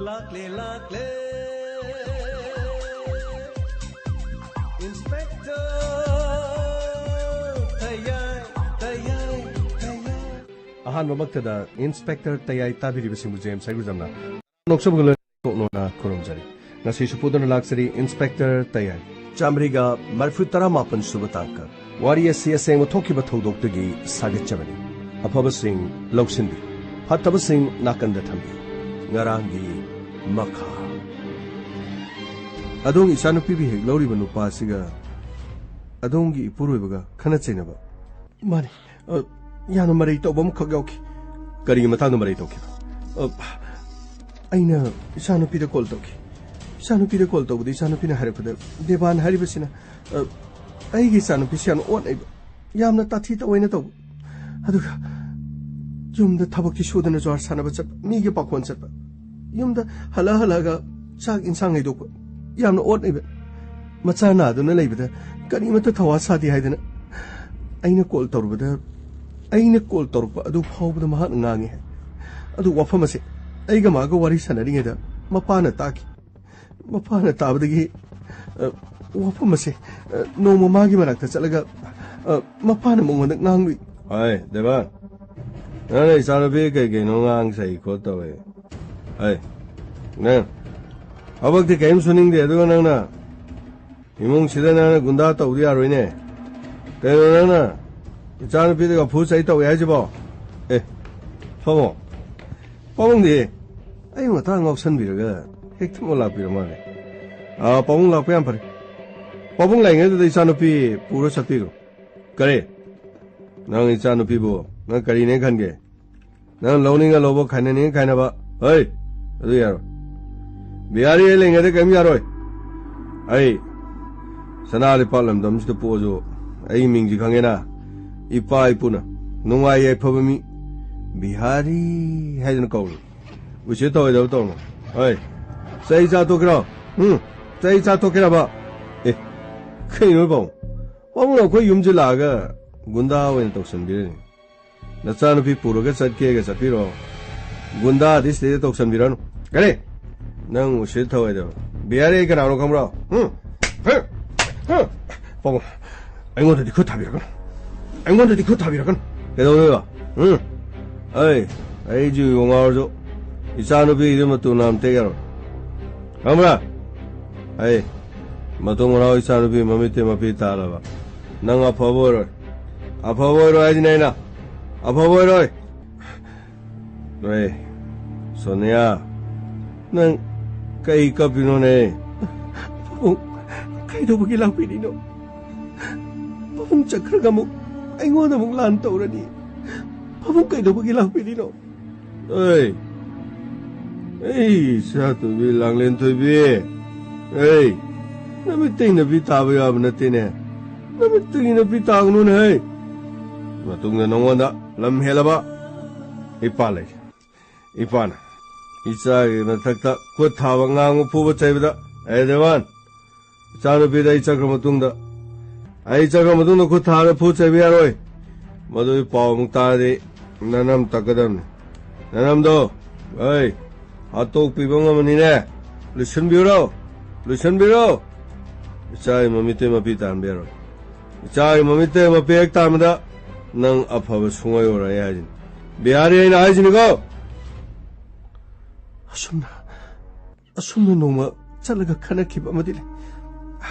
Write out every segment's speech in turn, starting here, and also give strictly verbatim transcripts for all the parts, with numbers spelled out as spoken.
ꯂꯥꯛꯂꯦ, ꯂꯥꯛꯂꯦ꯫ Inspector ꯇꯌꯥꯏ, ꯇꯌꯥꯏ, ꯇꯌꯥꯏ꯫ ꯑꯍꯥꯟꯕꯃꯛꯇꯗ Inspector ꯇꯌꯥꯏ ꯇꯥꯕꯤꯔꯤꯕꯁꯤꯡꯕꯨ James ꯍꯩꯒ꯭ꯔꯨꯖꯝꯅ ꯅꯣꯛꯆꯕꯒ ꯂꯣꯏꯅꯅ ꯊꯣꯛꯅꯣꯅ ꯈꯨꯔꯨꯝꯖꯔꯤ꯫ ꯉꯁꯤꯁꯨ ꯄꯨꯗꯨꯅ ꯂꯥꯛꯆꯔꯤ Inspector ꯇꯌꯥꯏ꯫ ꯆꯥꯃꯔꯤꯒ ꯃꯔꯤꯐꯨ ꯇꯔꯥꯃꯥꯄꯟ ꯁꯨꯕ ꯇꯥꯡꯀꯛ꯫ ꯋꯥꯔꯤ ꯑꯁꯤ ꯑꯁꯦꯡꯕ ꯊꯣꯛꯈꯤꯕ ꯊꯧꯗꯣꯛꯇꯒꯤ ꯁꯥꯒꯠꯆꯕꯅꯤ꯫ ꯑꯐꯕꯁꯤꯡ ꯂꯧꯁꯤꯟꯕꯤꯌꯨ, ꯐꯠꯇꯕꯁꯤꯡ ꯅꯥꯀꯟꯗ ꯊꯝꯕꯤꯌꯨ꯫ ꯉꯔꯥꯡꯒꯤ ꯃꯈꯥ꯫ ꯑꯗꯣꯝꯒꯤ ꯏꯆꯥꯅꯨꯄꯤꯕꯨ ꯍꯦꯛ ꯂꯧꯔꯤꯕ ꯅꯨꯄꯥꯁꯤꯒ ꯑꯗꯣꯝꯒꯤ ꯏꯄꯨꯔꯣꯏꯕꯒ ꯈꯠꯅ ꯆꯩꯅꯕ? ꯃꯥꯅꯤ꯫ ꯑ, ꯌꯥꯝꯅ ꯃꯔꯩ ꯇꯧꯕ ꯑꯃꯈꯛ ꯌꯥꯎꯈꯤ꯫ ꯀꯔꯤꯒꯤ ꯃꯇꯥꯡꯗ ꯃꯔꯩ ꯇꯧꯈꯤꯕ? ꯑ, ꯑꯩꯅ ꯏꯆꯥꯅꯨꯄꯤꯗ ꯀꯣꯜ ꯇꯧꯈꯤ꯫ ꯏꯆꯥꯅꯨꯄꯤꯗ ꯀꯣꯜ ꯇꯧꯕꯗ ꯏꯆꯥꯅꯨꯄꯤꯅ ꯍꯥꯏꯔꯛꯄꯗ, ꯗꯦꯕꯥꯟ ꯍꯥꯏꯔꯤꯕꯁꯤꯅ, ꯑ, ꯑꯩꯒꯤ ꯏꯆꯥꯅꯨꯄꯤꯁꯤ ꯌꯥꯝꯅ ꯑꯣꯠꯅꯩꯕ, ꯌꯥꯝꯅ ꯇꯥꯊꯤ ꯇꯧꯑꯣꯏꯅ ꯇꯧꯕ, ꯑꯗꯨꯒ ꯌꯨꯝꯗ ꯊꯕꯛꯇꯤ ꯁꯨꯗꯅ ꯖꯨꯋꯥꯔ ꯁꯥꯟꯅꯕ ꯆꯠꯄ, ꯃꯤꯒꯤ ꯄꯥꯈꯣꯟ ꯆꯠꯄ, ꯌꯨꯝꯗ ꯍꯜꯂ ꯍꯜꯂꯛꯑꯒ ꯆꯥꯛ ꯏꯟꯁꯥꯡ ꯍꯩꯗꯣꯛꯄ, ꯌꯥꯝꯅ ꯑꯣꯠꯅꯩꯕ꯫ ꯃꯆꯥ ꯅꯥꯗꯨꯅ ꯂꯩꯕꯗ ꯀꯔꯤꯃꯠꯇ ꯊꯋꯥ ꯁꯥꯗꯦ ꯍꯥꯏꯗꯅ ꯑꯩꯅ ꯀꯣꯜ ꯇꯧꯔꯨꯕꯗ, ꯑꯩꯅ ꯀꯣꯜ ꯇꯧꯔꯛꯄ ꯑꯗꯨ ꯐꯥꯎꯕꯗ ꯃꯍꯥꯛꯅ ꯉꯥꯡꯉꯤ ꯍꯥꯏ꯫ ꯑꯗꯨ ꯋꯥꯐꯝ ꯑꯁꯦ ꯑꯩꯒ ꯃꯥꯒ ꯋꯥꯔꯤ ꯁꯥꯟꯅꯔꯤꯉꯩꯗ ꯃꯄꯥꯅ ꯇꯥꯈꯤ꯫ ꯃꯄꯥꯅ ꯇꯥꯕꯗꯒꯤ, ꯑ, ꯋꯥꯐꯝ ꯑꯁꯦ, ꯑ, ꯅꯣꯡꯃ ꯃꯥꯒꯤ ꯃꯅꯥꯛꯇ ꯆꯠꯂꯒ, ꯑ, ꯃꯄꯥꯅ ꯃꯉꯣꯟꯗ ꯉꯥꯡꯂꯨꯏ꯫ ꯍꯣꯏ, ꯗꯦꯕꯥꯟ, ꯅꯪꯅ ꯏꯆꯥꯅꯨꯄꯤ ꯀꯩ ꯀꯩꯅꯣ ꯉꯥꯡ ꯁꯩ ꯈꯣꯠ ꯇꯧꯋꯦ꯫ ꯍꯣꯏ, ꯅꯪ ꯊꯕꯛꯇꯤ ꯀꯔꯤꯝ ꯁꯨꯅꯤꯡꯗꯦ, ꯑꯗꯨꯒ ꯅꯪꯅ ꯏꯃꯨꯡꯁꯤꯗ ꯅꯪꯅ ꯒꯨꯟꯗꯥ ꯇꯧꯕꯗꯤ ꯌꯥꯔꯣꯏꯅꯦ꯫ ꯀꯩꯅꯣ ꯅꯪꯅ ꯏꯆꯥꯅꯨꯄꯤꯗꯒ ꯐꯨ ꯆꯩ ꯇꯧꯏ ꯍꯥꯏꯁꯤꯕꯣ? ꯑꯦ, ꯐꯃꯣ, ꯄꯥꯕꯨꯡꯗꯤ ꯑꯩ ꯃꯇꯥꯡ ꯉꯥꯎꯁꯟꯕꯤꯔꯒ ꯍꯦꯛꯇ ꯑꯃꯨꯛ ꯂꯥꯛꯄꯤꯔ ꯃꯥꯜꯂꯦ꯫ ꯑꯥ, ꯄꯥꯕꯨꯡ ꯂꯥꯛꯄ ꯌꯥꯝ ꯐꯔꯦ꯫ ꯄꯥꯕꯨꯡ ꯂꯩꯉꯩꯗꯨꯗ ꯏꯆꯥꯅꯨꯄꯤ ꯄꯨꯔ ꯆꯠꯄꯤꯔꯣ꯫ ꯀꯔꯤ? ꯅꯪ ꯏꯆꯥꯅꯨꯄꯤꯕꯨ ꯅꯪ ꯀꯔꯤꯅꯦ ꯈꯟꯒꯦ? ꯅꯪ ꯂꯧꯅꯤꯡꯉ ꯂꯧꯕ, ꯈꯥꯏꯅꯅꯤꯡꯉ ꯈꯥꯏꯅꯕ꯫ ꯍꯩ! ꯑꯗꯨ ꯌꯥꯔꯣꯏ꯫ ꯕꯤꯍꯥꯔꯤ ꯑꯩ ꯂꯩꯉꯩꯗ ꯀꯔꯤꯝ ꯌꯥꯔꯣꯏ꯫ ꯑꯩ ꯁꯅꯥ ꯂꯩꯄꯥꯛ ꯂꯝꯗꯝꯁꯤꯗ ꯄꯣꯛꯑꯁꯨ ꯑꯩꯒꯤ ꯃꯤꯡꯁꯤ ꯈꯪꯉꯦꯅ? ꯏꯄꯥ ꯏꯄꯨꯅ ꯅꯨꯡꯉꯥꯏ ꯌꯥꯏꯐꯕ ꯃꯤ ꯕꯤꯍꯥꯔꯤ ꯍꯥꯏꯗꯅ ꯀꯧꯔꯤ꯫ ꯎꯁꯤꯠ ꯊꯑꯣꯏꯗꯕ ꯇꯧꯅꯨ꯫ ꯍꯣꯏ, ꯆꯩ ꯆꯥꯊꯣꯛꯀꯦꯔꯣ? ꯎꯝ, ꯆꯩ ꯆꯥꯊꯣꯛꯀꯦꯔꯕ? ꯑꯦ, ꯀꯩꯅꯣ ꯄꯥꯕꯨꯡ? ꯄꯥꯕꯨꯡꯅ ꯑꯩꯈꯣꯏ ꯌꯨꯝꯁꯦ ꯂꯥꯛꯑꯒ ꯒꯨꯟꯗꯥ ꯑꯣꯏꯅ ꯇꯧꯁꯟꯕꯤꯔꯅꯤ꯫ ꯅꯆꯥꯅꯨꯄꯤ ꯄꯨꯔꯒ ꯆꯠꯀꯦꯒ ꯆꯠꯄꯤꯔꯣ꯫ ꯒꯨꯟꯗꯥꯗꯤ ꯁꯤꯗꯩꯗ ꯇꯧꯁꯟꯕꯤꯔꯅꯨ꯫ ꯀꯔꯤ? ꯅꯪ ꯎꯁꯤꯠ ꯊꯧꯑꯣꯏꯗꯕ꯫ ꯕꯤꯍꯥꯔꯤ ꯑꯩ ꯀꯅꯥꯅꯣ ꯈꯪꯕ꯭ꯔꯣ? ꯍꯨꯝ? ꯍꯨꯝ? ꯍꯨꯝ? ꯄꯥꯕꯨꯡ, ꯑꯩꯉꯣꯟꯗꯗꯤ ꯈꯨꯠ ꯊꯥꯕꯤꯔꯛꯀꯅꯨ꯫ ꯑꯩꯉꯣꯟꯗꯗꯤ ꯈꯨꯠ ꯊꯥꯕꯤꯔꯛꯀꯅꯨ꯫ ꯀꯩꯗꯧꯗꯣꯏꯕ? ꯍꯨꯝ? ꯑꯩ, ꯑꯩ ꯖꯤꯕ ꯉꯥꯎꯔꯁꯨ ꯏꯆꯥꯅꯨꯄꯤꯒꯤꯗꯤ ꯃꯇꯨ ꯅꯥꯝ ꯇꯦꯛ ꯌꯥꯔꯣꯏ꯫ ꯈꯪꯕ꯭ꯔꯥ? ꯑꯩ, ꯃꯇꯨꯡ ꯃꯅꯥꯎ ꯏꯆꯥꯅꯨꯄꯤ ꯃꯃꯤꯠꯇꯩ ꯃꯄꯤ ꯇꯥꯍꯜꯂꯕ ꯅꯪ ꯑꯐꯕ ꯑꯣꯏꯔꯣꯏ꯫ ꯑꯐꯕ ꯑꯣꯏꯔꯣꯏ ꯍꯥꯏꯁꯤꯅꯦ ꯑꯩꯅ꯫ ꯑꯐꯕ ꯑꯣꯏꯔꯣꯏ꯫ ꯑꯦ, ꯁꯣꯅꯤꯌꯥ, ꯅꯪ ꯀꯩ ꯀꯞꯄꯤꯅꯣꯅꯦ? ꯄꯥꯕꯨꯡ, ꯀꯩꯗꯧꯕꯒꯤ ꯂꯥꯛꯄꯤꯔꯤꯅꯣ? ꯄꯥꯕꯨꯡ ꯆꯠꯈ꯭ꯔꯒ ꯑꯃꯨꯛ ꯑꯩꯉꯣꯟꯗ ꯑꯃꯨꯛ ꯂꯥꯟ ꯇꯧꯔꯅꯤ꯫ ꯄꯥꯕꯨꯡ ꯀꯩꯗꯧꯕꯒꯤ ꯂꯥꯛꯄꯤꯔꯤꯅꯣ? ꯑꯩ, ꯑꯩ, ꯏꯆꯥ ꯊꯣꯏꯕꯤ, ꯂꯥꯡꯂꯦꯟ ꯊꯣꯏꯕꯤ, ꯑꯩ, ꯅꯃꯤꯠꯇꯩ ꯅꯄꯤ ꯇꯥꯕ ꯌꯥꯕ ꯅꯠꯇꯦꯅꯦ꯫ ꯅꯃꯤꯠꯇꯒꯤ ꯅꯄꯤ ꯇꯥꯒꯅꯨꯅꯦ, ꯍꯩ꯫ ꯃꯇꯨꯡꯗ ꯅꯉꯣꯟꯗ ꯂꯝ ꯍꯦꯜꯂꯕ ꯏꯄꯥ ꯂꯩ꯫ ꯏꯄꯥꯅ ꯏꯆꯥꯒꯤ ꯃꯊꯛꯇ ꯈꯨꯠ ꯊꯥꯕ, ꯉꯥꯡꯕ, ꯐꯨꯕ ꯆꯩꯕꯗ, ꯑꯦ ꯗꯦꯋꯥꯟ, ꯏꯆꯥꯅꯨꯄꯤꯗ ꯑꯩ ꯆꯠꯈ꯭ꯔ ꯃꯇꯨꯡꯗ, ꯑꯩ ꯆꯠꯈ꯭ꯔ ꯃꯇꯨꯡꯗ ꯈꯨꯠ ꯊꯥꯔ ꯐꯨ ꯆꯩꯕ ꯌꯥꯔꯣꯏ꯫ ꯃꯗꯨꯒꯤ ꯄꯥꯎ ꯑꯃꯨꯛ ꯇꯥꯔꯗꯤ ꯅꯅꯝ ꯇꯛꯀꯗꯕꯅꯤ꯫ ꯅꯅꯝꯗꯣ, ꯑꯩ, ꯍꯥꯠꯇꯣꯛꯄꯤꯕ ꯉꯝꯃꯅꯤꯅꯦ꯫ ꯂꯣꯏꯁꯤꯟꯕꯤꯔꯣ, ꯂꯣꯏꯁꯤꯟꯕꯤꯔꯣ꯫ ꯏꯆꯥꯒꯤ ꯃꯃꯤꯠꯇꯩ ꯃꯄꯤ ꯇꯥꯍꯟꯕ ꯌꯥꯔꯣꯏ꯫ ꯏꯆꯥꯒꯤ ꯃꯃꯤꯠꯇꯩ ꯃꯄꯤ ꯍꯦꯛ ꯇꯥꯟꯕꯗ ꯅꯪ ꯑꯐꯕ ꯁꯨꯡꯑꯣꯏ ꯑꯣꯏꯔꯣꯏ ꯍꯥꯏꯁꯤꯅꯤ꯫ ꯕꯤꯍꯥꯔꯤ, ꯑꯩꯅ ꯍꯥꯏꯁꯤꯅꯤꯀꯣ꯫ ꯑꯁꯨꯝꯅ, ꯑꯁꯨꯝꯅ ꯅꯣꯡꯃ ꯆꯠꯂꯒ ꯈꯟꯅꯈꯤꯕ ꯑꯃꯗꯤ ꯂꯩ꯫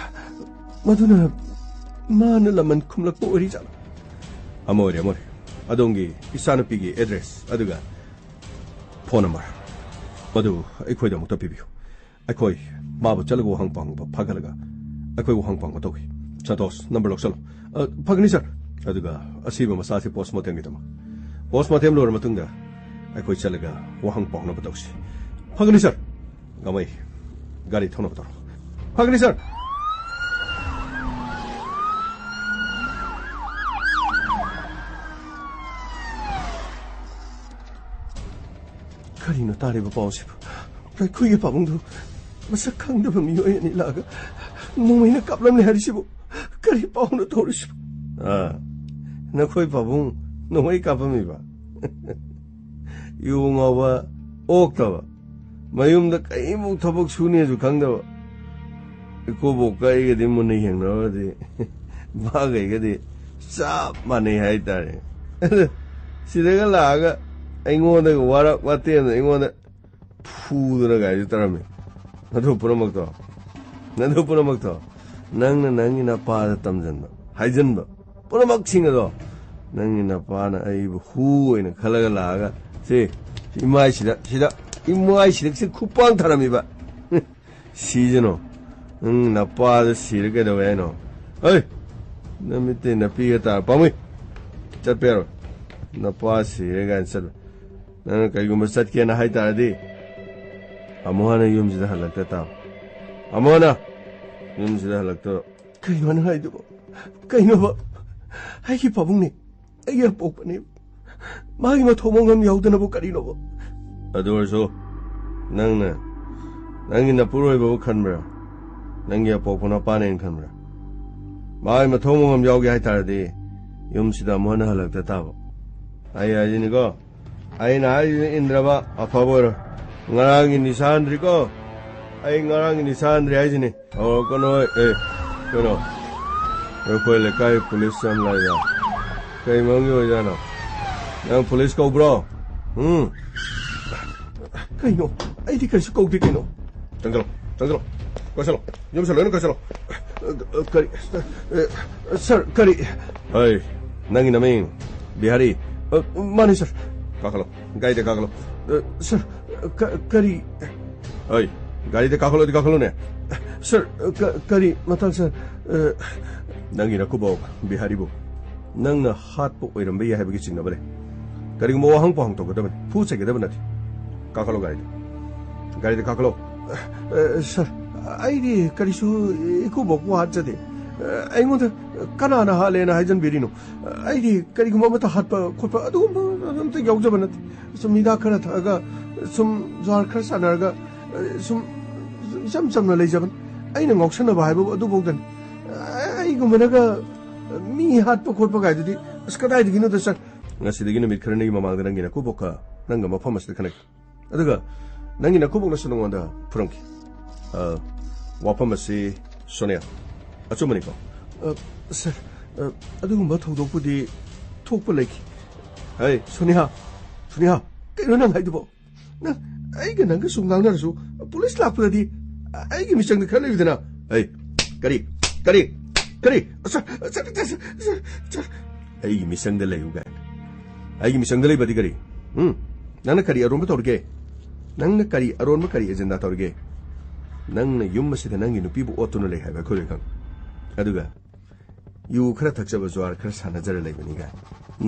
ꯃꯗꯨꯅ ꯃꯥꯅ ꯂꯃꯟ ꯈꯨꯝꯂꯛꯄ ꯑꯣꯏꯔꯤꯖꯥꯠꯂꯣ? ꯑꯃ ꯑꯣꯏꯔꯦ, ꯑꯃ ꯑꯣꯏꯔꯦ꯫ ꯑꯗꯣꯝꯒꯤ ꯏꯆꯥꯅꯨꯄꯤꯒꯤ ꯑꯦꯗ꯭ꯔꯦꯁ ꯑꯗꯨꯒ ꯐꯣꯟ ꯅꯝꯕꯔ ꯃꯗꯨ ꯑꯩꯈꯣꯏꯗ ꯑꯃꯨꯛꯇ ꯄꯤꯕꯤꯌꯨ꯫ ꯑꯩꯈꯣꯏ ꯃꯥꯕꯨ ꯆꯠꯂꯒ ꯋꯥꯍꯪ ꯄꯥꯎꯍꯪꯕ ꯐꯥꯒꯠꯂꯒ ꯑꯩꯈꯣꯏ ꯋꯥꯍꯪ ꯄꯥꯎꯍꯪꯕ ꯇꯧꯏ꯫ ꯁꯟꯇꯣꯁ, ꯅꯝꯕꯔ ꯂꯧꯁꯜꯂꯣ꯫ ꯑ, ꯐꯒꯅꯤ, ꯁꯥꯔ꯫ ꯑꯗꯨꯒ ꯑꯁꯤꯕ ꯃꯆꯥꯁꯤ ꯄꯣꯁꯃꯣꯔꯇꯦꯝꯒꯤꯗꯃꯛ꯫ ꯄꯣꯁꯃꯣꯔꯇꯦꯝ ꯂꯣꯏꯔ ꯃꯇꯨꯡꯗ ꯑꯩꯈꯣꯏ ꯆꯠꯂꯒ ꯋꯥꯍꯪ ꯄꯥꯎꯅꯕ ꯇꯧꯁꯤ꯫ ꯐꯒꯅꯤ, ꯁꯥꯔ꯫ ꯒꯃꯩ, ꯒꯥꯔꯤ ꯊꯧꯅꯕ ꯇꯧꯔꯣ꯫ ꯐꯒꯅꯤ, ꯁꯥꯔ꯫ ꯀꯔꯤꯅꯣ ꯇꯥꯔꯤꯕ ꯄꯥꯎꯁꯤꯕꯨ? ꯑꯩꯈꯣꯏꯒꯤ ꯄꯥꯕꯨꯡꯗꯨ ꯃꯁꯛ ꯈꯪꯗꯕ ꯃꯤꯑꯣꯏ ꯑꯅꯤ ꯂꯥꯛꯑꯒ ꯅꯣꯡꯃꯩꯅ ꯀꯥꯞꯂꯝꯂꯦ ꯍꯥꯏꯔꯤꯁꯤꯕꯨ ꯀꯔꯤ ꯄꯥꯎꯅꯣ ꯇꯧꯔꯤꯁꯤꯕꯨ? ꯑꯥ, ꯅꯈꯣꯏ ꯄꯥꯕꯨꯡ ꯅꯣꯡꯃꯩ ꯀꯥꯞꯄꯝꯃꯤꯕ? ꯌꯨ ꯉꯥꯎꯕ ꯑꯣꯛꯇꯕ꯫ ꯃꯌꯨꯝꯗ ꯀꯔꯤꯃꯨꯛ ꯊꯕꯛ ꯁꯨꯅꯦꯁꯨ ꯈꯪꯗꯕ꯫ ꯏꯀꯨꯕꯣꯛꯀ ꯑꯩꯒꯗꯤ ꯃꯨꯟꯅ ꯌꯦꯡꯅꯔꯨꯔꯗꯤ ꯃꯥꯒꯩꯒꯗꯤ ꯆꯞ ꯃꯥꯟꯅꯩ ꯍꯥꯏꯇꯥꯔꯦ꯫ ꯑꯗꯨ ꯁꯤꯗꯒ ꯂꯥꯛꯑꯒ ꯑꯩꯉꯣꯟꯗꯒ ꯋꯥꯔꯛ ꯋꯥꯇꯦꯝꯗ ꯑꯩꯉꯣꯟꯗ ꯐꯨꯗꯅ ꯒꯥꯔꯤꯗꯨ ꯇꯧꯔꯝꯃꯤ꯫ ꯑꯗꯨ ꯄꯨꯝꯅꯃꯛꯇꯣ, ꯑꯗꯨ ꯄꯨꯝꯅꯃꯛꯇꯣ ꯅꯪꯅ ꯅꯪꯒꯤ ꯅꯄꯥꯗ ꯇꯝꯖꯟꯕ, ꯍꯥꯏꯖꯟꯕ ꯄꯨꯝꯅꯃꯛꯁꯤꯡ ꯑꯗꯣ ꯅꯪꯒꯤ ꯅꯄꯥꯅ ꯑꯩꯕꯨ ꯍꯨ ꯑꯣꯏꯅ ꯈꯜꯂꯒ ꯂꯥꯛꯑꯒ ꯁꯤ ꯏꯃꯥꯏꯁꯤꯗ, ꯁꯤꯗ ꯏꯃꯥꯏꯁꯤꯗ ꯁꯤ ꯈꯨꯄꯥꯡ ꯊꯥꯔꯝꯃꯤꯕ꯫ ꯁꯤꯖꯅꯣ꯫ ꯅꯪ ꯅꯄꯥꯗ ꯁꯤꯔ ꯀꯩꯗꯧꯋꯦ ꯍꯥꯏꯅꯣ? ꯍꯩ! ꯅꯃꯤꯠꯇꯩ ꯅꯄꯤꯒ ꯇꯥꯔ ꯄꯥꯝꯃꯨꯏ꯫ ꯆꯠꯄ ꯌꯥꯔꯣꯏ꯫ ꯅꯄꯥ ꯁꯤꯔꯦ ꯀꯥꯏꯅ ꯆꯠꯄ꯫ ꯅꯪꯅ ꯀꯩꯒꯨꯝꯕ ꯆꯠꯀꯦꯅ ꯍꯥꯏ ꯇꯥꯔꯗꯤ ꯑꯃꯨꯛ ꯍꯟꯅ ꯌꯨꯝꯁꯤꯗ ꯍꯜꯂꯛꯇ ꯇꯥꯕ꯫ ꯑꯃꯨꯛ ꯍꯟꯅ ꯌꯨꯝꯁꯤꯗ ꯍꯜꯂꯛꯇꯕ꯫ ꯀꯩꯅꯣ ꯅꯪ ꯍꯥꯏꯗꯨꯕꯣ? ꯀꯩꯅꯣꯕ? ꯑꯩꯒꯤ ꯄꯥꯕꯨꯡꯅꯦ꯫ ꯑꯩꯒꯤ ꯑꯄꯣꯛꯄꯅꯦ꯫ ꯃꯥꯒꯤ ꯃꯊꯧ ꯃꯉꯝ ꯌꯥꯎꯗꯅꯕꯨ ꯀꯔꯤꯅꯣꯕ? ꯑꯗꯨ ꯑꯣꯏꯔꯁꯨ ꯅꯪꯅ ꯅꯪꯒꯤ ꯅꯄꯨꯔꯣꯏꯕꯕꯨ ꯈꯟꯕ꯭ꯔꯥ? ꯅꯪꯒꯤ ꯑꯄꯣꯛꯄ ꯅꯄꯥꯅꯦꯅ ꯈꯟꯕ꯭ꯔꯥ? ꯃꯥꯒꯤ ꯃꯊꯧ ꯃꯉꯝ ꯌꯥꯎꯒꯦ ꯍꯥꯏ ꯇꯥꯔꯗꯤ ꯌꯨꯝꯁꯤꯗ ꯑꯃꯨꯛ ꯍꯟꯅ ꯍꯜꯂꯛꯇ ꯇꯥꯕ꯫ ꯑꯩ ꯍꯥꯏꯁꯤꯅꯤꯀꯣ, ꯑꯩꯅ ꯍꯥꯏꯁꯤꯅ ꯏꯟꯗ꯭ꯔꯕ ꯑꯐꯕ ꯑꯣꯏꯔꯣꯏ꯫ ꯉꯔꯥꯡꯒꯤ ꯅꯤꯁꯥ ꯍꯟꯗ꯭ꯔꯤꯀꯣ꯫ ꯑꯩ ꯉꯔꯥꯡꯒꯤ ꯅꯤꯁꯥ ꯍꯟꯗ꯭ꯔꯤ ꯍꯥꯏꯁꯤꯅꯤ꯫ ꯑꯣ, ꯀꯩꯅꯣ, ꯑꯦ, ꯀꯩꯅꯣ, ꯑꯩꯈꯣꯏ ꯂꯩꯀꯥꯏ ꯄꯨꯂꯤꯁ ꯌꯥꯝ ꯂꯥꯛꯏꯗ꯫ ꯀꯩ ꯃꯔꯝꯒꯤ ꯑꯣꯏꯖꯥꯠꯅꯣ? ꯅꯪ ꯄꯨꯂꯤꯁ ꯀꯧꯕ꯭ꯔꯣ? ꯎꯝ? ꯀꯩꯅꯣ? ꯑꯩꯗꯤ ꯀꯩꯁꯨ ꯀꯧꯗꯦ ꯀꯩꯅꯣ꯫ ꯆꯪꯁꯤꯜꯂꯣ, ꯆꯪꯁꯤꯜꯂꯣ, ꯀꯣꯏꯁꯤꯜꯂꯣ, ꯌꯨꯝꯁꯤꯜꯂꯣ, ꯂꯣꯏꯅ ꯀꯣꯏꯁꯤꯜꯂꯣ꯫ ꯑ, ꯀꯔꯤ? ꯑ, ꯁꯥꯔ, ꯀꯔꯤ? ꯍꯩ, ꯅꯪꯒꯤ ꯅꯃꯤꯡ ꯕꯤꯍꯥꯔꯤ? ꯑ, ꯃꯥꯅꯤ, ꯁꯥꯔ꯫ ꯀꯥꯈꯠꯂꯣ, ꯒꯥꯔꯤꯗ ꯀꯥꯈꯠꯂꯣ꯫ ꯑ, ꯁꯥꯔ, ꯀ-, ꯀꯔꯤ? ꯍꯩ, ꯒꯥꯔꯤꯗ ꯀꯥꯈꯠꯂꯣꯗꯤ ꯀꯥꯈꯠꯂꯣꯅꯦ꯫ ꯁꯥꯔ, ꯀ-, ꯀꯔꯤ ꯃꯇꯥꯡ, ꯁꯥꯔ? ꯑ, ꯅꯪꯒꯤ ꯅꯀꯨꯕꯣꯛ ꯕꯤꯍꯥꯔꯤꯕꯨ ꯅꯪꯅ ꯍꯥꯠꯄ ꯑꯣꯏꯔꯝꯕ ꯌꯥꯏ ꯍꯥꯏꯕꯒꯤ ꯆꯤꯡꯅꯕ ꯂꯩ꯫ ꯀꯔꯤꯒꯨꯝꯕ ꯋꯥꯍꯪ ꯄꯥꯎꯍꯪ ꯇꯧꯒꯗꯕꯅꯤ, ꯐꯨ ꯆꯩꯒꯗꯕ ꯅꯠꯇꯦ꯫ ꯀꯥꯈꯠꯂꯣ ꯒꯥꯔꯤꯗ꯫ ꯒꯥꯔꯤꯗ ꯀꯥꯈꯠꯂꯣ꯫ ꯑ, ꯁꯥꯔ, ꯑꯩꯗꯤ ꯀꯔꯤꯁꯨ ꯏꯀꯨꯕꯣꯛꯄꯨ ꯍꯥꯠꯆꯗꯦ꯫ ꯑ, ꯑꯩꯉꯣꯟꯗ ꯀꯅꯥꯅ ꯍꯥꯠꯂꯦꯅ ꯍꯥꯏꯖꯟꯕꯤꯔꯤꯅꯣ? ꯑ, ꯑꯩꯗꯤ ꯀꯔꯤꯒꯨꯝꯕ ꯑꯃꯠꯇ ꯍꯥꯠꯄ ꯈꯣꯠꯄ ꯑꯗꯨꯒꯨꯝꯕ ꯑꯝꯇ ꯌꯥꯎꯖꯕ ꯅꯠꯇꯦ꯫ ꯁꯨꯝ ꯍꯤꯗꯥꯛ ꯈꯔ ꯊꯛꯑꯒ, ꯁꯨꯝ ꯖ꯭ꯋꯥꯔ ꯈꯔ ꯁꯥꯟꯅꯔꯒ, ꯑ, ꯁꯨꯝ ꯏꯆꯝ ꯆꯝꯅ ꯂꯩꯖꯕꯅꯤ꯫ ꯑꯩꯅ ꯉꯥꯎꯁꯟꯅꯕ ꯍꯥꯏꯕꯕꯨ ꯑꯗꯨꯐꯧꯗꯅꯤ꯫ ꯑ, ꯑꯩꯒꯨꯝꯕꯅꯒ ꯃꯤ ꯍꯥꯠꯄ ꯈꯣꯠꯄ ꯀꯥꯏꯗꯨꯗꯤ ꯑꯁ ꯀꯗꯥꯏꯗꯒꯤꯅꯣꯗ, ꯁꯥꯔ꯫ ꯉꯁꯤꯗꯒꯤ ꯅꯨꯃꯤꯠ ꯈꯔꯅꯤꯒꯤ ꯃꯃꯥꯡꯗ ꯅꯪꯒꯤ ꯅꯀꯨꯕꯣꯛꯀ ꯅꯪꯒ ꯃꯐꯝ ꯑꯁꯤꯗ ꯈꯟꯅꯈꯤ꯫ ꯑꯗꯨꯒ ꯅꯪꯒꯤ ꯅꯀꯨꯕꯣꯛꯅꯁꯨ ꯅꯉꯣꯟꯗ ꯐꯨꯔꯝꯈꯤ꯫ ꯑ, ꯋꯥꯐꯝ ꯑꯁꯤ, ꯁꯣꯅꯤꯌꯥ, ꯑꯆꯨꯝꯕꯅꯤꯀꯣ? ꯑ, ꯁꯥꯔ, ꯑ, ꯑꯗꯨꯒꯨꯝꯕ ꯊꯧꯗꯣꯛꯄꯨꯗꯤ ꯊꯣꯛꯄ ꯂꯩꯈꯤ꯫ ꯍꯩ, ꯁꯣꯅꯤꯌꯥ, ꯁꯣꯅꯤꯌꯥ, ꯀꯩꯅꯣ ꯅꯪ ꯍꯥꯏꯗꯨꯕꯣ? ꯅꯪ, ꯑꯩꯒ ꯅꯪꯒ ꯁꯨꯝ ꯉꯥꯡꯅꯔꯁꯨ, ꯄꯨꯂꯤꯁ ꯂꯥꯛꯄꯗꯗꯤ ꯑꯩꯒꯤ ꯃꯤꯆꯪꯗ ꯈꯔ ꯂꯩꯌꯨꯗꯅ꯫ ꯑꯩ, ꯀꯔꯤ, ꯀꯔꯤ, ꯀꯔꯤ? ꯁꯥꯔ, ꯁꯥꯔ, ꯁꯥꯔ, ꯁꯥꯔ, ꯁꯥꯔ, ꯑꯩꯒꯤ ꯃꯤꯆꯪꯗ ꯂꯩꯌꯨ ꯀꯥꯏꯅ꯫ ꯑꯩꯒꯤ ꯃꯤꯆꯪꯗ ꯂꯩꯕꯗꯤ ꯀꯔꯤ? ꯎꯝ? ꯅꯪꯅ ꯀꯔꯤ ꯑꯔꯣꯟꯕ ꯇꯧꯔꯤꯒꯦ? ꯅꯪꯅ ꯀꯔꯤ ꯑꯔꯣꯟꯕ, ꯀꯔꯤ ꯑꯦꯖꯦꯟꯗꯥ ꯇꯧꯔꯤꯒꯦ? ꯅꯪꯅ ꯌꯨꯝ ꯑꯁꯤꯗ ꯅꯪꯒꯤ ꯅꯨꯄꯤꯕꯨ ꯑꯣꯠꯇꯨꯅ ꯂꯩ ꯍꯥꯏꯕ ꯑꯩꯈꯣꯏ ꯂꯣꯏ ꯈꯪꯉꯤ꯫ ꯑꯗꯨꯒ ꯌꯨ ꯈꯔ ꯊꯛꯆꯕ, ꯖꯨꯋꯥꯔ ꯈꯔ ꯁꯥꯟꯅꯖꯔ ꯂꯩꯕꯅꯤ ꯀꯥꯏꯅ꯫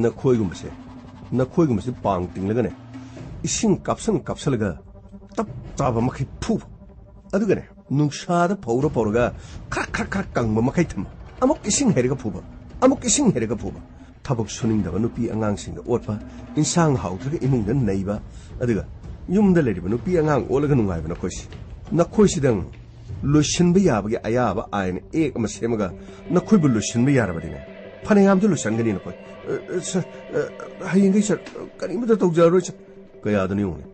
ꯅꯈꯣꯏꯒꯨꯝꯕꯁꯦ, ꯅꯈꯣꯏꯒꯨꯝꯕꯁꯦ ꯄꯥꯡ ꯇꯤꯡꯂꯒꯅꯦ, ꯏꯁꯤꯡ ꯀꯥꯞꯁꯟ ꯀꯥꯞꯁꯜꯂꯒ ꯇꯞ ꯆꯥꯕ ꯃꯈꯩ ꯐꯨꯕ꯫ ꯑꯗꯨꯒꯅꯦ, ꯅꯨꯡꯁꯥꯗ ꯐꯧꯔ ꯐꯧꯔꯒ ꯈꯔ ꯈꯔ ꯈꯔ ꯀꯪꯕ ꯃꯈꯩ ꯊꯝꯕ꯫ ꯑꯃꯨꯛ ꯏꯁꯤꯡ ꯍꯩꯔꯒ ꯐꯨꯕ, ꯑꯃꯨꯛ ꯏꯁꯤꯡ ꯍꯩꯔꯒ ꯐꯨꯕ꯫ ꯊꯕꯛ ꯁꯨꯅꯤꯡꯗꯕ ꯅꯨꯄꯤ ꯑꯉꯥꯡꯁꯤꯡꯗ ꯑꯣꯠꯄ, ꯏꯟꯁꯥꯡ ꯍꯥꯎꯇ꯭ꯔꯒ ꯏꯃꯨꯡꯗ ꯅꯩꯕ, ꯑꯗꯨꯒ ꯌꯨꯝꯗ ꯂꯩꯔꯤꯕ ꯅꯨꯄꯤ ꯑꯉꯥꯡ ꯑꯣꯠꯂꯒ ꯅꯨꯡꯉꯥꯏꯕ ꯅꯈꯣꯏꯁꯤ꯫ ꯅꯈꯣꯏꯁꯤꯗꯪ ꯂꯣꯏꯁꯤꯟꯕ ꯌꯥꯕꯒꯤ ꯑꯌꯥꯕ ꯑꯥꯏꯟ ꯑꯦꯛ ꯑꯃ ꯁꯦꯝꯃꯒ ꯅꯈꯣꯏꯕꯨ ꯂꯣꯏꯁꯤꯟꯕ ꯌꯥꯔꯕꯗꯤꯅꯦ, ꯐꯅꯌꯥꯝꯗꯤ ꯂꯣꯏꯁꯤꯟꯒꯅꯤ ꯅꯈꯣꯏ꯫ ꯑ, ꯑ, ꯁꯥꯔ, ꯑ, ꯍꯌꯦꯡꯈꯩ, ꯁꯥꯔ, ꯀꯔꯤꯃꯠꯇ ꯇꯧꯖꯔꯔꯣꯏ, ꯁꯥꯔ꯫ ꯀꯌꯥꯗꯅꯣ ꯌꯦꯡꯉꯨꯅꯦ,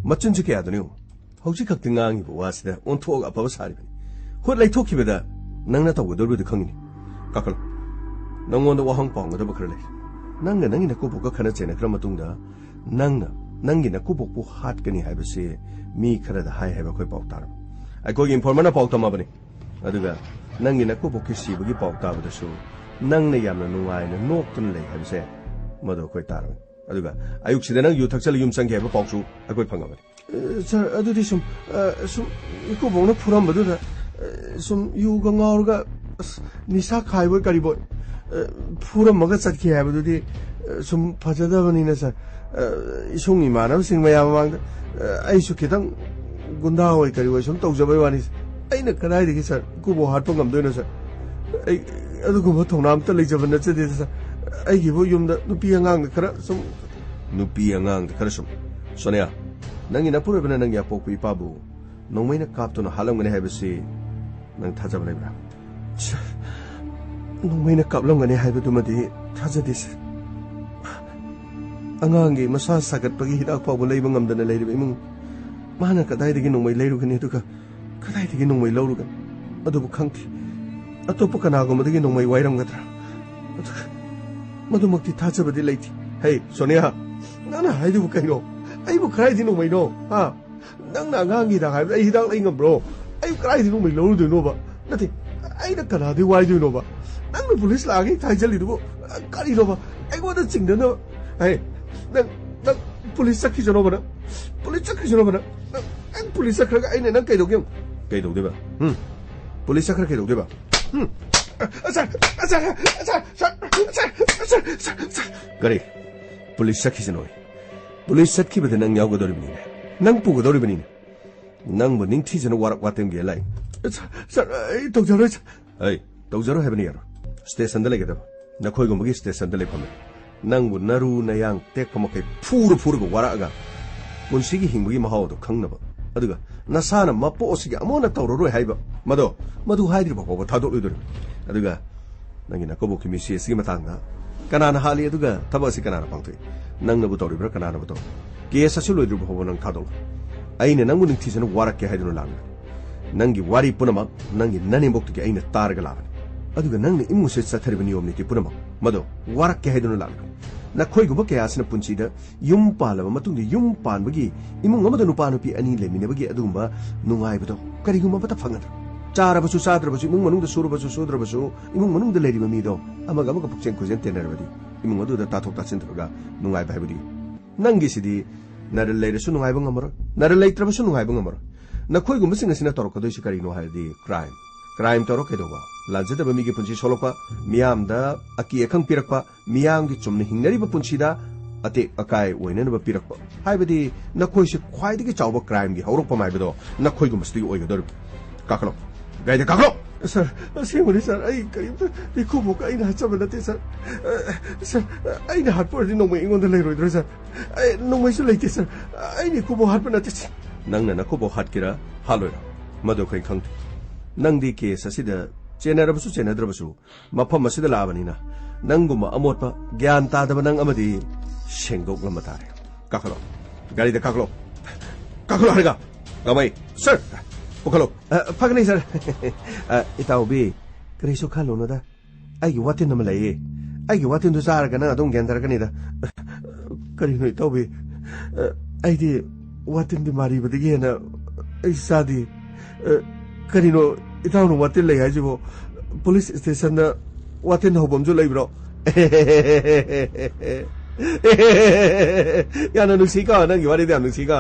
ꯃꯆꯤꯟꯁꯤ ꯀꯌꯥꯗꯅꯣ ꯌꯦꯡꯉꯨ꯫ ꯍꯧꯖꯤꯛ ꯈꯛꯇ ꯉꯥꯡꯉꯤꯕ ꯋꯥꯁꯤꯗ ꯑꯣꯟꯊꯣꯛꯑꯒ ꯑꯐꯕ ꯁꯥꯔꯤꯕꯅꯤ꯫ ꯍꯨꯠ ꯂꯩꯊꯣꯛꯈꯤꯕꯗ ꯅꯪꯅ ꯇꯧꯒꯗꯧꯔꯤꯕꯗꯨ ꯈꯪꯉꯤꯅꯤ꯫ ꯀꯥꯈꯠꯂꯣ꯫ ꯅꯪꯉꯣꯟꯗ ꯋꯥꯍꯪ ꯄꯥꯎꯒꯗꯕ ꯈꯔ ꯂꯩ꯫ ꯅꯪꯒ ꯅꯪꯒꯤ ꯅꯀꯨꯕꯣꯛꯀ ꯈꯠꯅ ꯆꯩꯅꯈ꯭ꯔ ꯃꯇꯨꯡꯗ ꯅꯪꯅ ꯅꯪꯒꯤ ꯅꯀꯨꯕꯣꯛꯄꯨ ꯍꯥꯠꯀꯅꯤ ꯍꯥꯏꯕꯁꯤ ꯃꯤ ꯈꯔꯗ ꯍꯥꯏ ꯍꯥꯏꯕ ꯑꯩꯈꯣꯏ ꯄꯥꯎ ꯇꯥꯔꯕ꯫ ꯑꯩꯈꯣꯏꯒꯤ ꯏꯟꯐꯣꯔꯃꯔꯅ ꯄꯥꯎ ꯇꯝꯃꯕꯅꯤ꯫ ꯑꯗꯨꯒ ꯅꯪꯒꯤ ꯅꯀꯨꯕꯣꯛꯀꯤ ꯁꯤꯕꯒꯤ ꯄꯥꯎ ꯇꯥꯕꯗꯁꯨ ꯅꯪꯅ ꯌꯥꯝꯅ ꯅꯨꯡꯉꯥꯏꯅ ꯅꯣꯛꯇꯨꯅ ꯂꯩ ꯍꯥꯏꯕꯁꯦ ꯃꯗꯨ ꯑꯩꯈꯣꯏ ꯇꯥꯔꯕꯅꯤ꯫ ꯑꯗꯨꯒ ꯑꯌꯨꯛꯁꯤꯗ ꯅꯪ ꯌꯨ ꯊꯛꯆꯜꯂ ꯌꯨꯝ ꯆꯪꯒꯦ ꯍꯥꯏꯕ ꯄꯥꯎꯁꯨ ꯑꯩꯈꯣꯏ ꯐꯪꯉꯕꯅꯤ꯫ ꯑ, ꯁꯥꯔ, ꯑꯗꯨꯗꯤ ꯁꯨꯝ, ꯑ, ꯁꯨꯝ ꯏꯀꯨꯕꯣꯛꯅ ꯐꯨꯔꯝꯕꯗꯨꯗ, ꯑ, ꯁꯨꯝ ꯌꯨꯒ ꯉꯥꯎꯔꯒ, ꯑꯁ, ꯅꯤꯁꯥ ꯈꯥꯏꯕꯣꯏ ꯀꯔꯤꯕꯣꯏ, ꯑ, ꯐꯨꯔꯝꯃꯒ ꯆꯠꯈꯤ ꯍꯥꯏꯕꯗꯨꯗꯤ, ꯑ, ꯁꯨꯝ ꯐꯖꯗꯕꯅꯤꯅ, ꯁꯥꯔ꯫ ꯑ, ꯏꯁꯨꯡ ꯏꯃꯥꯟꯅꯕꯁꯤꯡ ꯃꯌꯥꯝ ꯃꯃꯥꯡꯗ, ꯑ, ꯑꯩꯁꯨ ꯈꯤꯇꯪ ꯒꯨꯟꯗꯥ ꯑꯣꯏ ꯀꯔꯤ ꯑꯣꯏ ꯁꯨꯝ ꯇꯧꯖꯕꯩ ꯋꯥꯅꯤ꯫ ꯑꯩꯅ ꯀꯗꯥꯏꯗꯒꯤ, ꯁꯥꯔ, ꯏꯀꯨꯕꯣꯛ ꯍꯥꯠꯄ ꯉꯝꯗꯣꯏꯅꯣ, ꯁꯥꯔ? ꯑꯩ ꯑꯗꯨꯒꯨꯝꯕ ꯊꯧꯅꯥ ꯑꯝꯇ ꯂꯩꯖꯕ ꯅꯠꯆꯗꯦꯗ, ꯁꯥꯔ꯫ ꯑꯩꯒꯤꯕꯨ ꯌꯨꯝꯗ ꯅꯨꯄꯤ ꯑꯉꯥꯡꯗ ꯈꯔ ꯁꯨꯝ ꯅꯨꯄꯤ ꯑꯉꯥꯡꯗ ꯈꯔ ꯁꯨꯝ꯫ ꯁꯣꯅꯤꯌꯥ, ꯅꯪꯒꯤ ꯅꯄꯨꯔꯣꯏꯕꯅ ꯅꯪꯒꯤ ꯑꯄꯣꯛꯄ ꯏꯄꯥꯕꯨ ꯅꯣꯡꯃꯩꯅ ꯀꯥꯞꯇꯨꯅ ꯍꯥꯠꯂꯝꯒꯅꯤ ꯍꯥꯏꯕꯁꯤ ꯅꯪ ꯊꯥꯖꯕ ꯂꯩꯕ꯭ꯔꯥ? ꯁꯥꯔ, ꯅꯣꯡꯃꯩꯅ ꯀꯥꯞꯂꯝꯒꯅꯤ ꯍꯥꯏꯕꯗꯨꯃꯗꯤ ꯊꯥꯖꯗꯦ, ꯁꯥꯔ꯫ ꯑꯉꯥꯡꯒꯤ ꯃꯁꯥ ꯁꯥꯒꯠꯄꯒꯤ ꯍꯤꯗꯥꯛ ꯐꯥꯎꯕ ꯂꯩꯕ ꯉꯝꯗꯅ ꯂꯩꯔꯤꯕ ꯏꯃꯨꯡ ꯃꯥꯅ ꯀꯗꯥꯏꯗꯒꯤ ꯅꯣꯡꯃꯩ ꯂꯩꯔꯨꯒꯅꯤ, ꯑꯗꯨꯒ ꯀꯗꯥꯏꯗꯒꯤ ꯅꯣꯡꯃꯩ ꯂꯧꯔꯨꯒꯅꯤ? ꯑꯗꯨꯕꯨ ꯈꯪꯗꯦ, ꯑꯇꯣꯞꯄ ꯀꯅꯥꯒꯨꯝꯕꯗꯒꯤ ꯅꯣꯡꯃꯩ ꯋꯥꯏꯔꯝꯒꯗ꯭ꯔꯥ? ꯑꯗꯨꯒ ꯃꯗꯨꯃꯛꯇꯤ ꯊꯥꯖꯕꯗꯤ ꯂꯩꯇꯦ꯫ ꯍꯦ, ꯁꯣꯅꯤꯌꯥ, ꯅꯪꯅ ꯍꯥꯏꯗꯨꯕꯨ ꯀꯩꯅꯣ? ꯑꯩꯕꯨ ꯀꯗꯥꯏꯗꯒꯤ ꯅꯣꯡꯃꯩꯅꯣ? ꯍꯥ? ꯅꯪꯅ ꯑꯉꯥꯡꯒꯤ ꯍꯤꯗꯥꯛ ꯍꯥꯏꯕꯗ ꯑꯩ ꯍꯤꯗꯥꯛ ꯂꯩ ꯉꯝꯕ꯭ꯔꯣ? ꯑꯩꯕꯨ ꯀꯗꯥꯏꯗꯒꯤ ꯅꯣꯡꯃꯩ ꯂꯧꯔꯨꯗꯣꯏꯅꯣꯕ? ꯅꯠꯇꯦ, ꯑꯩꯅ ꯀꯅꯥꯗꯒꯤ ꯋꯥꯏꯗꯣꯏꯅꯣꯕ? ꯅꯪꯅ ꯄꯨꯂꯤꯁ ꯂꯥꯛꯑꯒ ꯍꯦꯛꯇ ꯍꯥꯏꯖꯜꯂꯤꯗꯨꯕꯨ ꯀꯔꯤꯅꯣꯕ? ꯑꯩꯉꯣꯟꯗ ꯆꯤꯡꯅꯅꯕ? ꯍꯦ, ꯅꯪ, ꯅꯪ ꯄꯨꯂꯤꯁ ꯆꯠꯈꯤꯁꯅꯣꯕ ꯅꯪ꯫ ꯄꯨꯂꯤꯁ ꯆꯠꯈꯤꯁꯅꯣꯕ ꯅꯪ꯫ ꯅꯪ, ꯅꯪ ꯄꯨꯂꯤꯁ ꯆꯠꯈ꯭ꯔꯒ ꯑꯩꯅ ꯅꯪ ꯀꯩꯗꯧꯒꯦ? ꯀꯩꯗꯧꯗꯣꯏꯕ? ꯍꯨꯝ? ꯄꯨꯂꯤꯁ ꯆꯠꯈ꯭ꯔ ꯀꯩꯗꯧꯗꯣꯏꯕ? ꯍꯨꯝ? ꯑ, ꯁꯥꯔ, ꯑ, ꯁꯥꯔ, ꯑ, ꯁꯥꯔ, ꯁꯥꯔ, ꯁꯥꯔ, ꯁꯥꯔ, ꯁꯥꯔ, ꯁꯥꯔ꯫ ꯀꯔꯤ? ꯄꯨꯂꯤꯁ ꯆꯠꯈꯤꯁꯅꯣꯌꯦ? ꯄꯨꯂꯤꯁ ꯆꯠꯈꯤꯕꯗ ꯅꯪ ꯌꯥꯎꯒꯗꯧꯔꯤꯕꯅꯤꯅꯦ꯫ ꯅꯪ ꯄꯨꯒꯗꯧꯔꯤꯕꯅꯤꯅꯦ꯫ ꯅꯪꯕꯨ ꯅꯤꯡꯊꯤꯖꯅ ꯋꯥꯔꯛ ꯋꯥꯇꯦꯝꯒꯦ ꯂꯥꯛꯏ꯫ ꯁꯥꯔ, ꯁꯥꯔ, ꯑꯩ ꯇꯧꯖꯔꯣꯏ, ꯁꯥꯔ꯫ ꯑꯩ ꯇꯧꯖꯔꯣꯏ ꯍꯥꯏꯕꯅꯤ ꯌꯥꯔꯣꯏ꯫ ꯁ꯭ꯇꯦꯁꯟꯗ ꯂꯩꯒꯗꯕ꯫ ꯅꯈꯣꯏꯒꯨꯝꯕꯒꯤ ꯁ꯭ꯇꯦꯁꯟꯗ ꯂꯩꯐꯝ ꯂꯩ꯫ ꯅꯪꯕꯨ ꯅꯔꯨ ꯅꯌꯥꯡ ꯇꯦꯛꯄ ꯃꯈꯩ ꯐꯨꯔ ꯐꯨꯔꯒ ꯋꯥꯔꯛꯑꯒ ꯄꯨꯟꯁꯤꯒꯤ ꯍꯤꯡꯕꯒꯤ ꯃꯍꯥꯎ ꯑꯗꯨ ꯈꯪꯅꯕ꯫ ꯑꯗꯨꯒ ꯅꯁꯥꯅ ꯃꯄꯣꯛ ꯑꯁꯤꯒꯤ ꯑꯃꯨꯛ ꯍꯟꯅ ꯇꯧꯔꯔꯣꯏ ꯍꯥꯏꯕ ꯃꯗꯣ, ꯃꯗꯨ ꯍꯥꯏꯗ꯭ꯔꯤꯕ ꯐꯥꯎꯕ ꯊꯥꯗꯣꯛꯂꯣꯏꯗꯣꯏꯅꯤ꯫ ꯑꯗꯨꯒ ꯅꯪꯒꯤ ꯅꯀꯨꯕꯣꯛꯀꯤ ꯃꯤꯁꯤ ꯑꯁꯤꯒꯤ ꯃꯇꯥꯡꯗ ꯀꯅꯥꯅ ꯍꯥꯠꯂꯤ ꯑꯗꯨꯒ ꯊꯕꯛ ꯑꯁꯤ ꯀꯅꯥꯅ ꯄꯥꯡꯊꯣꯛꯏ? ꯅꯪꯅꯕꯨ ꯇꯧꯔꯤꯕ꯭ꯔꯥ, ꯀꯅꯥꯅꯕꯨ ꯇꯧꯔꯤ? ꯀꯦꯁ ꯑꯁꯤ ꯂꯣꯏꯗ꯭ꯔꯤꯕ ꯐꯥꯎꯕ ꯅꯪ ꯊꯥꯗꯣꯛꯂꯣꯏ꯫ ꯑꯩꯅ ꯅꯪꯕꯨ ꯅꯤꯡꯊꯤꯖꯅ ꯋꯥꯔꯛꯀꯦ ꯍꯥꯏꯗꯨꯅ ꯂꯥꯛꯂꯤꯕꯅꯤ꯫ ꯅꯪꯒꯤ ꯋꯥꯔꯤ ꯄꯨꯝꯅꯃꯛ ꯅꯪꯒꯤ ꯅꯅꯦꯝꯕꯣꯛꯇꯒꯤ ꯑꯩꯅ ꯇꯥꯔꯒ ꯂꯥꯛꯂꯤꯕꯅꯤ꯫ ꯑꯗꯨꯒ ꯅꯪꯅ ꯏꯃꯨꯡꯁꯤꯗ ꯆꯠꯊꯔꯤꯕ ꯅꯤꯌꯣꯝ ꯅꯤꯇꯤ ꯄꯨꯝꯅꯃꯛ ꯃꯗꯣ ꯋꯥꯔꯛꯀꯦ ꯍꯥꯏꯗꯨꯅ ꯂꯥꯛꯂꯤꯕꯅꯤ꯫ ꯅꯈꯣꯏꯒꯨꯝꯕ ꯀꯌꯥ ꯑꯁꯤꯅ ꯄꯨꯟꯁꯤꯗ ꯌꯨꯝ ꯄꯥꯜꯂꯕ ꯃꯇꯨꯡꯗ ꯌꯨꯝ ꯄꯥꯟꯕꯒꯤ ꯏꯃꯨꯡ ꯑꯃꯗ ꯅꯨꯄꯥ ꯅꯨꯄꯤ ꯑꯅꯤ ꯂꯩꯃꯤꯟꯅꯕꯒꯤ ꯑꯗꯨꯒꯨꯝꯕ ꯅꯨꯡꯉꯥꯏꯕꯗꯣ ꯀꯔꯤꯒꯨꯝꯕ ꯑꯃꯠꯇ ꯐꯪꯒꯗ꯭ꯔꯥ? ꯆꯥꯔꯕꯁꯨ ꯆꯥꯗ꯭ꯔꯕꯁꯨ, ꯏꯃꯨꯡ ꯃꯅꯨꯡꯗ ꯁꯨꯔꯕꯁꯨ ꯁꯨꯗ꯭ꯔꯕꯁꯨ, ꯏꯃꯨꯡ ꯃꯅꯨꯡꯗ ꯂꯩꯔꯤꯕ ꯃꯤꯗꯣ ꯑꯃꯒ ꯑꯃꯒ ꯄꯨꯛꯆꯦꯟ ꯈꯣꯏꯖꯦꯟ ꯇꯤꯟꯅꯔꯕꯗꯤ ꯏꯃꯨꯡ ꯑꯗꯨꯗ ꯇꯥꯊꯣꯛ ꯇꯥꯁꯤꯟ ꯇꯧꯔꯒ ꯅꯨꯡꯉꯥꯏꯕ ꯍꯥꯏꯕꯗꯤ꯫ ꯅꯪꯒꯤꯁꯤꯗꯤ ꯅꯔꯜ ꯂꯩꯔꯁꯨ ꯅꯨꯡꯉꯥꯏꯕ ꯉꯝꯃꯔꯣꯏ, ꯅꯔꯜ ꯂꯩꯇ꯭ꯔꯕꯁꯨ ꯅꯨꯡꯉꯥꯏꯕ ꯉꯝꯃꯔꯣꯏ꯫ ꯅꯈꯣꯏꯒꯨꯝꯕꯁꯤꯡ ꯑꯁꯤꯅ ꯇꯧꯔꯛꯀꯗꯣꯏꯁꯤ ꯀꯔꯤꯅꯣ ꯍꯥꯏꯔꯗꯤ ꯀ꯭ꯔꯥꯏꯝ꯫ ꯀ꯭ꯔꯥꯏꯝ ꯇꯧꯔ ꯀꯩꯗꯧꯕ? ꯂꯥꯟꯖꯗꯕ ꯃꯤꯒꯤ ꯄꯨꯟꯁꯤ ꯁꯣꯛꯂꯛꯄ, ꯃꯤꯌꯥꯝꯗ ꯑꯀꯤ ꯑꯈꯪ ꯄꯤꯔꯛꯄ, ꯃꯤꯌꯥꯝꯒꯤ ꯆꯨꯝꯅ ꯍꯤꯡꯅꯔꯤꯕ ꯄꯨꯟꯁꯤꯗ ꯑꯇꯦꯛ ꯑꯀꯥꯏ ꯑꯣꯏꯅꯅꯕ ꯄꯤꯔꯛꯄ꯫ ꯍꯥꯏꯕꯗꯤ ꯅꯈꯣꯏꯁꯦ ꯈ꯭ꯋꯥꯏꯗꯒꯤ ꯆꯥꯎꯕ ꯀ꯭ꯔꯥꯏꯝꯒꯤ ꯍꯧꯔꯛꯐꯝ ꯍꯥꯏꯕꯗꯣ ꯅꯈꯣꯏꯒꯨꯝꯕꯁꯤꯗꯒꯤ ꯑꯣꯏꯒꯗꯧꯔꯤꯕꯅꯤ꯫ ꯀꯥꯈꯠꯂꯣ, ꯒꯥꯔꯤꯗ ꯀꯥꯈꯠꯂꯣ꯫ ꯁꯥꯔ, ꯑꯁꯦꯡꯕꯅꯤ ꯁꯥꯔ, ꯑꯩ ꯀꯔꯤꯝꯇ ꯏꯀꯨꯕꯣꯛꯀ ꯑꯩꯅ ꯍꯥꯠꯆꯕ ꯅꯠꯇꯦ ꯁꯥꯔ꯫ ꯑ, ꯁꯥꯔ, ꯑꯩꯅ ꯍꯥꯠꯄ ꯑꯣꯏꯔꯗꯤ ꯅꯣꯡꯃꯩ ꯑꯩꯉꯣꯟꯗ ꯂꯩꯔꯣꯏꯗ꯭ꯔꯣ ꯁꯥꯔ? ꯑꯩ ꯅꯣꯡꯃꯩꯁꯨ ꯂꯩꯇꯦ ꯁꯥꯔ꯫ ꯑꯩꯅ ꯏꯀꯨꯕꯣꯛ ꯍꯥꯠꯄ ꯅꯠꯇꯦ ꯁꯥꯔ꯫ ꯅꯪꯅ ꯅꯀꯨꯕꯣꯛ ꯍꯥꯠꯀꯦꯔꯥ ꯍꯥꯠꯂꯣꯏꯔꯥ, ꯃꯗꯨ ꯑꯩꯈꯣꯏ ꯈꯪꯗꯦ꯫ ꯅꯪꯗꯤ ꯀꯦꯁ ꯑꯁꯤꯗ ꯆꯦꯟꯅꯔꯕꯁꯨ ꯆꯦꯟꯅꯗ꯭ꯔꯕꯁꯨ ꯃꯐꯝ ꯑꯁꯤꯗ ꯂꯥꯛꯑꯕꯅꯤꯅ ꯅꯪꯒꯨꯝꯕ ꯑꯃꯣꯠꯄ, ꯒ꯭ꯌꯥꯟ ꯇꯥꯗꯕ ꯅꯪ ꯑꯃꯗꯤ ꯁꯦꯡꯗꯣꯛꯂꯝꯕ ꯇꯥꯔꯦ꯫ ꯀꯥꯈꯠꯂꯣ, ꯒꯥꯔꯤꯗ ꯀꯥꯈꯠꯂꯣ꯫ ꯀꯥꯈꯠꯂꯣ ꯍꯥꯏꯔꯒ꯫ ꯀꯃꯥꯏ? ꯁꯔ, ꯄꯨꯈꯠꯂꯣ꯫ ꯑ, ꯐꯒꯅꯤ, ꯁꯔ꯫ ꯑ, ꯏꯇꯥꯎꯕꯤ, ꯀꯔꯤꯁꯨ ꯈꯜꯂꯨꯅꯨꯗ꯫ ꯑꯩꯒꯤ ꯋꯥꯇꯤꯟ ꯑꯃ ꯂꯩꯌꯦ꯫ ꯑꯩꯒꯤ ꯋꯥꯇꯤꯟꯗꯨ ꯆꯥꯔꯒ ꯅꯪ ꯑꯗꯨꯝ ꯒ꯭ꯌꯥꯟ ꯇꯥꯔꯛꯀꯅꯤꯗ꯫ ꯀꯔꯤꯅꯣ, ꯏꯇꯥꯎꯕꯤ? ꯑ, ꯑꯩꯗꯤ ꯋꯥꯇꯤꯟꯗꯤ ꯃꯥꯔꯤꯕꯗꯒꯤ ꯍꯦꯟꯅ ꯑꯩ ꯆꯥꯗꯦ꯫ ꯑ, ꯀꯔꯤꯅꯣ, ꯏꯇꯥꯎꯅ ꯋꯥꯇꯤꯟ ꯂꯩ ꯍꯥꯏꯁꯤꯕꯨ? ꯄꯨꯂꯤꯁ ꯁ꯭ꯇꯦꯁꯟꯗ ꯋꯥꯇꯤꯟ ꯍꯧꯕꯝꯁꯨ ꯂꯩꯕ꯭ꯔꯣ? ꯌꯥꯝꯅ ꯅꯨꯡꯁꯤꯀꯣ, ꯅꯪꯒꯤ ꯋꯥꯔꯤꯗꯣ ꯌꯥꯝ ꯅꯨꯡꯁꯤꯀꯣ꯫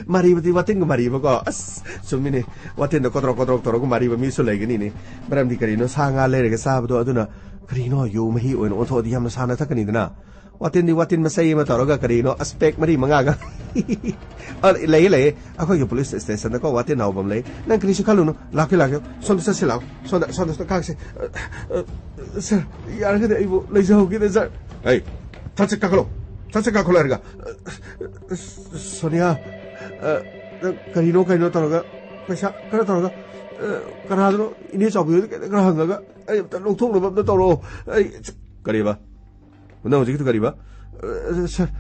ꯃꯥꯔꯤꯕꯗꯤ ꯋꯥꯇꯤꯟꯒ ꯃꯥꯔꯤꯕꯀꯣ꯫ ꯑꯁ, ꯆꯨꯝꯃꯤꯅꯦ꯫ ꯋꯥꯇꯤꯟꯗ ꯀꯣꯗ꯭ꯔꯣꯛ ꯀꯣꯗ꯭ꯔꯣꯛ ꯇꯧꯔꯒ ꯃꯥꯔꯤꯕ ꯃꯤꯁꯨ ꯂꯩꯒꯅꯤꯅꯦ꯫ ꯃꯔꯝꯗꯤ ꯀꯔꯤꯅꯣ, ꯁꯥ ꯉꯥ ꯂꯩꯔꯒ ꯆꯥꯕꯗꯣ, ꯑꯗꯨꯅ ꯀꯔꯤꯅꯣ, ꯌꯨ ꯃꯍꯤ ꯑꯣꯏꯅ ꯑꯣꯟꯊꯣꯛꯑꯗꯤ ꯌꯥꯝꯅ ꯁꯥꯟꯅ ꯊꯛꯀꯅꯤꯗꯅ꯫ ꯋꯥꯇꯤꯟꯗꯤ ꯋꯥꯇꯤꯟ ꯃꯆꯩ ꯑꯃ ꯇꯧꯔꯒ ꯀꯔꯤꯅꯣ, ꯑꯁ, ꯄꯦꯛ ꯃꯔꯤ ꯃꯉꯥꯒ꯫ ꯑ, ꯂꯩꯌꯦ, ꯂꯩꯌꯦ꯫ ꯑꯩꯈꯣꯏꯒꯤ ꯄꯨꯂꯤꯁ ꯁ꯭ꯇꯦꯁꯟꯗꯀꯣ ꯋꯥꯇꯤꯟ ꯍꯧꯕꯝ ꯂꯩ꯫ ꯅꯪ ꯀꯔꯤꯁꯨ ꯈꯜꯂꯨꯅꯨ꯫ ꯂꯥꯛꯀꯦ, ꯂꯥꯛꯀꯦ꯫ ꯁꯣꯝꯗ ꯆꯠꯁꯤ ꯂꯥꯛꯑꯣ꯫ ꯁꯣꯝꯗ, ꯁꯣꯝꯗ, ꯁꯣꯝꯗ ꯀꯥꯈ꯭ꯔꯁꯤ꯫ ꯑ, ꯑ, ꯁꯔ, ꯌꯥꯔꯒꯗꯤ ꯑꯩꯕꯨ ꯂꯩꯖꯍꯧꯒꯦꯗ, ꯁꯔ꯫ ꯑꯩ, ꯊꯛꯁꯦ ꯀꯥꯈꯠꯂꯣ꯫ ꯊꯛꯁꯦ ꯀꯥꯈꯠꯂꯣ ꯍꯥꯏꯔꯒ꯫ ꯑ, ꯑ, ꯁꯣꯅꯤꯌꯥ, ꯑ, ꯅꯪ ꯀꯔꯤꯅꯣ ꯀꯔꯤꯅꯣ ꯇꯧꯔꯒ, ꯄꯩꯁꯥ ꯈꯔ ꯇꯧꯔꯒ, ꯑ, ꯀꯅꯥꯗꯅꯣ, ꯏꯅꯦ ꯆꯥꯎꯕꯤ ꯍꯣꯏꯗ ꯀꯩꯗ ꯈꯔ ꯍꯪꯉꯒ, ꯑꯩ ꯑꯝꯇ ꯂꯧꯊꯣꯛꯅꯕ ꯑꯝꯇ ꯇꯧꯔꯛꯑꯣ꯫ ꯑꯩ, ꯀꯔꯤꯕ? ꯅꯪ ꯍꯧꯖꯤꯛꯀꯤꯗꯨ ꯀꯔꯤꯕ? ꯑ, ꯁꯔ,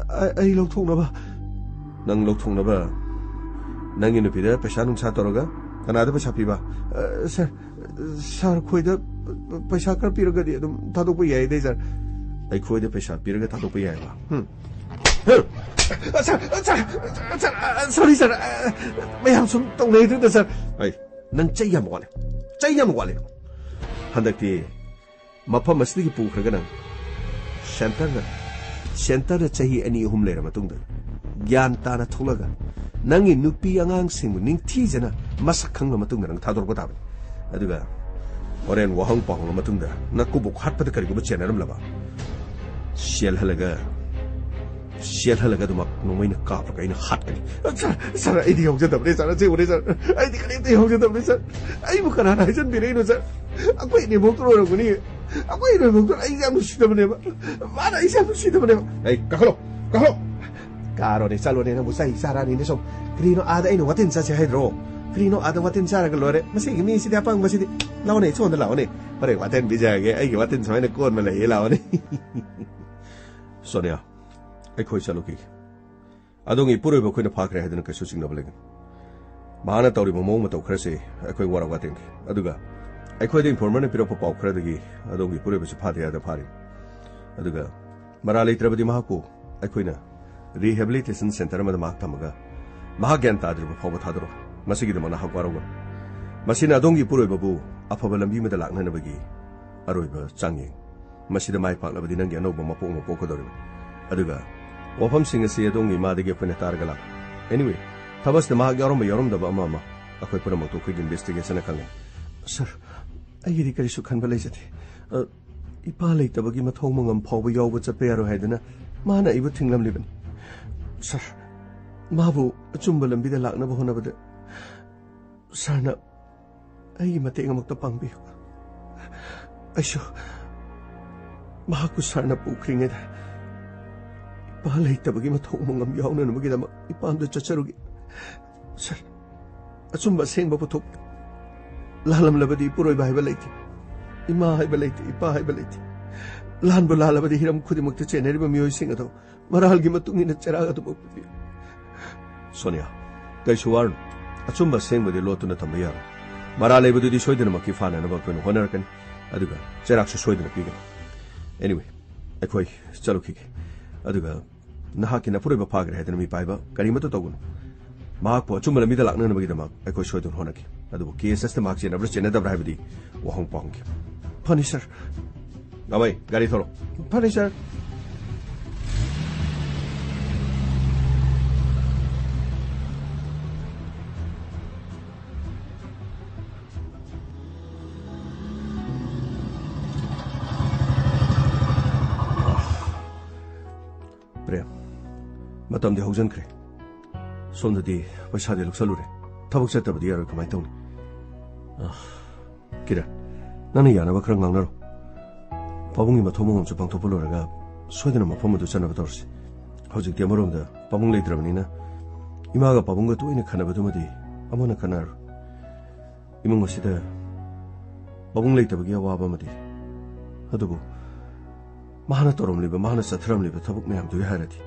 ꯑ, ꯑꯩ ꯂꯧꯊꯣꯛꯅꯕ꯫ ꯅꯪ ꯂꯧꯊꯣꯛꯅꯕ? ꯅꯪꯒꯤ ꯅꯨꯄꯤꯗ ꯄꯩꯁꯥ ꯅꯨꯡꯁꯥ ꯇꯧꯔꯒ ꯀꯅꯥꯗ ꯄꯩꯁꯥ ꯄꯤꯕ? ꯑ, ꯁꯔ, ꯁꯔ, ꯈꯣꯏꯗ ꯄꯩꯁꯥ ꯈꯔ ꯄꯤꯔꯒꯗꯤ ꯑꯗꯨꯝ ꯊꯥꯗꯣꯛꯄ ꯌꯥꯏꯗꯩ, ꯁꯔ꯫ ꯑꯩꯈꯣꯏꯗ ꯄꯩꯁꯥ ꯄꯤꯔꯒ ꯊꯥꯗꯣꯛꯄ ꯌꯥꯏꯕ? ꯍꯨꯝ? ꯑ, ꯁꯔ, ꯑ, ꯁꯔ, ꯁꯔ, ꯑ, ꯁꯣꯔꯤ, ꯁꯔ, ꯑ, ꯃꯌꯥꯝ ꯁꯨꯝ ꯇꯧꯅꯩꯗꯨꯗ, ꯁꯔ꯫ ꯑꯩ, ꯅꯪ ꯆꯩ ꯌꯥꯝ ꯋꯥꯠꯂꯦ꯫ ꯆꯩ ꯌꯥꯝ ꯋꯥꯠꯂꯦ꯫ ꯍꯟꯗꯛꯇꯤ ꯃꯐꯝ ꯑꯁꯤꯗꯒꯤ ꯄꯨꯈ꯭ꯔꯒ ꯅꯪ ꯁꯦꯟꯇꯔꯗ, ꯁꯦꯟꯇꯔꯗ ꯆꯍꯤ ꯑꯅꯤ ꯑꯍꯨꯝ ꯂꯩꯔ ꯃꯇꯨꯡꯗ ꯒ꯭ꯌꯥꯟ ꯇꯥꯅ ꯊꯣꯛꯂꯒ ꯅꯪꯒꯤ ꯅꯨꯄꯤ ꯑꯉꯥꯡꯁꯤꯡꯕꯨ ꯅꯤꯡꯊꯤꯖꯅ ꯃꯁꯛ ꯈꯪꯂ ꯃꯇꯨꯡꯗ ꯅꯪ ꯊꯥꯗꯣꯔꯛꯄ ꯇꯥꯕꯅꯤ꯫ ꯑꯗꯨꯒ ꯍꯣꯔꯦꯟ ꯋꯥꯍꯪ ꯄꯥꯎꯍꯪꯂ ꯃꯇꯨꯡꯗ ꯅꯀꯨꯕꯣꯛ ꯍꯥꯠꯄꯗ ꯀꯔꯤꯒꯨꯝꯕ ꯆꯦꯟꯅꯔꯝꯂꯕ, ꯆꯦꯜꯍꯜꯂꯒ, ꯆꯦꯜꯍꯜꯂꯒ ꯑꯗꯨꯃꯛ ꯅꯣꯡꯃꯩꯅ ꯀꯥꯞꯂꯒ ꯑꯩꯅ ꯍꯥꯠꯀꯅꯤ꯫ ꯁꯥꯔ, ꯁꯥꯔ, ꯑꯩꯗꯤ ꯌꯥꯎꯖꯗꯕꯅꯦ, ꯁꯥꯔ, ꯑꯁꯦꯡꯕꯅꯦ, ꯁꯥꯔ꯫ ꯑꯩꯗꯤ ꯀꯔꯤꯝꯇ ꯌꯥꯎꯖꯗꯕꯅꯦ, ꯁꯥꯔ꯫ ꯑꯩꯕꯨ ꯀꯅꯥꯅ ꯍꯥꯏꯖꯟꯕꯤꯔꯛꯏꯅꯣ, ꯁꯥꯔ? ꯑꯩꯈꯣꯏ ꯏꯅꯦꯝꯕꯣꯛꯇꯣ ꯑꯣꯏꯔꯝꯒꯅꯤ꯫ ꯑꯩꯈꯣꯏ ꯏꯅꯦꯝꯕꯣꯛꯇꯣ ꯑꯩ ꯌꯥꯝ ꯅꯨꯡꯁꯤꯗꯕꯅꯦꯕ꯫ ꯃꯥꯅ ꯑꯩꯁꯦ ꯌꯥꯝ ꯅꯨꯡꯁꯤꯗꯕꯅꯦꯕ꯫ ꯑꯩ, ꯀꯥꯈꯠꯂꯣ, ꯀꯥꯈꯠꯂꯣ꯫ ꯀꯥꯔꯣꯅꯦ, ꯆꯠꯂꯣꯅꯦ, ꯅꯪꯕꯨ ꯆꯩ ꯆꯥꯔꯅꯤꯅꯦ ꯁꯨꯝ꯫ ꯀꯔꯤꯅꯣ, ꯑꯥꯗ ꯑꯩꯅ ꯋꯥꯇꯤꯟ ꯆꯥꯁꯦ ꯍꯥꯏꯗ꯭ꯔꯣ? ꯀꯔꯤꯅꯣ, ꯑꯥꯗ ꯋꯥꯇꯤꯟ ꯆꯥꯔꯒ ꯂꯣꯏꯔꯦ? ꯃꯁꯤꯒꯤ ꯃꯤꯁꯤꯗꯤ, ꯑꯄꯪꯕꯁꯤꯗꯤ꯫ ꯂꯥꯛꯑꯣꯅꯦ, ꯁꯣꯝꯗ ꯂꯥꯛꯑꯣꯅꯦ꯫ ꯍꯣꯔꯦꯟ ꯋꯥꯇꯤꯟ ꯄꯤꯖꯔꯒꯦ꯫ ꯑꯩꯒꯤ ꯋꯥꯇꯤꯟ ꯁꯨꯃꯥꯏꯅ ꯀꯣꯟꯕ ꯂꯩꯌꯦ, ꯂꯥꯛꯑꯣꯅꯦ꯫ ꯁꯣꯅꯤꯌꯥ, ꯑꯩꯈꯣꯏ ꯆꯠꯂꯨꯈꯤꯒꯦ꯫ ꯑꯗꯣꯝꯒꯤ ꯏꯄꯨꯔꯣꯏꯕ ꯑꯩꯈꯣꯏꯅ ꯐꯥꯈ꯭ꯔꯦ ꯍꯥꯏꯗꯨꯅ ꯀꯩꯁꯨ ꯆꯤꯡꯅꯕ ꯂꯩꯒꯅꯨ꯫ ꯃꯍꯥꯛꯅ ꯇꯧꯔꯤꯕ ꯃꯑꯣꯡ ꯃꯇꯧ ꯈꯔꯁꯤ ꯑꯩꯈꯣꯏ ꯋꯥꯔꯧ ꯋꯥꯇꯦꯝꯒꯤ꯫ ꯑꯗꯨꯒ ꯑꯩꯈꯣꯏꯗ ꯏꯟꯐꯣꯔꯃꯔꯅ ꯄꯤꯔꯛꯄ ꯄꯥꯎ ꯈꯔꯗꯒꯤ ꯑꯗꯣꯝꯒꯤ ꯏꯄꯨꯔꯣꯏꯕꯁꯤ ꯐꯥꯗꯦ ꯍꯥꯏꯗꯅ ꯐꯥꯔꯤ꯫ ꯑꯗꯨꯒ ꯃꯔꯥꯜ ꯂꯩꯇ꯭ꯔꯕꯗꯤ ꯃꯍꯥꯛꯄꯨ ꯑꯩꯈꯣꯏꯅ ꯔꯤꯍꯦꯕꯤꯂꯤꯇꯦꯁꯟ ꯁꯦꯟꯇꯔ ꯑꯃꯗ ꯃꯍꯥꯛ ꯊꯝꯃꯒ ꯃꯍꯥꯛ ꯒ꯭ꯌꯥꯟ ꯇꯥꯗ꯭ꯔꯤꯕ ꯐꯥꯎꯕ ꯊꯥꯗꯣꯔꯛꯎ꯫ ꯃꯁꯤꯒꯤꯗꯃꯛ ꯅꯍꯥꯛ ꯋꯥꯔꯧꯒꯅꯨ꯫ ꯃꯁꯤꯅ ꯑꯗꯣꯝꯒꯤ ꯏꯄꯨꯔꯣꯏꯕꯕꯨ ꯑꯐꯕ ꯂꯝꯕꯤ ꯑꯃꯗ ꯂꯥꯛꯅꯅꯕꯒꯤ ꯑꯔꯣꯏꯕ ꯆꯥꯡꯌꯦꯡ꯫ ꯃꯁꯤꯗ ꯃꯥꯏ ꯄꯥꯛꯂꯕꯗꯤ ꯅꯪꯒꯤ ꯑꯅꯧꯕ ꯃꯄꯣꯛ ꯑꯃ ꯄꯣꯛꯀꯗꯧꯔꯤꯕꯅꯤ꯫ ꯑꯗꯨꯒ ꯋꯥꯐꯝꯁꯤꯡ ꯑꯁꯤ ꯑꯗꯣꯝꯒꯤ ꯏꯃꯥꯗꯒꯤ ꯑꯩꯈꯣꯏꯅ ꯇꯥꯔꯒ ꯂꯥꯛꯄ꯫ Anyway, ꯊꯕꯛꯁꯤꯗ ꯃꯍꯥꯛ ꯌꯥꯎꯔꯝꯕ ꯌꯥꯎꯔꯝꯗꯕ ꯑꯃ ꯑꯃ ꯑꯩꯈꯣꯏ ꯄꯨꯝꯅꯃꯛꯇꯨ ꯑꯩꯈꯣꯏꯒꯤ ꯏꯟꯚꯦꯁꯇꯤꯒꯦꯁꯟꯅ ꯈꯪꯒꯅꯤ꯫ ꯁꯥꯔ, ꯑꯩꯒꯤꯗꯤ ꯀꯔꯤꯁꯨ ꯈꯟꯕ ꯂꯩꯖꯗꯦ꯫ ꯑ, ꯏꯄꯥ ꯂꯩꯇꯕꯒꯤ ꯃꯊꯧ ꯃꯉꯝ ꯐꯥꯎꯕ ꯌꯥꯎꯕ ꯆꯠꯄ ꯌꯥꯔꯣꯏ ꯍꯥꯏꯗꯨꯅ ꯃꯥꯅ ꯑꯩꯕꯨ ꯊꯤꯡꯂꯝꯂꯤꯕꯅꯤ꯫ ꯁꯥꯔ, ꯃꯥꯕꯨ ꯑꯆꯨꯝꯕ ꯂꯝꯕꯤꯗ ꯂꯥꯛꯅꯕ ꯍꯣꯠꯅꯕꯗ ꯁꯥꯔꯅ ꯑꯩꯒꯤ ꯃꯇꯦꯡ ꯑꯃꯛꯇ ꯄꯥꯡꯕꯤꯌꯨ꯫ ꯑꯩꯁꯨ ꯃꯍꯥꯛꯄꯨ ꯁꯥꯔꯅ ꯄꯨꯈ꯭ꯔꯤꯉꯩꯗ ꯏꯄꯥ ꯂꯩꯇꯕꯒꯤ ꯃꯊꯧ ꯃꯉꯝ ꯌꯥꯎꯅꯅꯕꯒꯤꯗꯃꯛ ꯏꯄꯥꯝꯗ ꯆꯠꯆꯔꯨꯒꯦ꯫ ꯁꯥꯔ, ꯑꯆꯨꯝꯕ ꯑꯁꯦꯡꯕ ꯄꯨꯊꯣꯛ꯫ ꯂꯥꯜꯂꯝꯂꯕꯗꯤ ꯏꯄꯨꯔꯣꯏꯕ ꯍꯥꯏꯕ ꯂꯩꯇꯦ, ꯏꯃꯥ ꯍꯥꯏꯕ ꯂꯩꯇꯦ, ꯏꯄꯥ ꯍꯥꯏꯕ ꯂꯩꯇꯦ꯫ ꯂꯥꯟꯕꯨ ꯂꯥꯜꯂꯕꯗꯤ ꯍꯤꯔꯝ ꯈꯨꯗꯤꯡꯃꯛꯇ ꯆꯦꯟꯅꯔꯤꯕ ꯃꯤꯑꯣꯏꯁꯤꯡ ꯑꯗꯣ ꯃꯔꯥꯜꯒꯤ ꯃꯇꯨꯡ ꯏꯟꯅ ꯆꯩꯔꯥꯛ ꯑꯗꯨꯃꯛ ꯄꯤꯕꯤꯌꯨ꯫ ꯁꯣꯅꯤꯌꯥ, ꯀꯩꯁꯨ ꯋꯥꯔꯨꯅꯨ꯫ ꯑꯆꯨꯝꯕ ꯑꯁꯦꯡꯕꯗꯤ ꯂꯣꯠꯇꯨꯅ ꯊꯝꯕ ꯌꯥꯔꯣꯏ꯫ ꯃꯔꯥꯜ ꯂꯩꯕꯗꯨꯗꯤ ꯁꯣꯏꯗꯅꯃꯛꯀꯤ ꯐꯥꯅꯅꯕ ꯑꯩꯈꯣꯏꯅ ꯍꯣꯠꯅꯔꯛꯀꯅꯤ, ꯑꯗꯨꯒ ꯆꯩꯔꯥꯛꯁꯨ ꯁꯣꯏꯗꯅ ꯄꯤꯒꯅꯤ꯫ Anyway, ꯑꯩꯈꯣꯏ ꯆꯠꯂꯨꯈꯤꯒꯦ꯫ ꯑꯗꯨꯒ ꯅꯍꯥꯛꯀꯤ ꯅꯄꯨꯔꯣꯏꯕ ꯐꯥꯈ꯭ꯔꯦ ꯍꯥꯏꯗꯅ ꯃꯤꯄꯥꯏꯕ ꯀꯔꯤꯃꯠꯇ ꯇꯧꯒꯅꯨ꯫ ꯃꯍꯥꯛꯄꯨ ꯑꯆꯨꯝꯕ ꯂꯝꯕꯤꯗ ꯂꯥꯛꯅꯅꯕꯒꯤꯗꯃꯛ ꯑꯩꯈꯣꯏ ꯁꯣꯏꯗꯅ ꯍꯣꯠꯅꯈꯤ꯫ ꯑꯗꯨꯕꯨ ꯀꯦꯁ ꯑꯁꯤꯗ ꯃꯍꯥꯛ ꯆꯦꯟꯅꯕ꯭ꯔꯥ ꯆꯦꯟꯅꯗꯕ꯭ꯔꯥ ꯍꯥꯏꯕꯗꯤ ꯋꯥꯍꯪ ꯄꯥꯎꯍꯟꯈꯤ꯫ ꯐꯅꯤ, ꯁꯥꯔ꯫ ꯉꯥꯃꯩ, ꯒꯥꯔꯤ ꯊꯧꯔꯣ꯫ ꯐꯅꯤ, ꯁꯥꯔ꯫ ꯄ꯭ꯔꯦꯝ, ꯃꯇꯝꯗꯤ ꯍꯧꯖꯤꯟꯈ꯭ꯔꯦ꯫ ꯁꯣꯝꯗꯗꯤ ꯄꯩꯁꯥꯗꯤ ꯂꯧꯁꯜꯂꯨꯔꯦ꯫ ꯊꯕꯛ ꯆꯠꯇꯕꯗꯤ ꯌꯥꯔꯣꯏ, ꯀꯃꯥꯏꯅ ꯇꯧꯅꯤ? ꯑ, ꯀꯤꯔꯟ, ꯅꯪꯅ ꯌꯥꯅꯕ ꯈꯔ ꯉꯥꯡꯅꯔꯣ꯫ ꯄꯥꯕꯨꯡꯒꯤ ꯃꯊꯧ ꯃꯉꯝꯁꯨ ꯄꯥꯡꯊꯣꯛꯄ ꯂꯣꯏꯔꯒ ꯁꯣꯏꯗꯅ ꯃꯐꯝ ꯑꯗꯨ ꯆꯠꯅꯕ ꯇꯧꯔꯁꯤ꯫ ꯍꯧꯖꯤꯛꯇꯤ ꯑꯃꯔꯣꯝꯗ ꯄꯥꯕꯨꯡ ꯂꯩꯇ꯭ꯔꯕꯅꯤꯅ ꯏꯃꯥꯒ ꯄꯥꯕꯨꯡꯒ ꯇꯣꯏꯅ ꯈꯟꯅꯕꯗꯨꯃꯗꯤ ꯑꯃꯅ ꯀꯥꯟꯅꯔꯣꯏ꯫ ꯏꯃꯨꯡ ꯑꯁꯤꯗ ꯄꯥꯕꯨꯡ ꯂꯩꯇꯕꯒꯤ ꯑꯋꯥꯕ ꯑꯃꯗꯤ, ꯑꯗꯨꯕꯨ ꯃꯍꯥꯛꯅ ꯇꯧꯔꯝꯂꯤꯕ, ꯃꯍꯥꯛꯅ ꯆꯠꯊꯔꯝꯂꯤꯕ ꯊꯕꯛ ꯃꯌꯥꯝꯗꯨꯒꯤ ꯍꯥꯏꯔꯗꯤ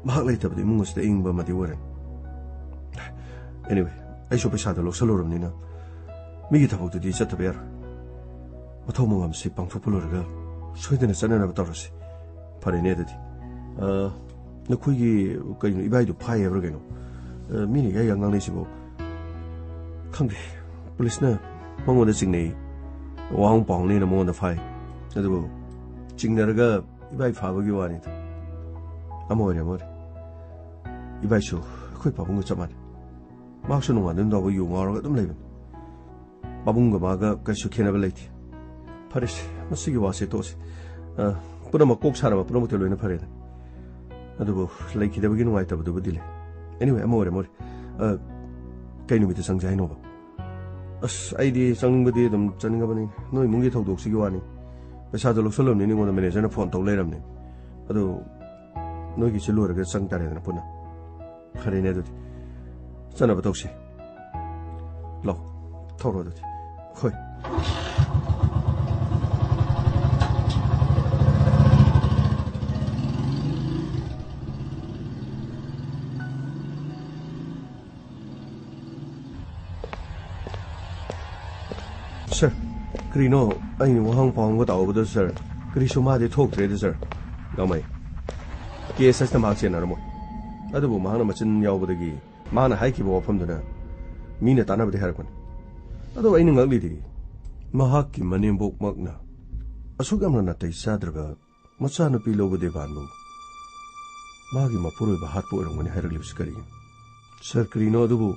ꯃꯍꯥꯛ ꯂꯩꯇꯕꯗ ꯏꯃꯨꯡ ꯑꯁꯤꯗ ꯑꯏꯪꯕ ꯑꯃꯗꯤ ꯑꯣꯏꯔꯅꯤ꯫ Anyway, ꯑꯩꯁꯨ ꯄꯩꯁꯥꯗꯣ ꯂꯧꯁꯜꯂꯨꯔꯕꯅꯤꯅ ꯃꯤꯒꯤ ꯊꯕꯛꯇꯨꯗꯤ ꯆꯠꯇꯕ ꯌꯥꯔꯣꯏ꯫ ꯃꯊꯧ ꯃꯉꯝꯁꯤ ꯄꯥꯡꯊꯣꯛꯄ ꯂꯣꯏꯔꯒ ꯁꯣꯏꯗꯅ ꯆꯠꯅꯅꯕ ꯇꯧꯔꯁꯤ꯫ ꯐꯔꯦꯅꯦ ꯑꯗꯨꯗꯤ꯫ ꯑ, ꯅꯈꯣꯏꯒꯤ ꯀꯩꯅꯣ, ꯏꯕꯥꯏꯗꯨ ꯐꯥꯏ ꯍꯥꯏꯕ꯭ꯔꯥ ꯀꯩꯅꯣ? ꯑ, ꯃꯤꯅ ꯏꯌꯥ ꯏꯌꯥ ꯉꯥꯡꯅꯩꯁꯤꯕꯨ? ꯈꯪꯗꯦ꯫ ꯄꯨꯂꯤꯁꯅ ꯃꯉꯣꯟꯗ ꯆꯤꯡꯅꯩ꯫ ꯋꯥꯍꯪ ꯄꯥꯎꯍꯪꯅꯦꯅ ꯃꯉꯣꯟꯗ ꯐꯥꯏ꯫ ꯑꯗꯨꯕꯨ ꯆꯤꯡꯅꯔꯒ ꯏꯕꯥꯏ ꯐꯥꯕꯒꯤ ꯋꯥꯅꯤꯗ꯫ ꯑꯃ ꯑꯣꯏꯔꯦ, ꯑꯃ ꯑꯣꯏꯔꯦ꯫ ꯏꯕꯥꯏꯁꯨ ꯑꯩꯈꯣꯏ ꯄꯥꯕꯨꯡꯒ ꯆꯞ ꯃꯥꯟꯅꯩ꯫ ꯃꯍꯥꯛꯁꯨ ꯅꯣꯡꯉꯥꯟꯕ ꯅꯨꯃꯤꯠ ꯐꯥꯎꯕ ꯌꯨ ꯉꯥꯎꯔꯒ ꯑꯗꯨꯝ ꯂꯩꯕꯅꯤ꯫ ꯄꯥꯕꯨꯡꯒ ꯃꯥꯒ ꯀꯩꯁꯨ ꯈꯦꯠꯅꯕ ꯂꯩꯇꯦ꯫ ꯐꯔꯦꯁꯦ, ꯃꯁꯤꯒꯤ ꯋꯥꯁꯦ ꯇꯣꯛꯑꯁꯤ꯫ ꯑ, ꯄꯨꯝꯅꯃꯛ ꯀꯣꯛ ꯁꯥꯔꯕ ꯄꯨꯝꯅꯃꯛꯇꯤ ꯂꯣꯏꯅ ꯐꯔꯦꯗ꯫ ꯑꯗꯨꯕꯨ ꯂꯩꯈꯤꯗꯕꯒꯤ ꯅꯨꯡꯉꯥꯏꯇꯕꯗꯨꯕꯨꯗꯤ ꯂꯩ꯫ Anyway, ꯑꯃ ꯑꯣꯏꯔꯦ, ꯑꯃ ꯑꯣꯏꯔꯦ꯫ ꯑ, ꯀꯩ ꯅꯨꯃꯤꯠꯇ ꯆꯪꯁꯦ ꯍꯥꯏꯅꯣꯕ? ꯑꯁ, ꯑꯩꯗꯤ ꯆꯪꯅꯤꯡꯕꯗꯤ ꯑꯗꯨꯝ ꯆꯪꯅꯤꯡꯉꯕꯅꯤ꯫ ꯅꯣꯏ ꯏꯃꯨꯡꯒꯤ ꯊꯧꯗꯣꯛꯁꯤꯒꯤ ꯋꯥꯅꯤ꯫ ꯄꯩꯁꯥꯗꯣ ꯂꯧꯁꯜꯂꯕꯅꯤꯅ ꯑꯩꯉꯣꯟꯗ ꯃꯦꯅꯦꯖꯔꯅ ꯐꯣꯟ ꯇꯧ ꯂꯩꯔꯕꯅꯤ꯫ ꯑꯗꯨ ꯅꯣꯏꯒꯤꯁꯤ ꯂꯣꯏꯔꯒ ꯆꯪ ꯇꯥꯔꯦꯗꯅ ꯄꯨꯟꯅ꯫ ꯐꯔꯦꯅꯦ ꯑꯗꯨꯗꯤ꯫ ꯆꯠꯅꯕ ꯇꯧꯁꯤ꯫ ꯂꯥꯎ, ꯊꯧꯔꯣ ꯑꯗꯨꯗꯤ꯫ ꯍꯣꯏ꯫ ꯁꯥꯔ, ꯀꯔꯤꯅꯣ? ꯑꯩꯅ ꯋꯥꯍꯪ ꯄꯥꯎꯍꯪꯒ ꯇꯧꯕꯗ, ꯁꯥꯔ, ꯀꯔꯤꯁꯨ ꯃꯥꯗꯤ ꯊꯣꯛꯇ꯭ꯔꯦꯗ, ꯁꯥꯔ꯫ ꯒꯥꯡꯃꯩ, ꯀꯦꯁ ꯑꯁꯤꯗ ꯃꯍꯥꯛ ꯆꯦꯟꯅꯔꯝꯃꯣꯏ꯫ ꯑꯗꯨꯕꯨ ꯃꯍꯥꯛꯅ ꯃꯆꯤꯟ ꯌꯥꯎꯕꯗꯒꯤ ꯃꯥꯅ ꯍꯥꯏꯈꯤꯕ ꯋꯥꯐꯝꯗꯨꯅ ꯃꯤꯅ ꯇꯥꯟꯅꯕꯗꯤ ꯍꯥꯏꯔꯛꯄꯅꯤ꯫ ꯑꯗꯣ ꯑꯩꯅ ꯉꯛꯂꯤꯗꯤ, ꯃꯍꯥꯛꯀꯤ ꯃꯅꯦꯝꯕꯣꯛꯃꯛꯅ ꯑꯁꯨꯛ ꯌꯥꯝꯅ ꯅꯥꯇꯩ ꯆꯥꯗ꯭ꯔꯕ ꯃꯆꯥꯅꯨꯄꯤ ꯂꯧꯕ ꯗꯦꯕꯥꯟꯕꯨ ꯃꯥꯒꯤ ꯃꯄꯨꯔꯣꯏꯕ ꯍꯥꯠꯄ ꯑꯣꯏꯔꯝꯒꯅꯤ ꯍꯥꯏꯔꯛꯂꯤꯕꯁꯤ ꯀꯔꯤꯒꯤꯅꯣ? ꯁꯥꯔ, ꯀꯔꯤꯅꯣ ꯑꯗꯨꯕꯨ?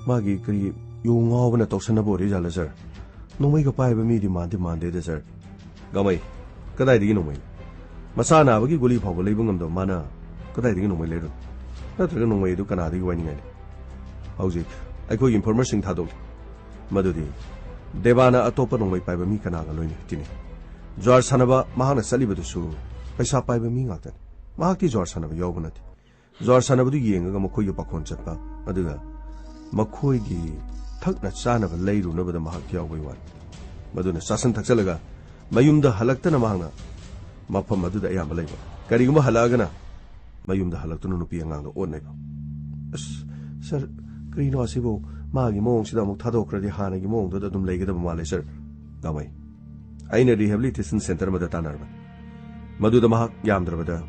ꯃꯥꯒꯤ ꯀꯔꯤ ꯌꯨ ꯉꯥꯎꯕꯅ ꯇꯧꯁꯟꯅꯕ ꯑꯣꯏꯔꯤꯖꯥꯠꯂ, ꯁꯥꯔ? ꯅꯣꯡꯃꯩꯒ ꯄꯥꯏꯕ ꯃꯤꯗꯤ ꯃꯥꯟꯗꯤ ꯃꯥꯟꯗꯦꯗ, ꯁꯥꯔ꯫ ꯒꯥꯡꯃꯩ, ꯀꯗꯥꯏꯗꯒꯤ ꯅꯣꯡꯃꯩ? ꯃꯆꯥ ꯅꯥꯕꯒꯤ ꯒꯨꯂꯤ ꯐꯥꯎꯕ ꯂꯩꯕ ꯉꯝꯗꯕ ꯃꯥꯅ ꯀꯗꯥꯏꯗꯒꯤ ꯅꯣꯡꯃꯩ ꯂꯩꯔꯨꯅꯤ? ꯅꯠꯇ꯭ꯔꯒ ꯅꯣꯡꯃꯩ ꯑꯗꯨ ꯀꯅꯥꯗꯒꯤ ꯋꯥꯏꯅꯤꯡꯉꯥꯏ ꯂꯩ? ꯍꯧꯖꯤꯛ ꯑꯩꯈꯣꯏꯒꯤ ꯏꯟꯐꯣꯔꯃꯔꯁꯤꯡ ꯊꯥꯗꯣꯛꯂꯤ꯫ ꯃꯗꯨꯗꯤ ꯗꯦꯕꯥꯅ ꯑꯇꯣꯞꯄ ꯅꯣꯡꯃꯩ ꯄꯥꯏꯕ ꯃꯤ ꯀꯅꯥꯒ ꯂꯣꯏꯅ ꯇꯤꯟꯅꯩ꯫ ꯖ꯭ꯋꯥꯔ ꯁꯥꯟꯅꯕ ꯃꯍꯥꯛꯅ ꯆꯠꯂꯤꯕꯗꯨꯁꯨ ꯄꯩꯁꯥ ꯄꯥꯏꯕ ꯃꯤ ꯉꯥꯛꯇꯅꯤ꯫ ꯃꯍꯥꯛꯇꯤ ꯖ꯭ꯋꯥꯔ ꯁꯥꯟꯅꯕ ꯌꯥꯎꯕ ꯅꯠꯇꯦ꯫ ꯖ꯭ꯋꯥꯔ ꯁꯥꯟꯅꯕꯗꯨ ꯌꯦꯡꯉꯒ ꯃꯈꯣꯏꯒ ꯄꯥꯈꯣꯟ ꯆꯠꯄ, ꯑꯗꯨꯒ ꯃꯈꯣꯏꯒꯤ ꯊꯛꯅ ꯆꯥꯅꯕ ꯂꯩꯔꯨꯅꯕꯗ ꯃꯍꯥꯛ ꯌꯥꯎꯕꯒꯤ ꯋꯥꯅꯤ꯫ ꯃꯗꯨꯅ ꯆꯥꯁꯤꯟ ꯊꯛꯆꯜꯂꯒ ꯃꯌꯨꯝꯗ ꯍꯜꯂꯛꯇꯅ ꯃꯍꯥꯛꯅ ꯃꯐꯝ ꯑꯗꯨꯗ ꯑꯌꯥꯝꯕ ꯂꯩꯕ꯫ ꯀꯔꯤꯒꯨꯝꯕ ꯍꯜꯂꯛꯑꯒꯅ ꯃꯌꯨꯝꯗ ꯍꯜꯂꯛꯇꯨꯅ ꯅꯨꯄꯤ ꯑꯉꯥꯡꯗ ꯑꯣꯠꯅꯩꯕ꯫ "ꯑꯁ, ꯁꯥꯔ, ꯀꯔꯤꯅꯣ ꯑꯁꯤꯕꯨ? ꯃꯥꯒꯤ ꯃꯑꯣꯡꯁꯤꯗ ꯑꯃꯨꯛ ꯊꯥꯗꯣꯛꯈ꯭ꯔꯗꯤ ꯍꯥꯟꯅꯒꯤ ꯃꯑꯣꯡꯗꯨꯗ ꯑꯗꯨꯝ ꯂꯩꯒꯗꯕ ꯃꯥꯜꯂꯦ, ꯁꯥꯔ"꯫ ꯒꯥꯡꯃꯩ, "ꯑꯩꯅ ꯔꯤꯍꯦꯕꯤꯂꯤꯇꯦꯁꯟ ꯁꯦꯟꯇꯔ ꯑꯃꯗ ꯇꯥꯟꯅꯔꯕꯅꯤ꯫ ꯃꯗꯨꯗ ꯃꯍꯥꯛ ꯌꯥꯝꯗ꯭ꯔꯕꯗ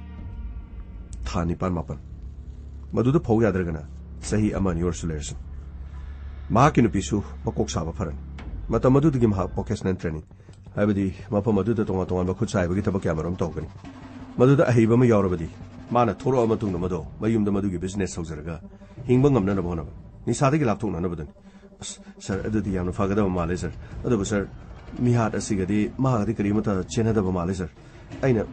ꯊꯥ ꯅꯤꯄꯥꯟ ꯃꯥꯄꯟ, ꯃꯗꯨꯗ ꯐꯧ ꯌꯥꯗ꯭ꯔꯒꯅ ꯆꯍꯤ ꯑꯃ ꯑꯅꯤ ꯑꯣꯏꯔꯁꯨ ꯂꯩꯔꯁꯨ, ꯃꯍꯥꯛꯀꯤ ꯅꯨꯄꯤꯁꯨ ꯃꯀꯣꯛ ꯁꯥꯕ ꯐꯔꯅꯤ꯫ ꯃꯇꯝ ꯑꯗꯨꯗꯒꯤ ꯃꯍꯥꯛ ꯚꯣꯀꯦꯁꯅꯦꯜ ꯇ꯭ꯔꯦꯅꯤꯡ, ꯍꯥꯏꯕꯗꯤ ꯃꯐꯝ ꯑꯗꯨꯗ ꯇꯣꯉꯥꯟ ꯇꯣꯉꯥꯟꯕ ꯈꯨꯠ ꯁꯥ ꯍꯩꯕꯒꯤ ꯊꯕꯛ ꯀꯌꯥ ꯃꯔꯨꯝ ꯇꯧꯒꯅꯤ꯫ ꯃꯗꯨꯗ ꯑꯍꯩꯕ ꯑꯃ ꯌꯥꯎꯔꯕꯗꯤ ꯃꯥꯅ ꯊꯣꯛꯂꯛꯑ ꯃꯇꯨꯡꯗ ꯃꯗꯣ ꯃꯌꯨꯝꯗ ꯃꯗꯨꯒꯤ ꯕꯤꯖꯤꯅꯦꯁ ꯍꯧꯖꯔꯒ ꯍꯤꯡꯕ ꯉꯝꯅꯅꯕ ꯍꯣꯠꯅꯕ, ꯅꯤꯁꯥꯗꯒꯤ ꯂꯥꯞꯊꯣꯛꯅꯅꯕꯗꯨꯅꯤ"꯫ "ꯑꯁ, ꯁꯥꯔ, ꯑꯗꯨꯗꯤ ꯌꯥꯝꯅ ꯐꯒꯗꯕ ꯃꯥꯜꯂꯦ, ꯁꯥꯔ꯫ ꯑꯗꯨꯕꯨ, ꯁꯥꯔ, ꯃꯤꯍꯥꯠ ꯑꯁꯤꯒꯗꯤ ꯃꯥꯒꯗꯤ ꯀꯔꯤꯃꯠꯇ ꯆꯦꯟꯅꯗꯕ ꯃꯥꯜꯂꯦ, ꯁꯥꯔ꯫ ꯑꯩꯅ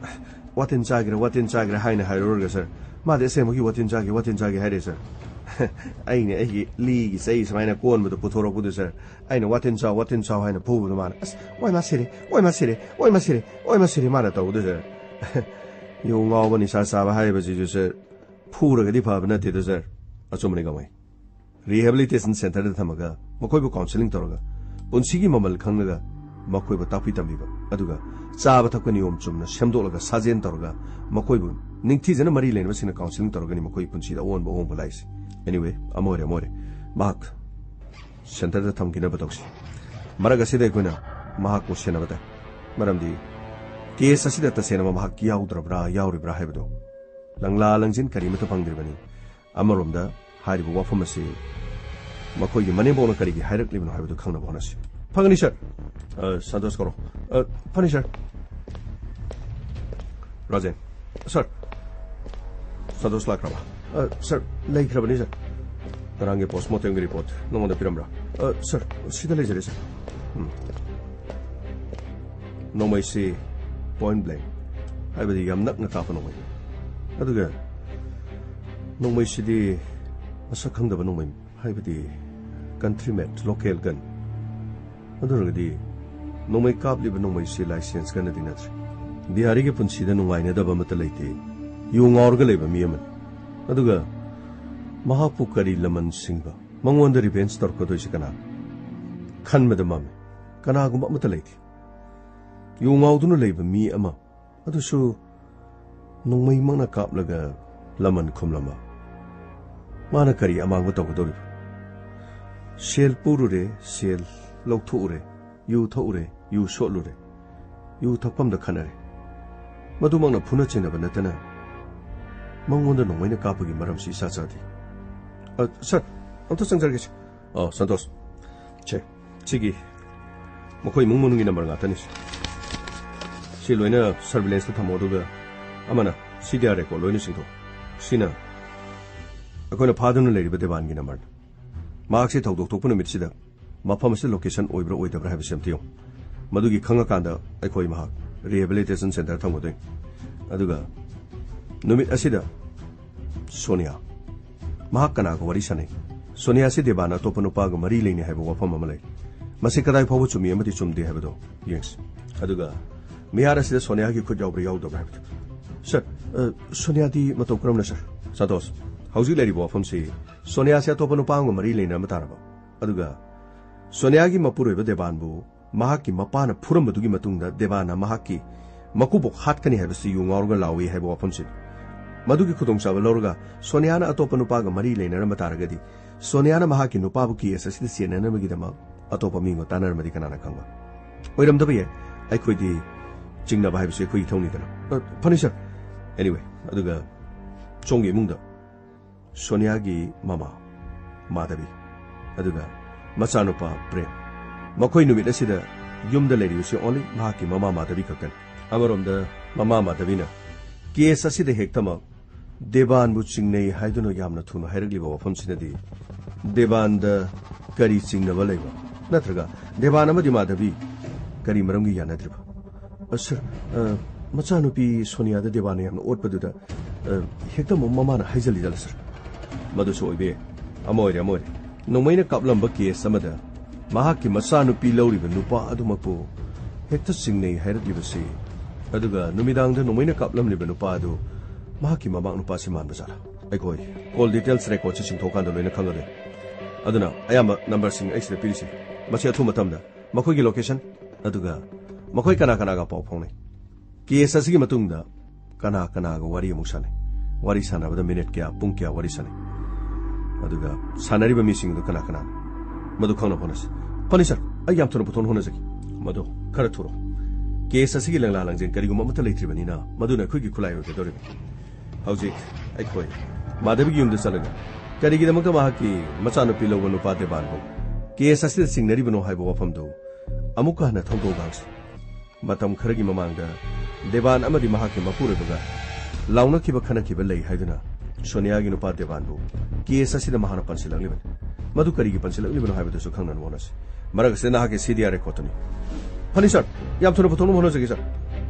ꯋꯥꯇꯤꯟ ꯆꯥꯒꯦꯔꯥ, ꯋꯥꯇꯤꯟ ꯆꯥꯒꯦꯔꯥ ꯍꯥꯏꯅ ꯍꯥꯏꯔꯨꯔꯒ, ꯁꯥꯔ, ꯃꯥꯗꯤ ꯑꯁꯦꯡꯕꯒꯤ ꯋꯥꯇꯤꯟ ꯆꯥꯒꯦ, ꯋꯥꯇꯤꯟ ꯆꯥꯒꯦ ꯍꯥꯏꯔꯦ, ꯁꯥꯔ꯫ ꯑꯩꯅ ꯑꯩꯒꯤ ꯂꯤꯒꯤ ꯆꯩ ꯁꯨꯃꯥꯏꯅ ꯀꯣꯟꯕꯗꯣ ꯄꯨꯊꯣꯔꯛꯄꯗꯨ, ꯁꯥꯔ, ꯑꯩꯅ ꯋꯥꯇꯤꯟ ꯆꯥꯎ, ꯋꯥꯇꯤꯟ ꯆꯥꯎ ꯍꯥꯏꯅ ꯐꯨꯕꯗꯣ ꯃꯥꯅ, "ꯑꯁ, ꯑꯣꯏ ꯃꯥ ꯁꯤꯔꯦ, ꯑꯣꯏ ꯃꯥ ꯁꯤꯔꯦ, ꯑꯣꯏ ꯃꯥ ꯁꯤꯔꯦ, ꯑꯣꯏ ꯃꯥ ꯁꯤꯔꯦ" ꯃꯥꯅ ꯇꯧꯕꯗꯨ, ꯁꯥꯔ꯫ ꯌꯨ ꯉꯥꯎꯕ ꯅꯤꯁꯥ ꯆꯥꯕ ꯍꯥꯏꯕꯁꯤꯁꯨ, ꯁꯥꯔ, ꯐꯨꯔꯒꯗꯤ ꯐꯕ ꯅꯠꯇꯦꯗ, ꯁꯥꯔ꯫ ꯑꯆꯨꯝꯕꯅꯤ, ꯒꯥꯡꯃꯩ꯫ ꯔꯤꯍꯦꯕꯤꯂꯤꯇꯦꯁꯟ ꯁꯦꯟꯇꯔꯗ ꯊꯝꯃꯒ ꯃꯈꯣꯏꯕꯨ ꯀꯥꯎꯟꯁꯤꯂꯤꯡ ꯇꯧꯔꯒ ꯄꯨꯟꯁꯤꯒꯤ ꯃꯃꯜ ꯈꯪꯂꯒ ꯃꯈꯣꯏꯕꯨ ꯇꯥꯛꯄꯤ ꯇꯝꯕꯤꯕ, ꯑꯗꯨꯒ ꯆꯥꯕ ꯊꯛꯄ ꯅꯤꯌꯣꯝ ꯆꯨꯝꯅ ꯁꯦꯝꯗꯣꯛꯂꯒ ꯁꯥꯖꯦꯟ ꯇꯧꯔꯒ ꯃꯈꯣꯏꯕꯨ ꯅꯤꯡꯊꯤꯖꯅ ꯃꯔꯤ ꯂꯩꯅꯕꯁꯤꯡꯅ ꯀꯥꯎꯟꯁꯤꯂꯤꯡ ꯇꯧꯔꯒꯅꯤ ꯃꯈꯣꯏꯒꯤ ꯄꯨꯟꯁꯤꯗ ꯑꯑꯣꯟꯕ ꯑꯍꯣꯡꯕ ꯂꯥꯛꯏꯁꯦ꯫ ꯑꯦꯅꯤꯋꯦ, ꯑꯃ ꯑꯣꯏꯔꯦ, ꯑꯃ ꯑꯣꯏꯔꯦ꯫ ꯃꯍꯥꯛ ꯁꯦꯟꯇꯔꯗ ꯊꯝꯈꯤꯅꯕ ꯇꯧꯁꯤ꯫ ꯃꯔꯛ ꯑꯁꯤꯗ ꯑꯩꯈꯣꯏꯅ ꯃꯍꯥꯛꯄꯨ ꯁꯦꯟꯅꯕ ꯇꯥꯏ, ꯃꯔꯝꯗꯤ ꯀꯦꯁ ꯑꯁꯤꯗ ꯇꯁꯦꯡꯅ ꯃꯍꯥꯛ ꯌꯥꯎꯗ꯭ꯔꯕ꯭ꯔꯥ, ꯌꯥꯎꯔꯤꯕ꯭ꯔꯥ ꯍꯥꯏꯕꯗꯨ ꯂꯪꯂꯥ ꯂꯪꯖꯤꯟ ꯀꯔꯤꯃꯠꯇ ꯐꯪꯗ꯭ꯔꯤꯕꯅꯤ꯫ ꯑꯃꯔꯣꯝꯗ ꯍꯥꯏꯔꯤꯕ ꯋꯥꯐꯝ ꯑꯁꯤ ꯃꯈꯣꯏꯒꯤ ꯃꯅꯦꯝꯕꯣꯛꯅ ꯀꯔꯤꯒꯤ ꯍꯥꯏꯔꯛꯂꯤꯕꯅꯣ ꯍꯥꯏꯕꯗꯨ ꯈꯪꯅꯕ ꯍꯣꯠꯅꯁꯤ꯫ ꯐꯒꯅꯤ, ꯁꯥꯔ꯫ ꯑ, ꯁꯟꯇꯣꯁ ꯀꯧꯔꯣ꯫ ꯑ, ꯐꯅꯤ, ꯁꯥꯔ꯫ ꯔꯥꯖꯦꯟ꯫ ꯁꯥꯔ꯫ ꯁꯟꯇꯣꯁ ꯂꯥꯛꯈ꯭ꯔꯕ? ꯑ, ꯁꯥꯔ, ꯂꯩꯈ꯭ꯔꯕꯅꯤ, ꯁꯥꯔ꯫ ꯉꯔꯥꯡꯒꯤ ꯄꯣꯁꯃꯣꯔꯇꯦꯝꯒꯤ ꯔꯤꯄꯣꯔꯠ ꯅꯉꯣꯟꯗ ꯄꯤꯔꯝꯕ꯭ꯔꯥ? ꯑ, ꯁꯥꯔ, ꯁꯤꯗ ꯂꯩꯖꯔꯦ, ꯁꯥꯔ꯫ ꯎꯝ꯫ ꯅꯣꯡꯃꯩꯁꯤ ꯄꯣꯏꯟ ꯕ꯭ꯂꯦꯡ, ꯍꯥꯏꯕꯗꯤ ꯌꯥꯝ ꯅꯛꯅ ꯀꯥꯞꯄ ꯅꯣꯡꯃꯩ꯫ ꯑꯗꯨꯒ ꯅꯣꯡꯃꯩꯁꯤꯗꯤ ꯃꯁꯛ ꯈꯪꯗꯕ ꯅꯣꯡꯃꯩ, ꯍꯥꯏꯕꯗꯤ ꯀꯟꯇ꯭ꯔꯤ ꯃꯦꯠ, ꯂꯣꯀꯦꯜ ꯒꯟ꯫ ꯑꯗꯨ ꯑꯣꯏꯔꯒꯗꯤ ꯅꯣꯡꯃꯩ ꯀꯥꯞꯂꯤꯕ ꯅꯣꯡꯃꯩꯁꯤ ꯂꯥꯏꯁꯦꯟꯁ ꯒꯟꯅꯗꯤ ꯅꯠꯇ꯭ꯔꯦ꯫ ꯕꯤꯍꯥꯔꯤꯒꯤ ꯄꯨꯟꯁꯤꯗ ꯅꯨꯡꯉꯥꯏꯅꯗꯕ ꯑꯃꯠꯇ ꯂꯩꯇꯦ꯫ ꯌꯨ ꯉꯥꯎꯔꯒ ꯂꯩꯕ ꯃꯤ ꯑꯃꯅꯤ꯫ ꯑꯗꯨꯒ ꯃꯍꯥꯛꯄꯨ ꯀꯔꯤ ꯂꯃꯟ ꯁꯤꯡꯕ, ꯃꯉꯣꯟꯗ ꯔꯤꯚꯦꯟꯖ ꯇꯧꯔꯛꯀꯗꯣꯏꯁꯤ ꯀꯅꯥꯅꯣ? ꯈꯟꯕꯗ ꯃꯝꯃꯤ꯫ ꯀꯅꯥꯒꯨꯝꯕ ꯑꯃꯠꯇ ꯂꯩꯇꯦ꯫ ꯌꯨ ꯉꯥꯎꯗꯨꯅ ꯂꯩꯕ ꯃꯤ ꯑꯃ, ꯑꯗꯨꯁꯨ ꯅꯣꯡꯃꯩꯃꯛꯅ ꯀꯥꯞꯂꯒ ꯂꯃꯟ ꯈꯨꯝꯂꯝꯕ꯫ ꯃꯥꯅ ꯀꯔꯤ ꯑꯃꯥꯡꯕ ꯇꯧꯒꯗꯧꯔꯤꯕ? ꯁꯦꯜ ꯄꯨꯔꯨꯔꯦ, ꯁꯦꯜ ꯂꯧꯊꯣꯛꯎꯔꯦ, ꯌꯨ ꯊꯛꯎꯔꯦ, ꯌꯨ ꯁꯣꯠꯂꯨꯔꯦ, ꯌꯨ ꯊꯛꯐꯝꯗ ꯈꯠꯅꯔꯦ꯫ ꯃꯗꯨꯃꯛꯅ ꯐꯨꯅ ꯆꯩꯅꯕ ꯅꯠꯇꯅ ꯃꯉꯣꯟꯗ ꯅꯣꯡꯃꯩꯅ ꯀꯥꯞꯄꯒꯤ ꯃꯔꯝꯁꯤ ꯏꯆꯥ ꯆꯥꯗꯦ꯫ ꯑ, ꯁꯥꯔ, ꯑꯝꯇ ꯆꯪꯖꯔꯒꯦ, ꯁꯥꯔ꯫ ꯑ, ꯁꯟꯇꯣꯁ, ꯁꯦ, ꯁꯤꯒꯤ ꯃꯈꯣꯏ ꯏꯃꯨꯡ ꯃꯅꯨꯡꯒꯤ ꯅꯝꯕꯔ ꯉꯥꯛꯇꯅꯤ꯫ ꯁꯤ ꯂꯣꯏꯅ ꯁꯔꯚꯤꯂꯦꯟꯁꯇ ꯊꯝꯃꯣ, ꯑꯗꯨꯒ ꯑꯃꯅ ꯁꯤ ꯗꯤ ꯑꯥꯔ ꯔꯦꯀꯣꯔꯗ ꯂꯣꯏꯅ ꯆꯤꯡꯊꯣꯛ꯫ ꯁꯤꯅ ꯑꯩꯈꯣꯏꯅ ꯐꯥꯗꯨꯅ ꯂꯩꯔꯤꯕ ꯗꯦꯕꯥꯟꯒꯤ ꯅꯝꯕꯔꯅꯤ꯫ ꯃꯍꯥꯛꯁꯤ ꯊꯧꯗꯣꯛ ꯊꯣꯛꯄ ꯅꯨꯃꯤꯠꯁꯤꯗ ꯃꯐꯝ ꯑꯁꯤꯗ ꯂꯣꯀꯦꯁꯟ ꯑꯣꯏꯕ꯭ꯔꯥ ꯑꯣꯏꯗꯕ꯭ꯔꯥ ꯍꯥꯏꯕꯁꯤ ꯑꯝꯇ ꯌꯦꯡꯉꯨ꯫ ꯃꯗꯨꯒꯤ ꯈꯪꯉꯀꯥꯟꯗ ꯑꯩꯈꯣꯏ ꯃꯍꯥꯛ ꯔꯤꯍꯦꯕꯤꯂꯤꯇꯦꯁꯟ ꯁꯦꯟꯇꯔ ꯊꯝꯒꯗꯣꯏꯅꯤ꯫ ꯑꯗꯨꯒ ꯅꯨꯃꯤꯠ ꯑꯁꯤꯗ ꯁꯣꯅꯤꯌꯥ, ꯃꯍꯥꯛ ꯀꯅꯥꯒ ꯋꯥꯔꯤ ꯁꯥꯟꯅꯩ? ꯁꯣꯅꯤꯌꯥꯁꯤ ꯗꯦꯕꯥꯟꯅ ꯑꯇꯣꯞꯄ ꯅꯨꯄꯥꯒ ꯃꯔꯤ ꯂꯩꯅꯩ ꯍꯥꯏꯕ ꯋꯥꯐꯝ ꯑꯃ ꯂꯩ꯫ ꯃꯁꯤ ꯀꯗꯥꯏ ꯐꯥꯎꯕ ꯆꯨꯝꯃꯤ ꯑꯃꯗꯤ ꯆꯨꯝꯗꯦ ꯍꯥꯏꯕꯗꯣ ꯌꯦꯡꯁꯤ꯫ ꯑꯗꯨꯒ ꯃꯤꯍꯥꯔ ꯑꯁꯤꯗ ꯁꯣꯅꯤꯌꯥꯒꯤ ꯈꯨꯠ ꯌꯥꯎꯕ꯭ꯔꯥ ꯌꯥꯎꯗꯕ꯭ꯔꯥ ꯍꯥꯏꯕꯗꯣ꯫ ꯁꯥꯔ, ꯑ, ꯁꯣꯅꯤꯌꯥꯗꯤ ꯃꯇꯧ ꯀꯔꯝꯅ, ꯁꯥꯔ? ꯁꯟꯇꯣꯁ, ꯍꯧꯖꯤꯛ ꯂꯩꯔꯤꯕ ꯋꯥꯐꯝꯁꯤ ꯁꯣꯅꯤꯌꯥꯁꯤ ꯑꯇꯣꯞꯄ ꯅꯨꯄꯥ ꯑꯃꯒ ꯃꯔꯤ ꯂꯩꯅꯔꯝꯕ ꯇꯥꯔꯕ? ꯑꯗꯨꯒ ꯁꯣꯅꯤꯌꯥꯒꯤ ꯃꯄꯨꯔꯣꯏꯕ ꯗꯦꯕꯥꯟꯕꯨ ꯃꯍꯥꯛꯀꯤ ꯃꯄꯥꯅ ꯐꯨꯔꯝꯕꯗꯨꯒꯤ ꯃꯇꯨꯡꯗ ꯗꯦꯕꯥꯟꯅ ꯃꯍꯥꯛꯀꯤ ꯃꯀꯨꯕꯣꯛ ꯍꯥꯠꯀꯅꯤ ꯍꯥꯏꯕꯁꯤ ꯌꯨ ꯉꯥꯎꯔꯒ ꯂꯥꯎꯏ ꯍꯥꯏꯕ ꯋꯥꯐꯝꯁꯤꯅꯤ꯫ ꯃꯗꯨꯒꯤ ꯈꯨꯗꯣꯡꯆꯥꯕ ꯂꯧꯔꯒ ꯁꯣꯅꯤꯌꯥꯅ ꯑꯇꯣꯞꯄ ꯅꯨꯄꯥꯒ ꯃꯔꯤ ꯂꯩꯅꯔꯝꯕ ꯇꯥꯔꯒꯗꯤ ꯁꯣꯅꯤꯌꯥꯅ ꯃꯍꯥꯛꯀꯤ ꯅꯨꯄꯥꯕꯨ ꯀꯦꯁ ꯑꯁꯤꯗ ꯆꯦꯟꯅꯅꯕꯒꯤꯗꯃꯛ ꯑꯇꯣꯞꯄ ꯃꯤꯒ ꯇꯥꯟꯅꯔꯝꯃꯗꯤ ꯀꯅꯥꯅ ꯈꯪꯕ? ꯑꯣꯏꯔꯝꯗꯕ ꯌꯥꯏ꯫ ꯑꯩꯈꯣꯏꯗꯤ ꯆꯤꯡꯅꯕ ꯍꯥꯏꯕꯁꯤ ꯑꯩꯈꯣꯏꯒꯤ ꯏꯊꯧꯅꯤꯗꯅ꯫ ꯑ, ꯐꯅꯤ, ꯁꯥꯔ꯫ Anyway, ꯑꯗꯨꯒ ꯁꯣꯝꯒꯤ ꯏꯃꯨꯡꯗ ꯁꯣꯅꯤꯌꯥꯒꯤ ꯃꯃꯥ ꯃꯥꯙꯕꯤ, ꯑꯗꯨꯒ ꯃꯆꯥꯅꯨꯄꯥ ꯄ꯭ꯔꯦꯝ, ꯃꯈꯣꯏ ꯅꯨꯃꯤꯠ ꯑꯁꯤꯗ ꯌꯨꯝꯗ ꯂꯩꯔꯤꯕꯁꯤ only ꯃꯍꯥꯛꯀꯤ ꯃꯃꯥ ꯃꯥꯙꯕꯤ ꯈꯛꯇꯅꯤ꯫ ꯑꯃꯔꯣꯝꯗ ꯃꯃꯥ ꯃꯥꯙꯕꯤꯅ ꯀꯦꯁ ꯑꯁꯤꯗ ꯍꯦꯛꯇꯃꯛ ꯗꯦꯕꯥꯟꯕꯨ ꯆꯤꯡꯅꯩ ꯍꯥꯏꯗꯨꯅ ꯌꯥꯝꯅ ꯊꯨꯅ ꯍꯥꯏꯔꯛꯂꯤꯕ ꯋꯥꯐꯝꯁꯤꯅꯗꯤ ꯗꯦꯕꯥꯟꯗ ꯀꯔꯤ ꯆꯤꯡꯅꯕ ꯂꯩꯕ? ꯅꯠꯇ꯭ꯔꯒ ꯗꯦꯕꯥꯟ ꯑꯃꯗꯤ ꯃꯥꯙꯕꯤ ꯀꯔꯤ ꯃꯔꯝꯒꯤ ꯌꯥꯅꯗ꯭ꯔꯤꯕ? ꯑ, ꯁꯥꯔ, ꯑ, ꯃꯆꯥꯅꯨꯄꯤ ꯁꯣꯅꯤꯌꯥꯗ ꯗꯦꯕꯥꯟꯅ ꯌꯥꯝꯅ ꯑꯣꯠꯄꯗꯨꯗ, ꯑ, ꯍꯦꯛꯇ ꯑꯃꯨꯛ ꯃꯃꯥꯅ ꯍꯥꯏꯖꯜꯂꯤꯖꯥꯠꯂ, ꯁꯥꯔ? ꯃꯗꯨꯁꯨ ꯑꯣꯏꯕ ꯌꯥꯏ꯫ ꯑꯃ ꯑꯣꯏꯔꯦ, ꯑꯃ ꯑꯣꯏꯔꯦ꯫ ꯅꯣꯡꯃꯩꯅ ꯀꯥꯞꯂꯝꯕ ꯀꯦꯁ ꯑꯃꯗ ꯃꯍꯥꯛꯀꯤ ꯃꯆꯥꯅꯨꯄꯤ ꯂꯧꯔꯤꯕ ꯅꯨꯄꯥ ꯑꯗꯨꯃꯛꯄꯨ ꯍꯦꯛꯇ ꯆꯤꯡꯅꯩ ꯍꯥꯏꯔꯛꯂꯤꯕꯁꯤ, ꯑꯗꯨꯒ ꯅꯨꯃꯤꯗꯥꯡꯗ ꯅꯣꯡꯃꯩꯅ ꯀꯥꯞꯂꯝꯂꯤꯕ ꯅꯨꯄꯥ ꯑꯗꯨ ꯃꯍꯥꯛꯀꯤ ꯃꯃꯥ ꯅꯨꯄꯥꯁꯤ ꯃꯥꯟꯕ ꯖꯥꯠꯂ? ꯑꯩꯈꯣꯏ ꯀꯣꯜ ꯗꯤꯇꯦꯜꯁ ꯔꯦꯀꯣꯔꯗꯁꯤ ꯆꯤꯡꯊꯣꯛꯀꯥꯟꯗ ꯂꯣꯏꯅ ꯈꯪꯒꯗꯣꯏꯅꯤ꯫ ꯑꯗꯨꯅ ꯑꯌꯥꯝꯕ ꯅꯝꯕꯔꯁꯤꯡ ꯑꯩ ꯁꯤꯗ ꯄꯤꯔꯤꯁꯤ, ꯃꯁꯤ ꯑꯊꯨꯕ ꯃꯇꯝꯗ ꯃꯈꯣꯏꯒꯤ ꯂꯣꯀꯦꯁꯟ, ꯑꯗꯨꯒ ꯃꯈꯣꯏ ꯀꯅꯥ ꯀꯅꯥꯒ ꯄꯥꯎ ꯐꯥꯎꯅꯩ, ꯀꯦꯁ ꯑꯁꯤꯒꯤ ꯃꯇꯨꯡꯗ ꯀꯅꯥ ꯀꯅꯥꯒ ꯋꯥꯔꯤ ꯑꯃꯨꯛ ꯁꯥꯟꯅꯩ, ꯋꯥꯔꯤ ꯁꯥꯟꯅꯕꯗ ꯃꯤꯅꯤꯠ ꯀꯌꯥ, ꯄꯨꯡ ꯀꯌꯥ ꯋꯥꯔꯤ ꯁꯥꯟꯅꯩ? ꯑꯗꯨꯒ ꯁꯥꯟꯅꯔꯤꯕ ꯃꯤꯁꯤꯡꯗꯨ ꯀꯅꯥ ꯀꯅꯥꯅꯣ? ꯃꯗꯨ ꯈꯪꯅꯕ ꯍꯣꯠꯅꯁꯤ꯫ ꯐꯅꯤ ꯁꯥꯔ, ꯑꯩ ꯌꯥꯝ ꯊꯨꯅ ꯄꯨꯊꯣꯛꯅꯕ ꯍꯣꯠꯅꯖꯒꯦ꯫ ꯃꯗꯨ ꯈꯔ ꯊꯨꯔꯣ꯫ ꯀꯦꯁ ꯑꯁꯤꯒꯤ ꯂꯪꯂꯥ ꯂꯪꯖꯦꯟ ꯀꯔꯤꯒꯨꯝꯕ ꯑꯃꯠꯇ ꯂꯩꯇ꯭ꯔꯤꯕꯅꯤꯅ ꯃꯗꯨꯅ ꯑꯩꯈꯣꯏꯒꯤ ꯈꯨꯠꯂꯥꯏ ꯑꯣꯏꯒꯗꯧꯔꯤꯕꯅꯤ꯫ ꯍꯧꯖꯤꯛ ꯑꯩꯈꯣꯏ ꯃꯥꯙꯕꯤꯒꯤ ꯌꯨꯝꯗ ꯆꯠꯂꯒ ꯀꯔꯤꯒꯤꯗꯃꯛꯇ ꯃꯍꯥꯛꯀꯤ ꯃꯆꯥꯅꯨꯄꯤ ꯂꯧꯕ ꯅꯨꯄꯥ ꯗꯦꯕꯥꯟꯕꯨ ꯀꯦꯁ ꯑꯁꯤꯗ ꯆꯤꯡꯅꯔꯤꯕꯅꯣ ꯍꯥꯏꯕ ꯋꯥꯐꯝꯗꯨ ꯑꯃꯨꯛꯀ ꯍꯟꯅ ꯊꯧꯗꯣꯛ ꯍꯥꯡꯁꯤ꯫ ꯃꯇꯝ ꯈꯔꯒꯤ ꯃꯃꯥꯡꯗ ꯗꯦꯕꯥꯟ ꯑꯃꯗꯤ ꯃꯍꯥꯛꯀꯤ ꯃꯄꯨꯔꯣꯏꯕꯒ ꯂꯥꯎꯅꯈꯤꯕ ꯈꯠꯅꯈꯤꯕ ꯂꯩ ꯍꯥꯏꯗꯨꯅ ꯁꯣꯅꯤꯌꯥꯒꯤ ꯅꯨꯄꯥ ꯗꯦꯕꯥꯟꯕꯨ ꯀꯦꯁ ꯑꯁꯤꯗ ꯃꯍꯥꯛꯅ ꯄꯟꯁꯤꯜꯂꯛꯂꯤꯕꯅꯤ꯫ ꯃꯗꯨ ꯀꯔꯤꯒꯤ ꯄꯟꯁꯤꯜꯂꯛꯂꯤꯕꯅꯣ ꯍꯥꯏꯕꯗꯨꯁꯨ ꯈꯪꯅꯅꯕ ꯍꯣꯠꯅꯁꯤ꯫ ꯃꯔꯛ ꯑꯁꯤꯗ ꯅꯍꯥꯛꯀꯤ ꯁꯤ ꯗꯤ ꯑꯥꯔ ꯔꯦꯀꯣꯔꯠꯇꯨꯅꯤ꯫ ꯐꯅꯤ ꯁꯥꯔ, ꯌꯥꯝ ꯊꯨꯅ ꯄꯨꯊꯣꯛꯅꯕ ꯍꯣꯠꯅꯖꯒꯦ ꯁꯥꯔ꯫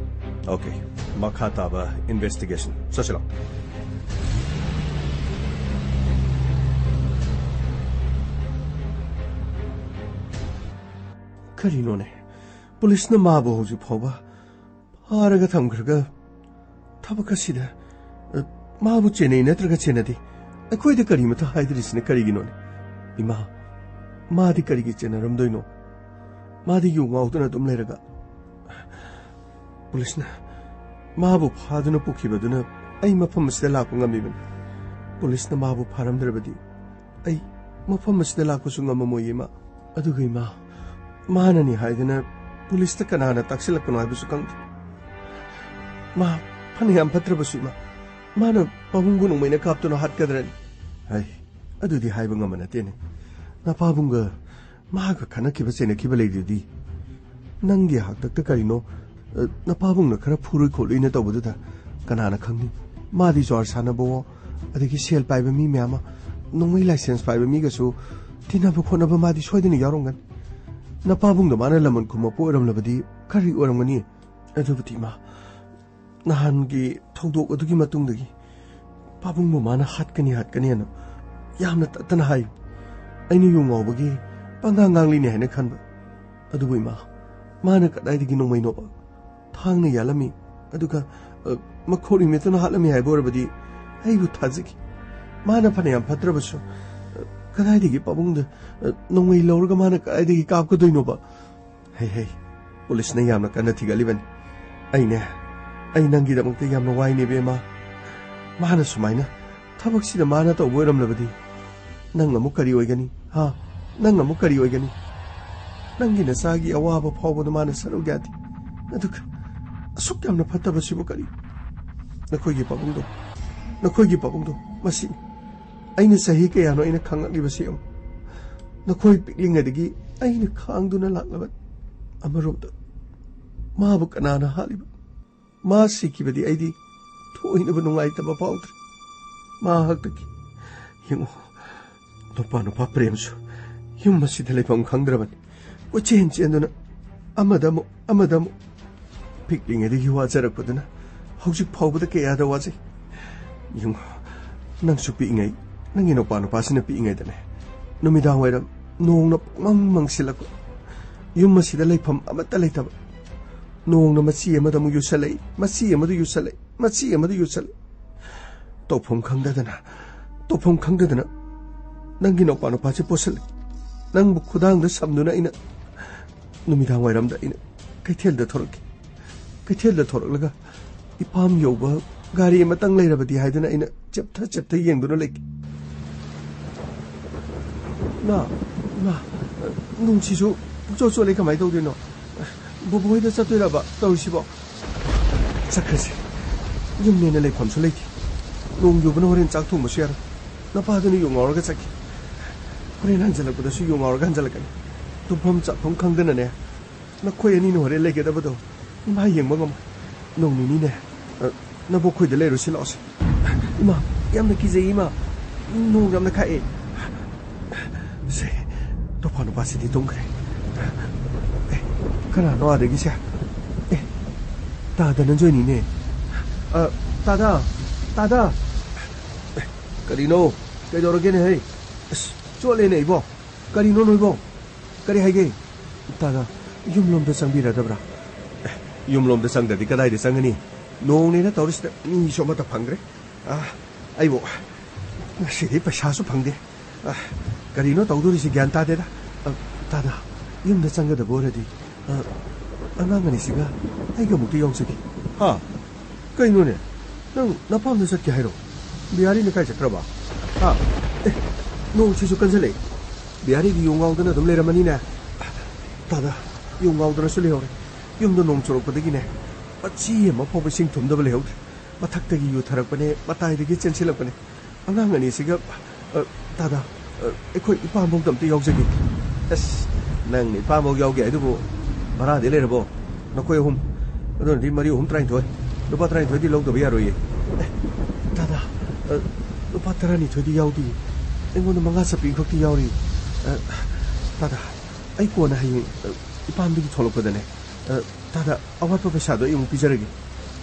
ꯑꯣꯀꯦ, ꯃꯈꯥ ꯇꯥꯕ ꯏꯟꯚꯦꯁꯇꯤꯒꯦꯁꯟ ꯆꯠꯁꯤꯜꯂꯣ꯫ ꯀꯔꯤꯅꯣꯅꯦ, ꯄꯨꯂꯤꯁꯅ ꯃꯥꯕꯨ ꯍꯧꯖꯤꯛ ꯐꯥꯎꯕ ꯐꯥꯔꯒ ꯊꯝꯈ꯭ꯔꯒ ꯊꯕꯛ ꯑꯁꯤꯗ, ꯑ, ꯃꯥꯕꯨ ꯆꯦꯟꯅꯩ ꯅꯠꯇ꯭ꯔꯒ ꯆꯦꯟꯅꯗꯦ, ꯑꯩꯈꯣꯏꯗ ꯀꯔꯤꯃꯇ ꯍꯥꯏꯗ꯭ꯔꯤꯁꯤꯅ ꯀꯔꯤꯒꯤꯅꯣꯅꯦ? ꯏꯃꯥ, ꯃꯥꯗꯤ ꯀꯔꯤꯒꯤ ꯆꯦꯟꯅꯔꯝꯗꯣꯏꯅꯣ? ꯃꯥꯗꯤ ꯌꯨ ꯉꯥꯎꯗꯨꯅ ꯑꯗꯨꯝ ꯂꯩꯔꯒ꯫ ꯄꯨꯂꯤꯁꯅ ꯃꯥꯕꯨ ꯐꯥꯗꯨꯅ ꯄꯨꯈꯤꯕꯗꯨꯅ ꯑꯩ ꯃꯐꯝ ꯑꯁꯤꯗ ꯂꯥꯛꯄ ꯉꯝꯃꯤꯕꯅꯤ꯫ ꯄꯨꯂꯤꯁꯅ ꯃꯥꯕꯨ ꯐꯥꯔꯝꯗ꯭ꯔꯕꯗꯤ ꯑꯩ ꯃꯐꯝ ꯑꯁꯤꯗ ꯂꯥꯛꯄꯁꯨ ꯉꯝꯃꯝꯃꯣꯏ, ꯏꯃꯥ꯫ ꯑꯗꯨꯒ ꯏꯃꯥ, ꯃꯥꯅꯅꯤ ꯍꯥꯏꯗꯅ ꯄꯨꯂꯤꯁꯇ ꯀꯅꯥꯅ ꯇꯥꯛꯁꯤꯜꯂꯛꯄꯅꯣ ꯍꯥꯏꯕꯁꯨ ꯈꯪꯗꯦ꯫ ꯃꯥ ꯐꯅ ꯌꯥꯝ ꯐꯠꯇ꯭ꯔꯕꯁꯨ, ꯏꯃꯥ, ꯃꯥꯅ ꯄꯥꯕꯨꯡꯕꯨ ꯅꯣꯡꯃꯩꯅ ꯀꯥꯞꯇꯨꯅ ꯍꯥꯠꯀꯗ꯭ꯔꯅꯤ? ꯍꯥꯏ, ꯑꯗꯨꯗꯤ ꯍꯥꯏꯕ ꯉꯝꯕ ꯅꯠꯇꯦꯅꯦ꯫ ꯅꯄꯥꯕꯨꯡꯒ ꯃꯥꯒ ꯈꯠꯅꯈꯤꯕ ꯆꯩꯅꯈꯤꯕ ꯂꯩꯗꯨꯗꯤ? ꯅꯪꯒꯤ ꯍꯥꯛꯇꯛꯇ ꯀꯔꯤꯅꯣ, ꯑ, ꯅꯄꯥꯕꯨꯡꯅ ꯈꯔ ꯐꯨꯔꯨꯏ ꯈꯣꯠꯂꯨꯏꯅ ꯇꯧꯕꯗꯨꯗ ꯀꯅꯥꯅ ꯈꯪꯅꯤ? ꯃꯥꯗꯤ ꯖ꯭ꯋꯥꯔ ꯁꯥꯟꯅꯕꯋꯣ, ꯑꯗꯒꯤ ꯁꯦꯜ ꯄꯥꯏꯕ ꯃꯤ ꯃꯌꯥꯝ ꯑꯃ, ꯅꯣꯡꯃꯩ ꯂꯥꯏꯁꯦꯟꯁ ꯄꯥꯏꯕ ꯃꯤꯒꯁꯨ ꯇꯤꯟꯅꯕ ꯈꯣꯠꯅꯕ ꯃꯥꯗꯤ ꯁꯣꯏꯗꯅ ꯌꯥꯎꯔꯝꯒꯅꯤ꯫ ꯅꯄꯥꯕꯨꯡꯗꯣ ꯃꯥꯅ ꯂꯃꯟ ꯈꯨꯝꯃꯛꯄ ꯑꯣꯏꯔꯝꯂꯕꯗꯤ ꯀꯔꯤ ꯑꯣꯏꯔꯝꯒꯅꯤ? ꯑꯗꯨꯕꯨꯗꯤ ꯏꯃꯥ, ꯅꯍꯥꯟꯒꯤ ꯊꯧꯗꯣꯛ ꯑꯗꯨꯒꯤ ꯃꯇꯨꯡꯗꯒꯤ ꯄꯥꯕꯨꯡꯕꯨ ꯃꯥꯅ ꯍꯥꯠꯀꯅꯤ ꯍꯥꯠꯀꯅꯤ ꯍꯥꯏꯅ ꯌꯥꯝꯅ ꯇꯠꯇꯅ ꯍꯥꯏ꯫ ꯑꯩꯅ ꯌꯨ ꯉꯥꯎꯕꯒꯤ ꯄꯪꯉꯥꯡ ꯉꯥꯡꯂꯤꯅꯦ ꯍꯥꯏꯅ ꯈꯟꯕ꯫ ꯑꯗꯨꯕꯨ ꯏꯃꯥ, ꯃꯥꯅ ꯀꯗꯥꯏꯗꯒꯤ ꯅꯣꯡꯃꯩꯅꯣꯕ? ꯊꯥꯡꯅ ꯌꯥꯜꯂꯝꯃꯤ, ꯑꯗꯨꯒ, ꯑ, ꯃꯈꯣꯛ ꯅꯨꯃꯤꯠꯇꯨꯅ ꯍꯥꯠꯂꯝꯃꯤ ꯍꯥꯏꯕ ꯑꯣꯏꯔꯕꯗꯤ ꯑꯩꯕꯨ ꯊꯥꯖꯈꯤ꯫ ꯃꯥꯅ ꯐꯅꯌꯥꯝ ꯐꯠꯇ꯭ꯔꯕꯁꯨ, ꯑ, ꯀꯗꯥꯏꯗꯒꯤ ꯄꯥꯕꯨꯡꯗ, ꯑ, ꯅꯣꯡꯃꯩ ꯂꯧꯔꯒ ꯃꯥꯅ ꯀꯗꯥꯏꯗꯒꯤ ꯀꯥꯞꯀꯗꯣꯏꯅꯣꯕ? ꯍꯩ ꯍꯩ, ꯄꯨꯂꯤꯁꯅ ꯌꯥꯝꯅ ꯀꯟꯅ ꯊꯤꯒꯠꯂꯤꯕꯅꯤ꯫ ꯑꯩꯅꯦ, ꯑꯩ ꯅꯪꯒꯤꯗꯃꯛꯇ ꯌꯥꯝꯅ ꯋꯥꯏꯅꯦ ꯏꯕꯦꯝꯃ꯫ ꯃꯥꯅ ꯁꯨꯃꯥꯏꯅ ꯊꯕꯛꯁꯤꯗ ꯃꯥꯅ ꯇꯧꯕ ꯑꯣꯏꯔꯝꯂꯕꯗꯤ ꯅꯪ ꯑꯃꯨꯛ ꯀꯔꯤ ꯑꯣꯏꯒꯅꯤ? ꯍꯥ? ꯅꯪ ꯑꯃꯨꯛ ꯀꯔꯤ ꯑꯣꯏꯒꯅꯤ? ꯅꯪꯒꯤ ꯅꯆꯥꯒꯤ ꯑꯋꯥꯕ ꯐꯥꯎꯕꯗ ꯃꯥꯅ ꯁꯔꯨꯛ ꯌꯥꯗꯦ꯫ ꯑꯗꯨꯒ ꯑꯁꯨꯛ ꯌꯥꯝꯅ ꯐꯠꯇꯕꯁꯤꯕꯨ ꯀꯔꯤ? ꯅꯈꯣꯏꯒꯤ ꯄꯥꯕꯨꯡꯗꯣ, ꯅꯈꯣꯏꯒꯤ ꯄꯥꯕꯨꯡꯗꯣ, ꯃꯁꯤ ꯑꯩꯅ ꯆꯍꯤ ꯀꯌꯥꯅꯣ ꯑꯩꯅ ꯈꯪꯉꯛꯂꯤꯕꯁꯤ ꯌꯦꯡꯉꯨ꯫ ꯅꯈꯣꯏ ꯄꯤꯛꯂꯤꯉꯩꯗꯒꯤ ꯑꯩꯅ ꯈꯥꯡꯗꯨꯅ ꯂꯥꯛꯂꯕꯅꯤ꯫ ꯑꯃꯔꯣꯝꯗ ꯃꯥꯕꯨ ꯀꯅꯥꯅ ꯍꯥꯠꯂꯤꯕ? ꯃꯥ ꯁꯤꯈꯤꯕꯗꯤ ꯑꯩꯗꯤ ꯊꯣꯏꯅꯕꯨ ꯅꯨꯡꯉꯥꯏꯇꯕ ꯐꯥꯎꯗ꯭ꯔꯦ꯫ ꯃꯍꯥꯛꯇꯒꯤ ꯌꯦꯡꯉꯨ, ꯅꯨꯄꯥ ꯅꯨꯄꯥ ꯄ꯭ꯔꯦꯝꯁꯨ ꯌꯨꯝ ꯑꯁꯤꯗ ꯂꯩꯐꯝ ꯈꯪꯗ꯭ꯔꯕꯅꯤ꯫ ꯀꯣꯏꯆꯦꯟ ꯆꯦꯟꯗꯨꯅ ꯑꯃꯗ ꯑꯃꯨꯛ, ꯑꯃꯗ ꯑꯃꯨꯛ꯫ ꯄꯤꯛꯂꯤꯉꯩꯗꯒꯤ ꯋꯥꯖꯔꯛꯄꯗꯨꯅ ꯍꯧꯖꯤꯛ ꯐꯥꯎꯕꯗ ꯀꯌꯥꯗ ꯋꯥꯖꯩ꯫ ꯌꯦꯡꯉꯨ, ꯅꯪꯁꯨ ꯄꯤꯛꯏꯉꯩ, ꯅꯪꯒꯤ ꯅꯨꯄꯥ ꯅꯨꯄꯥꯁꯤꯅ ꯄꯤꯛꯏꯉꯩꯗꯅꯦ, ꯅꯨꯃꯤꯗꯥꯡ ꯋꯥꯏꯔꯝ ꯅꯣꯡꯅ ꯄꯪꯃꯪ ꯃꯪꯁꯤꯜꯂꯛꯄ, ꯌꯨꯝ ꯑꯁꯤꯗ ꯂꯩꯐꯝ ꯑꯃꯠꯇ ꯂꯩꯇꯕ, ꯅꯣꯡꯅ ꯃꯆꯤ ꯑꯃꯗ ꯑꯃꯨꯛ ꯌꯨꯁꯜꯂꯛꯏ, ꯃꯆꯤ ꯑꯃꯗ ꯌꯨꯁꯜꯂꯛꯏ, ꯃꯆꯤ ꯑꯃꯗ ꯌꯨꯁꯜꯂꯛꯏ꯫ ꯇꯧꯐꯝ ꯈꯪꯗꯗꯅ, ꯇꯧꯐꯝ ꯈꯪꯗꯗꯅ ꯅꯪꯒꯤ ꯅꯨꯄꯥ ꯅꯨꯄꯥꯁꯦ ꯄꯣꯠꯁꯤꯜꯂꯛꯏ꯫ ꯅꯪꯕꯨ ꯈꯨꯗꯥꯡꯗ ꯁꯝꯗꯨꯅ ꯑꯩꯅ ꯅꯨꯃꯤꯗꯥꯡ ꯋꯥꯏꯔꯝꯗ ꯑꯩꯅ ꯀꯩꯊꯦꯜꯗ ꯊꯣꯔꯛꯈꯤ꯫ ꯀꯩꯊꯦꯜꯗ ꯊꯣꯔꯛꯂꯒ ꯏꯄꯥꯝ ꯌꯧꯕ ꯒꯥꯔꯤ ꯑꯃꯇꯪ ꯂꯩꯔꯕꯗꯤ ꯍꯥꯏꯗꯨꯅ ꯑꯩꯅ ꯆꯦꯞꯊ ꯆꯦꯞꯊ ꯌꯦꯡꯗꯨꯅ ꯂꯩꯈꯤ꯫ ꯏꯃꯥ, ꯏꯃꯥ, ꯅꯨꯡꯁꯤꯁꯨ ꯄꯨꯡꯆꯣꯠ ꯆꯣꯠꯂꯦ, ꯀꯃꯥꯏꯅ ꯇꯧꯗꯣꯏꯅꯣ? ꯕꯣꯕꯣ ꯍꯣꯏꯗ ꯆꯠꯇꯣꯏꯔꯕ ꯇꯧꯔꯤꯁꯤꯕꯣ? ꯆꯠꯈ꯭ꯔꯁꯤ꯫ ꯌꯨꯝꯅꯦꯅ ꯂꯩꯐꯝꯁꯨ ꯂꯩꯇꯦ꯫ ꯅꯣꯡ ꯌꯨꯕꯅ ꯍꯣꯔꯦꯟ ꯆꯥꯛ ꯊꯣꯡꯕꯁꯨ ꯌꯥꯔꯣꯏ꯫ ꯅꯄꯥꯗꯨꯅ ꯌꯨ ꯉꯥꯎꯔꯒ ꯆꯠꯈꯤ꯫ ꯍꯣꯔꯦꯟ ꯍꯟꯖꯜꯂꯛꯄꯗꯁꯨ ꯌꯨ ꯉꯥꯎꯔꯒ ꯍꯟꯖꯜꯂꯛꯀꯅꯤ꯫ ꯇꯨꯝꯐꯝ ꯆꯥꯐꯝ ꯈꯪꯗꯅꯅꯦ, ꯅꯈꯣꯏ ꯑꯅꯤꯅ ꯍꯣꯔꯦꯟ ꯂꯩꯒꯗꯕꯗꯣ ꯏꯃꯥ ꯌꯦꯡꯕ ꯉꯝꯃꯣꯏ꯫ ꯅꯣꯡ ꯅꯤꯅꯤꯅꯦ, ꯑ, ꯅꯕꯣꯛꯈꯣꯏꯗ ꯂꯩꯔꯨꯁꯤ ꯂꯥꯛꯑꯣꯁꯦ꯫ ꯏꯃꯥ, ꯌꯥꯝꯅ ꯀꯤꯖꯩ ꯏꯃꯥ꯫ ꯅꯣꯡ ꯌꯥꯝꯅ ꯈꯥꯛꯑꯦ꯫ ꯁꯦ, ꯇꯣꯐꯥ ꯅꯨꯄꯥꯁꯤꯗꯤ ꯇꯨꯝꯈ꯭ꯔꯦ꯫ ꯑꯦ, ꯀꯅꯥꯅꯣ ꯑꯥꯗꯒꯤꯁꯦ? ꯑꯦ, ꯇꯥ ꯙꯅꯟꯖꯣꯏꯅꯤꯅꯦ꯫ ꯑ, ꯇꯥꯗ, ꯇꯥꯗ꯫ ꯑꯦ, ꯀꯔꯤꯅꯣ? ꯀꯩꯗꯧꯔꯒꯦꯅꯦ ꯍꯩ? ꯑꯁ, ꯆꯣꯠꯂꯦꯅꯦ ꯏꯕꯣ꯫ ꯀꯔꯤꯅꯣ ꯅꯣꯏꯕꯣ? ꯀꯔꯤ ꯍꯥꯏꯒꯦ? ꯇꯥꯗ, ꯌꯨꯝꯂꯣꯝꯗ ꯆꯪꯕꯤꯔꯗꯕ꯭ꯔꯥ? ꯑꯦ, ꯌꯨꯝꯂꯣꯝꯗ ꯆꯪꯗ꯭ꯔꯗꯤ ꯀꯗꯥꯏꯗ ꯆꯪꯒꯅꯤ? ꯅꯣꯡꯅꯦꯅ ꯇꯧꯔꯤꯁꯤꯗ ꯃꯤꯁꯨ ꯑꯃꯠꯇ ꯐꯪꯗ꯭ꯔꯦ꯫ ꯑ, ꯑꯩꯕꯨ ꯉꯁꯤꯗꯤ ꯄꯩꯁꯥꯁꯨ ꯐꯪꯗꯦ꯫ ꯑ, ꯀꯔꯤꯅꯣ ꯇꯧꯗꯣꯔꯤꯁꯤ ꯒ꯭ꯌꯥꯟ ꯇꯥꯗꯦꯗ꯫ ꯑ, ꯇꯥꯗ, ꯌꯨꯝꯗ ꯆꯪꯒꯗꯕ ꯑꯣꯏꯔꯗꯤ, ꯑ, ꯑꯉꯥꯡ ꯑꯅꯤꯁꯤꯒ ꯑꯩꯒ ꯑꯃꯨꯛꯇ ꯌꯥꯎꯖꯒꯦ꯫ ꯍꯥ? ꯀꯩꯅꯣꯅꯦ? ꯅꯪ ꯅꯄꯥꯝꯗ ꯆꯠꯀꯦ ꯍꯥꯏꯔꯣ? ꯕꯤꯍꯥꯔꯤꯅ ꯀꯥꯏ ꯆꯠꯈ꯭ꯔꯕ? ꯍꯥ? ꯑꯦ, ꯅꯣꯡꯁꯤꯁꯨ ꯀꯟꯁꯤꯜꯂꯛꯑꯦ꯫ ꯕꯤꯍꯥꯔꯤꯒꯤ ꯌꯨ ꯉꯥꯎꯗꯅ ꯑꯗꯨꯝ ꯂꯩꯔꯝꯃꯅꯤꯅꯦ꯫ ꯇꯥꯗ, ꯌꯨ ꯉꯥꯎꯗꯅꯁꯨ ꯂꯩꯍꯧꯔꯦ꯫ ꯌꯨꯝꯗ ꯅꯣꯡ ꯆꯨꯔꯛꯄꯗꯒꯤꯅꯦ, ꯃꯆꯤ ꯑꯃ ꯐꯥꯎꯕ ꯏꯁꯤꯡ ꯊꯨꯝꯗꯕ ꯂꯩꯍꯧꯗ꯭ꯔꯦ꯫ ꯃꯊꯛꯇꯒꯤ ꯌꯨ ꯊꯔꯛꯄꯅꯦ, ꯃꯇꯥꯏꯗꯒꯤ ꯆꯦꯟꯁꯤꯜꯂꯛꯄꯅꯦ꯫ ꯑꯉꯥꯡ ꯑꯅꯤꯁꯤꯒ, ꯑ, ꯇꯥꯗ, ꯑ, ꯑꯩꯈꯣꯏ ꯏꯄꯥꯝꯐꯧꯗ ꯑꯝꯇ ꯌꯥꯎꯖꯒꯦ꯫ ꯑꯁ, ꯅꯪꯅ ꯏꯄꯥꯝꯐꯧ ꯌꯥꯎꯒꯦ ꯍꯥꯏꯗꯨꯕꯨ ꯚꯔꯥꯗꯤ ꯂꯩꯔꯕꯣ? ꯅꯈꯣꯏ ꯑꯍꯨꯝ꯫ ꯑꯗꯨꯅꯗꯤ ꯃꯔꯤ ꯑꯍꯨꯝ ꯇꯔꯥꯅꯤꯊꯣꯏ꯫ ꯂꯨꯄꯥ ꯇꯔꯥꯅꯤꯊꯣꯏꯗꯤ ꯂꯧꯗꯕ ꯌꯥꯔꯣꯏꯌꯦ꯫ ꯑꯦ, ꯇꯥꯗ, ꯑ, ꯂꯨꯄꯥ ꯇꯔꯥꯅꯤꯊꯣꯏꯗꯤ ꯌꯥꯎꯗꯦ꯫ ꯑꯩꯉꯣꯟꯗ ꯃꯉꯥ ꯆꯞꯄꯤ ꯈꯛꯇꯤ ꯌꯥꯎꯔꯤ꯫ ꯑ, ꯇꯥꯗ, ꯑꯩ ꯀꯣꯟꯅ ꯍꯌꯦꯡ, ꯑ, ꯏꯄꯥꯝꯗꯒꯤ ꯊꯣꯛꯂꯛꯄꯗꯅꯦ, ꯑ, ꯇꯥꯗ, ꯑꯋꯥꯠꯄ ꯄꯩꯁꯥꯗꯣ ꯑꯩ ꯑꯃꯨꯛ ꯄꯤꯖꯔꯒꯦ꯫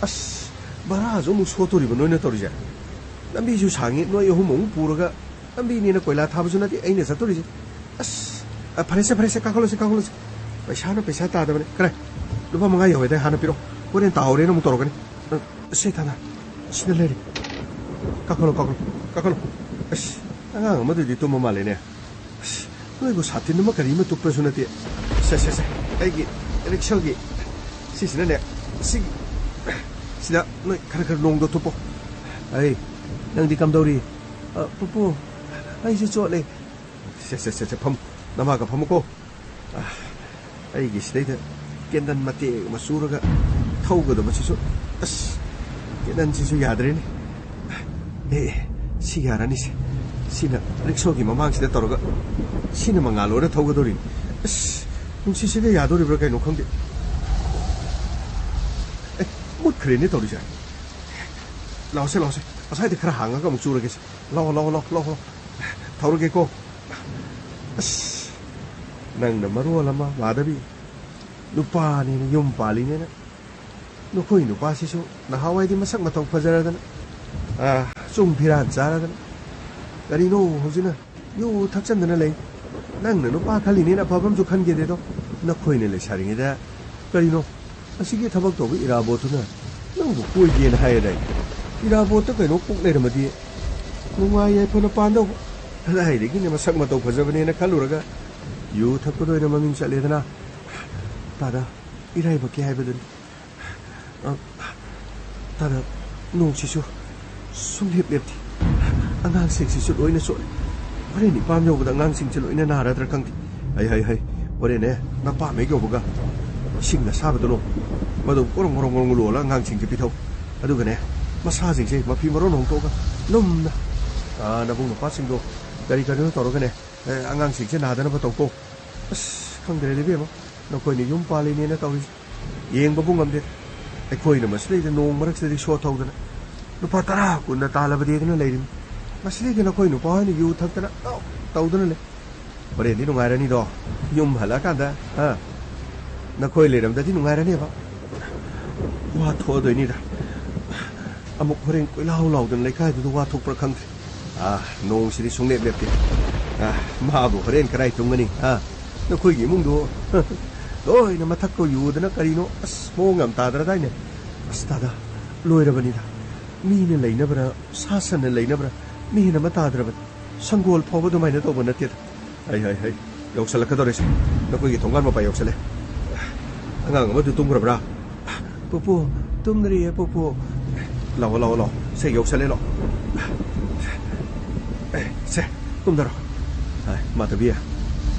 ꯑꯁ, ꯚꯔꯥꯁꯨ ꯑꯃꯨꯛ ꯁꯣꯠꯇꯣꯔꯤꯕ ꯅꯣꯏꯅ ꯇꯧꯔꯤꯁꯦ꯫ ꯂꯝꯕꯤꯁꯨ ꯁꯥꯡꯉꯤ, ꯅꯣꯏ ꯑꯍꯨꯝ ꯑꯃꯨꯛ ꯄꯨꯔꯒ, ꯂꯝꯕꯤꯅꯦꯅ ꯀꯣꯏꯂꯥ ꯊꯥꯕꯁꯨ ꯅꯠꯇꯦ ꯑꯩꯅ ꯆꯠꯇꯣꯔꯤꯁꯦ꯫ ꯑꯁ, ꯑ, ꯐꯔꯦꯁꯦ, ꯐꯔꯦꯁꯦ, ꯀꯥꯈꯠꯂꯁꯦ, ꯀꯥꯈꯠꯂꯁꯦ꯫ ꯄꯩꯁꯥꯅ ꯄꯩꯁꯥ ꯇꯥꯗꯕꯅꯦ꯫ ꯀꯔꯥꯏ? ꯂꯨꯄꯥ ꯃꯉꯥ ꯌꯧꯔꯦꯗꯥꯏ, ꯍꯥꯟꯅ ꯄꯤꯔꯛꯑꯣ꯫ ꯍꯣꯔꯦꯟ ꯇꯥꯍꯧꯔꯦꯅ ꯑꯃꯨꯛ ꯇꯧꯔꯛꯀꯅꯤ꯫ ꯑ, ꯁꯦ, ꯇꯥꯗ, ꯁꯤꯗ ꯂꯩꯔꯦ꯫ ꯀꯥꯈꯠꯂꯣ, ꯀꯥꯈꯠꯂꯣ, ꯀꯥꯈꯠꯂꯣ꯫ ꯑꯁ, ꯑꯉꯥꯡ ꯑꯃꯗꯨꯗꯤ ꯇꯨꯝꯕ ꯃꯥꯜꯂꯦꯅꯦ꯫ ꯑꯁ, ꯅꯣꯏꯕꯨ ꯁꯥꯇꯤꯟ ꯑꯃ ꯀꯔꯤ ꯑꯃ ꯇꯨꯞꯄꯁꯨ ꯅꯠꯇꯦ꯫ ꯁꯦ, ꯁꯦ, ꯁꯦ, ꯑꯩꯒꯤ ꯔꯤꯛꯁꯣꯒꯤ ꯁꯤꯁꯤꯅꯅꯦ, ꯁꯤꯒꯤ, ꯁꯤꯗ ꯅꯣꯏ ꯈꯔ ꯈꯔ ꯅꯣꯡꯗꯣ ꯇꯨꯞꯄꯣ꯫ ꯑꯩ, ꯅꯪꯗꯤ ꯀꯝꯗꯧꯔꯤ? ꯑ, ꯄꯨꯄꯨ, ꯑꯩꯁꯨ ꯆꯣꯠꯂꯦ꯫ ꯁꯦ, ꯁꯦ, ꯁꯦ, ꯁꯦ, ꯐꯝ-, ꯅꯃꯥꯒ ꯐꯝꯃꯨꯀꯣ꯫ ꯑ, ꯑꯩꯒꯤ ꯁꯤꯗꯩꯗ ꯀꯦꯟꯗꯜ ꯃꯇꯦꯛ ꯑꯃ ꯆꯨꯔꯒ ꯊꯧꯒꯗꯕꯁꯤꯁꯨ, ꯑꯁ, ꯀꯦꯟꯗꯜꯁꯤꯁꯨ ꯌꯥꯗ꯭ꯔꯦꯅꯦ꯫ ꯑꯦ, ꯑꯦ, ꯁꯤ ꯌꯥꯔꯅꯤꯁꯦ꯫ ꯁꯤꯅ ꯔꯤꯛꯁꯣꯒꯤ ꯃꯃꯥꯡꯁꯤꯗ ꯇꯧꯔꯒ, ꯁꯤꯅ ꯃꯉꯥꯜ ꯑꯣꯏꯔ ꯊꯧꯒꯗꯧꯔꯤꯅꯤ꯫ ꯑꯁ, ꯅꯨꯡꯁꯤꯠꯁꯤꯗ ꯌꯥꯗꯧꯔꯤꯕ꯭ꯔꯥ ꯀꯩꯅꯣ ꯈꯪꯗꯦ꯫ ꯑꯦ, ꯃꯨꯠꯈ꯭ꯔꯦꯅꯦ ꯇꯧꯔꯤꯁꯦ꯫ ꯂꯥꯛꯑꯣꯁꯦ, ꯂꯥꯛꯑꯣꯁꯦ꯫ ꯉꯁꯥꯏꯗꯤ ꯈꯔ ꯍꯥꯡꯉꯒ ꯑꯃꯨꯛ ꯆꯨꯔꯒꯦꯁꯦ꯫ ꯂꯥꯛꯑꯣ, ꯂꯥꯛꯑꯣ, ꯂꯥꯛꯑꯣ, ꯂꯥꯛꯑꯣ, ꯂꯥꯛꯑꯣ꯫ ꯊꯧꯔꯒꯦꯀꯣ꯫ ꯑꯁ, ꯅꯪꯅ ꯃꯔꯣꯜ ꯑꯃ, ꯃꯥꯙꯕꯤ꯫ ꯅꯨꯄꯥꯅꯦꯅ ꯌꯨꯝ ꯄꯥꯜꯂꯤꯅꯦꯅ꯫ ꯅꯈꯣꯏ ꯅꯨꯄꯥꯁꯤꯁꯨ ꯅꯍꯥꯟꯋꯥꯏꯗꯤ ꯃꯁꯛ ꯃꯇꯧ ꯐꯖꯔꯗꯅ, ꯑꯥ, ꯆꯨꯡ ꯐꯤꯔꯥꯟ ꯆꯥꯔꯗꯅ꯫ ꯀꯔꯤꯅꯣ ꯍꯧꯖꯤꯛꯅ ꯌꯨ ꯊꯛꯆꯟꯗꯅ ꯂꯩ꯫ ꯅꯪꯅ ꯅꯨꯄꯥ ꯈꯜꯂꯤꯅꯦꯅ ꯑꯐꯕ ꯑꯃꯁꯨ ꯈꯟꯈꯤꯗꯦꯗꯣ꯫ ꯅꯈꯣꯏꯅ ꯂꯩꯁꯥꯔꯤꯉꯩꯗ ꯀꯔꯤꯅꯣ ꯑꯁꯤꯒꯤ ꯊꯕꯛ ꯇꯧꯕ ꯏꯔꯥꯕꯣꯠꯇꯨꯅ ꯅꯪꯕꯨ ꯀꯣꯏꯒꯦꯅ ꯍꯥꯏꯔꯗꯥꯏ? ꯏꯔꯥꯕꯣꯠꯇ ꯀꯩꯅꯣ ꯀꯣꯛ ꯂꯩꯔꯝꯃꯗꯤ ꯅꯨꯡꯉꯥꯏ ꯌꯥꯏꯐꯅ ꯄꯥꯟꯗꯧꯕ꯫ ꯀꯗꯥꯏꯗꯒꯤꯅꯦ ꯃꯁꯛ ꯃꯇꯧ ꯐꯖꯕꯅꯦꯅ ꯈꯜꯂꯨꯔꯒ ꯌꯨ ꯊꯛꯄꯗ ꯑꯣꯏꯅ ꯃꯃꯤꯡ ꯆꯠꯂꯦꯗꯅ꯫ ꯇꯥꯗ, ꯏꯔꯥꯏꯕꯛꯀꯤ ꯍꯥꯏꯕꯗꯨꯅꯤ꯫ ꯑ, ꯇꯥꯗ, ꯅꯣꯡꯁꯤꯁꯨ ꯁꯨꯡꯂꯦꯞ ꯂꯦꯞꯇꯦ꯫ ꯑꯉꯥꯡꯁꯤꯡꯁꯤꯁꯨ ꯂꯣꯏꯅ ꯆꯣꯠꯂꯦ꯫ ꯍꯣꯔꯦꯟ ꯏꯄꯥꯝ ꯌꯧꯕꯗ ꯑꯉꯥꯡꯁꯤꯡꯁꯦ ꯂꯣꯏꯅ ꯅꯥꯔꯗ꯭ꯔꯥ ꯈꯪꯗꯦ꯫ ꯍꯩ, ꯍꯩ, ꯍꯩ꯫ ꯍꯣꯔꯦꯟꯅꯦ, ꯅꯄꯥꯝ ꯍꯦꯛ ꯌꯧꯕꯒ ꯏꯁꯤꯡ ꯑꯁꯥꯕꯗꯨꯅꯣ, ꯃꯗꯨ ꯒꯣꯔꯣꯡ ꯒꯣꯔꯣꯡ ꯒꯣꯔꯣꯡ ꯂꯣꯜꯂꯒ ꯑꯉꯥꯡꯁꯤꯡꯁꯦ ꯄꯤꯊꯧ꯫ ꯑꯗꯨꯒꯅꯦ, ꯃꯁꯥꯁꯤꯡꯁꯦ ꯃꯐꯤ ꯃꯔꯣꯟ ꯍꯣꯡꯗꯣꯛꯑꯒ ꯂꯨꯝꯅ, ꯑꯥ, ꯅꯕꯨꯡ ꯅꯄꯥꯁꯤꯡꯗꯣ ꯒꯥꯔꯤ ꯒꯥꯔꯤꯗꯣ ꯇꯧꯔꯒꯅꯦ, ꯑꯦ, ꯑꯉꯥꯡꯁꯤꯡꯁꯦ ꯅꯥꯗꯅꯕ ꯇꯧꯀꯣ꯫ ꯑꯁ, ꯈꯪꯗ꯭ꯔꯦꯗ ꯏꯕꯦꯝꯃ, ꯅꯈꯣꯏꯅ ꯌꯨꯝ ꯄꯥꯜꯂꯤꯅꯦꯅ ꯇꯧꯔꯤꯁꯦ꯫ ꯌꯦꯡꯕꯕꯨ ꯉꯝꯗꯦ꯫ ꯑꯩꯈꯣꯏꯅ ꯃꯁꯤꯗꯩꯗ ꯅꯣꯡ ꯃꯔꯛꯁꯤꯗꯗꯤ ꯁꯣ ꯊꯧꯗꯅ ꯂꯨꯄꯥ ꯇꯔꯥ ꯀꯨꯟꯅ ꯇꯥꯜꯂꯕꯗꯤꯗꯅ ꯂꯩꯔꯤꯃꯤ꯫ ꯃꯁꯤꯗꯩꯗ ꯅꯈꯣꯏ ꯅꯨꯄꯥ ꯍꯣꯏꯅ ꯌꯨ ꯊꯛꯇꯅ ꯑꯗꯨꯝ ꯇꯧꯗꯨꯅ ꯂꯩ꯫ ꯍꯣꯔꯦꯟꯗꯤ ꯅꯨꯡꯉꯥꯏꯔꯅꯤꯗꯣ꯫ ꯌꯨꯝ ꯍꯜꯂꯛꯑꯀꯥꯟꯗ, ꯍꯥ? ꯅꯈꯣꯏ ꯂꯩꯔꯝꯗꯗꯤ ꯅꯨꯡꯉꯥꯏꯔꯅꯦꯕ꯫ ꯋꯥ ꯊꯣꯛꯑꯗꯣꯏꯅꯤꯗ꯫ ꯑꯃꯨꯛ ꯍꯣꯔꯦꯟ ꯀꯣꯏꯂꯥꯎ ꯂꯥꯎꯗꯅ ꯂꯩꯀꯥꯏꯗꯨꯗ ꯋꯥ ꯊꯣꯛꯄ꯭ꯔꯥ ꯈꯪꯗ꯭ꯔꯦ꯫ ꯑꯥ, ꯅꯣꯡꯁꯤꯗꯤ ꯁꯨꯡꯂꯦꯞ ꯂꯦꯞꯇꯦ꯫ ꯑꯥ, ꯃꯥꯕꯨ ꯍꯣꯔꯦꯟ ꯀꯗꯥꯏ ꯇꯨꯝꯒꯅꯤ? ꯑꯥ, ꯅꯈꯣꯏꯒꯤ ꯏꯃꯨꯡꯗꯣ ꯂꯣꯏꯅ ꯃꯊꯛꯇꯣ ꯌꯨꯗꯅ ꯀꯔꯤꯅꯣ, ꯑꯁ, ꯃꯑꯣꯡ ꯌꯥꯝ ꯇꯥꯗ꯭ꯔꯗꯥꯏꯅꯦ? ꯑꯁ, ꯗꯥꯗꯥ, ꯂꯣꯏꯔꯕꯅꯤꯗ꯫ ꯃꯤꯅ ꯂꯩꯅꯕ꯭ꯔꯥ, ꯁꯥ ꯁꯟꯅ ꯂꯩꯅꯕ꯭ꯔꯥ, ꯃꯤꯅ ꯑꯃ ꯇꯥꯗ꯭ꯔꯕꯅꯤ꯫ ꯁꯪꯒꯣꯜ ꯐꯥꯎꯕ ꯑꯗꯨꯃꯥꯏꯅ ꯇꯧꯕ ꯅꯠꯇꯦꯗ꯫ ꯍꯩ, ꯍꯩ, ꯍꯩ, ꯌꯧꯁꯜꯂꯛꯀꯗꯧꯔꯦꯁꯦ꯫ ꯅꯈꯣꯏꯒꯤ ꯊꯣꯡꯒꯥꯟ ꯃꯄꯥ ꯌꯧꯁꯜꯂꯦ꯫ ꯑꯉꯥꯡ ꯑꯃꯗꯨ ꯇꯨꯝꯈ꯭ꯔꯕ꯭ꯔꯥ? ꯄꯨꯄꯨ, ꯇꯨꯝꯗ꯭ꯔꯤꯌꯦ, ꯄꯨꯄꯨ꯫ ꯂꯥꯛꯑꯣ, ꯂꯥꯛꯑꯣ, ꯂꯥꯛꯑꯣ꯫ ꯁꯦ, ꯌꯧꯁꯜꯂꯦ, ꯂꯥꯛꯑꯣ꯫ ꯑꯦ, ꯁꯦ, ꯀꯨꯝꯊꯔꯣ꯫ ꯍꯥꯏ, ꯃꯥꯙꯕꯤ,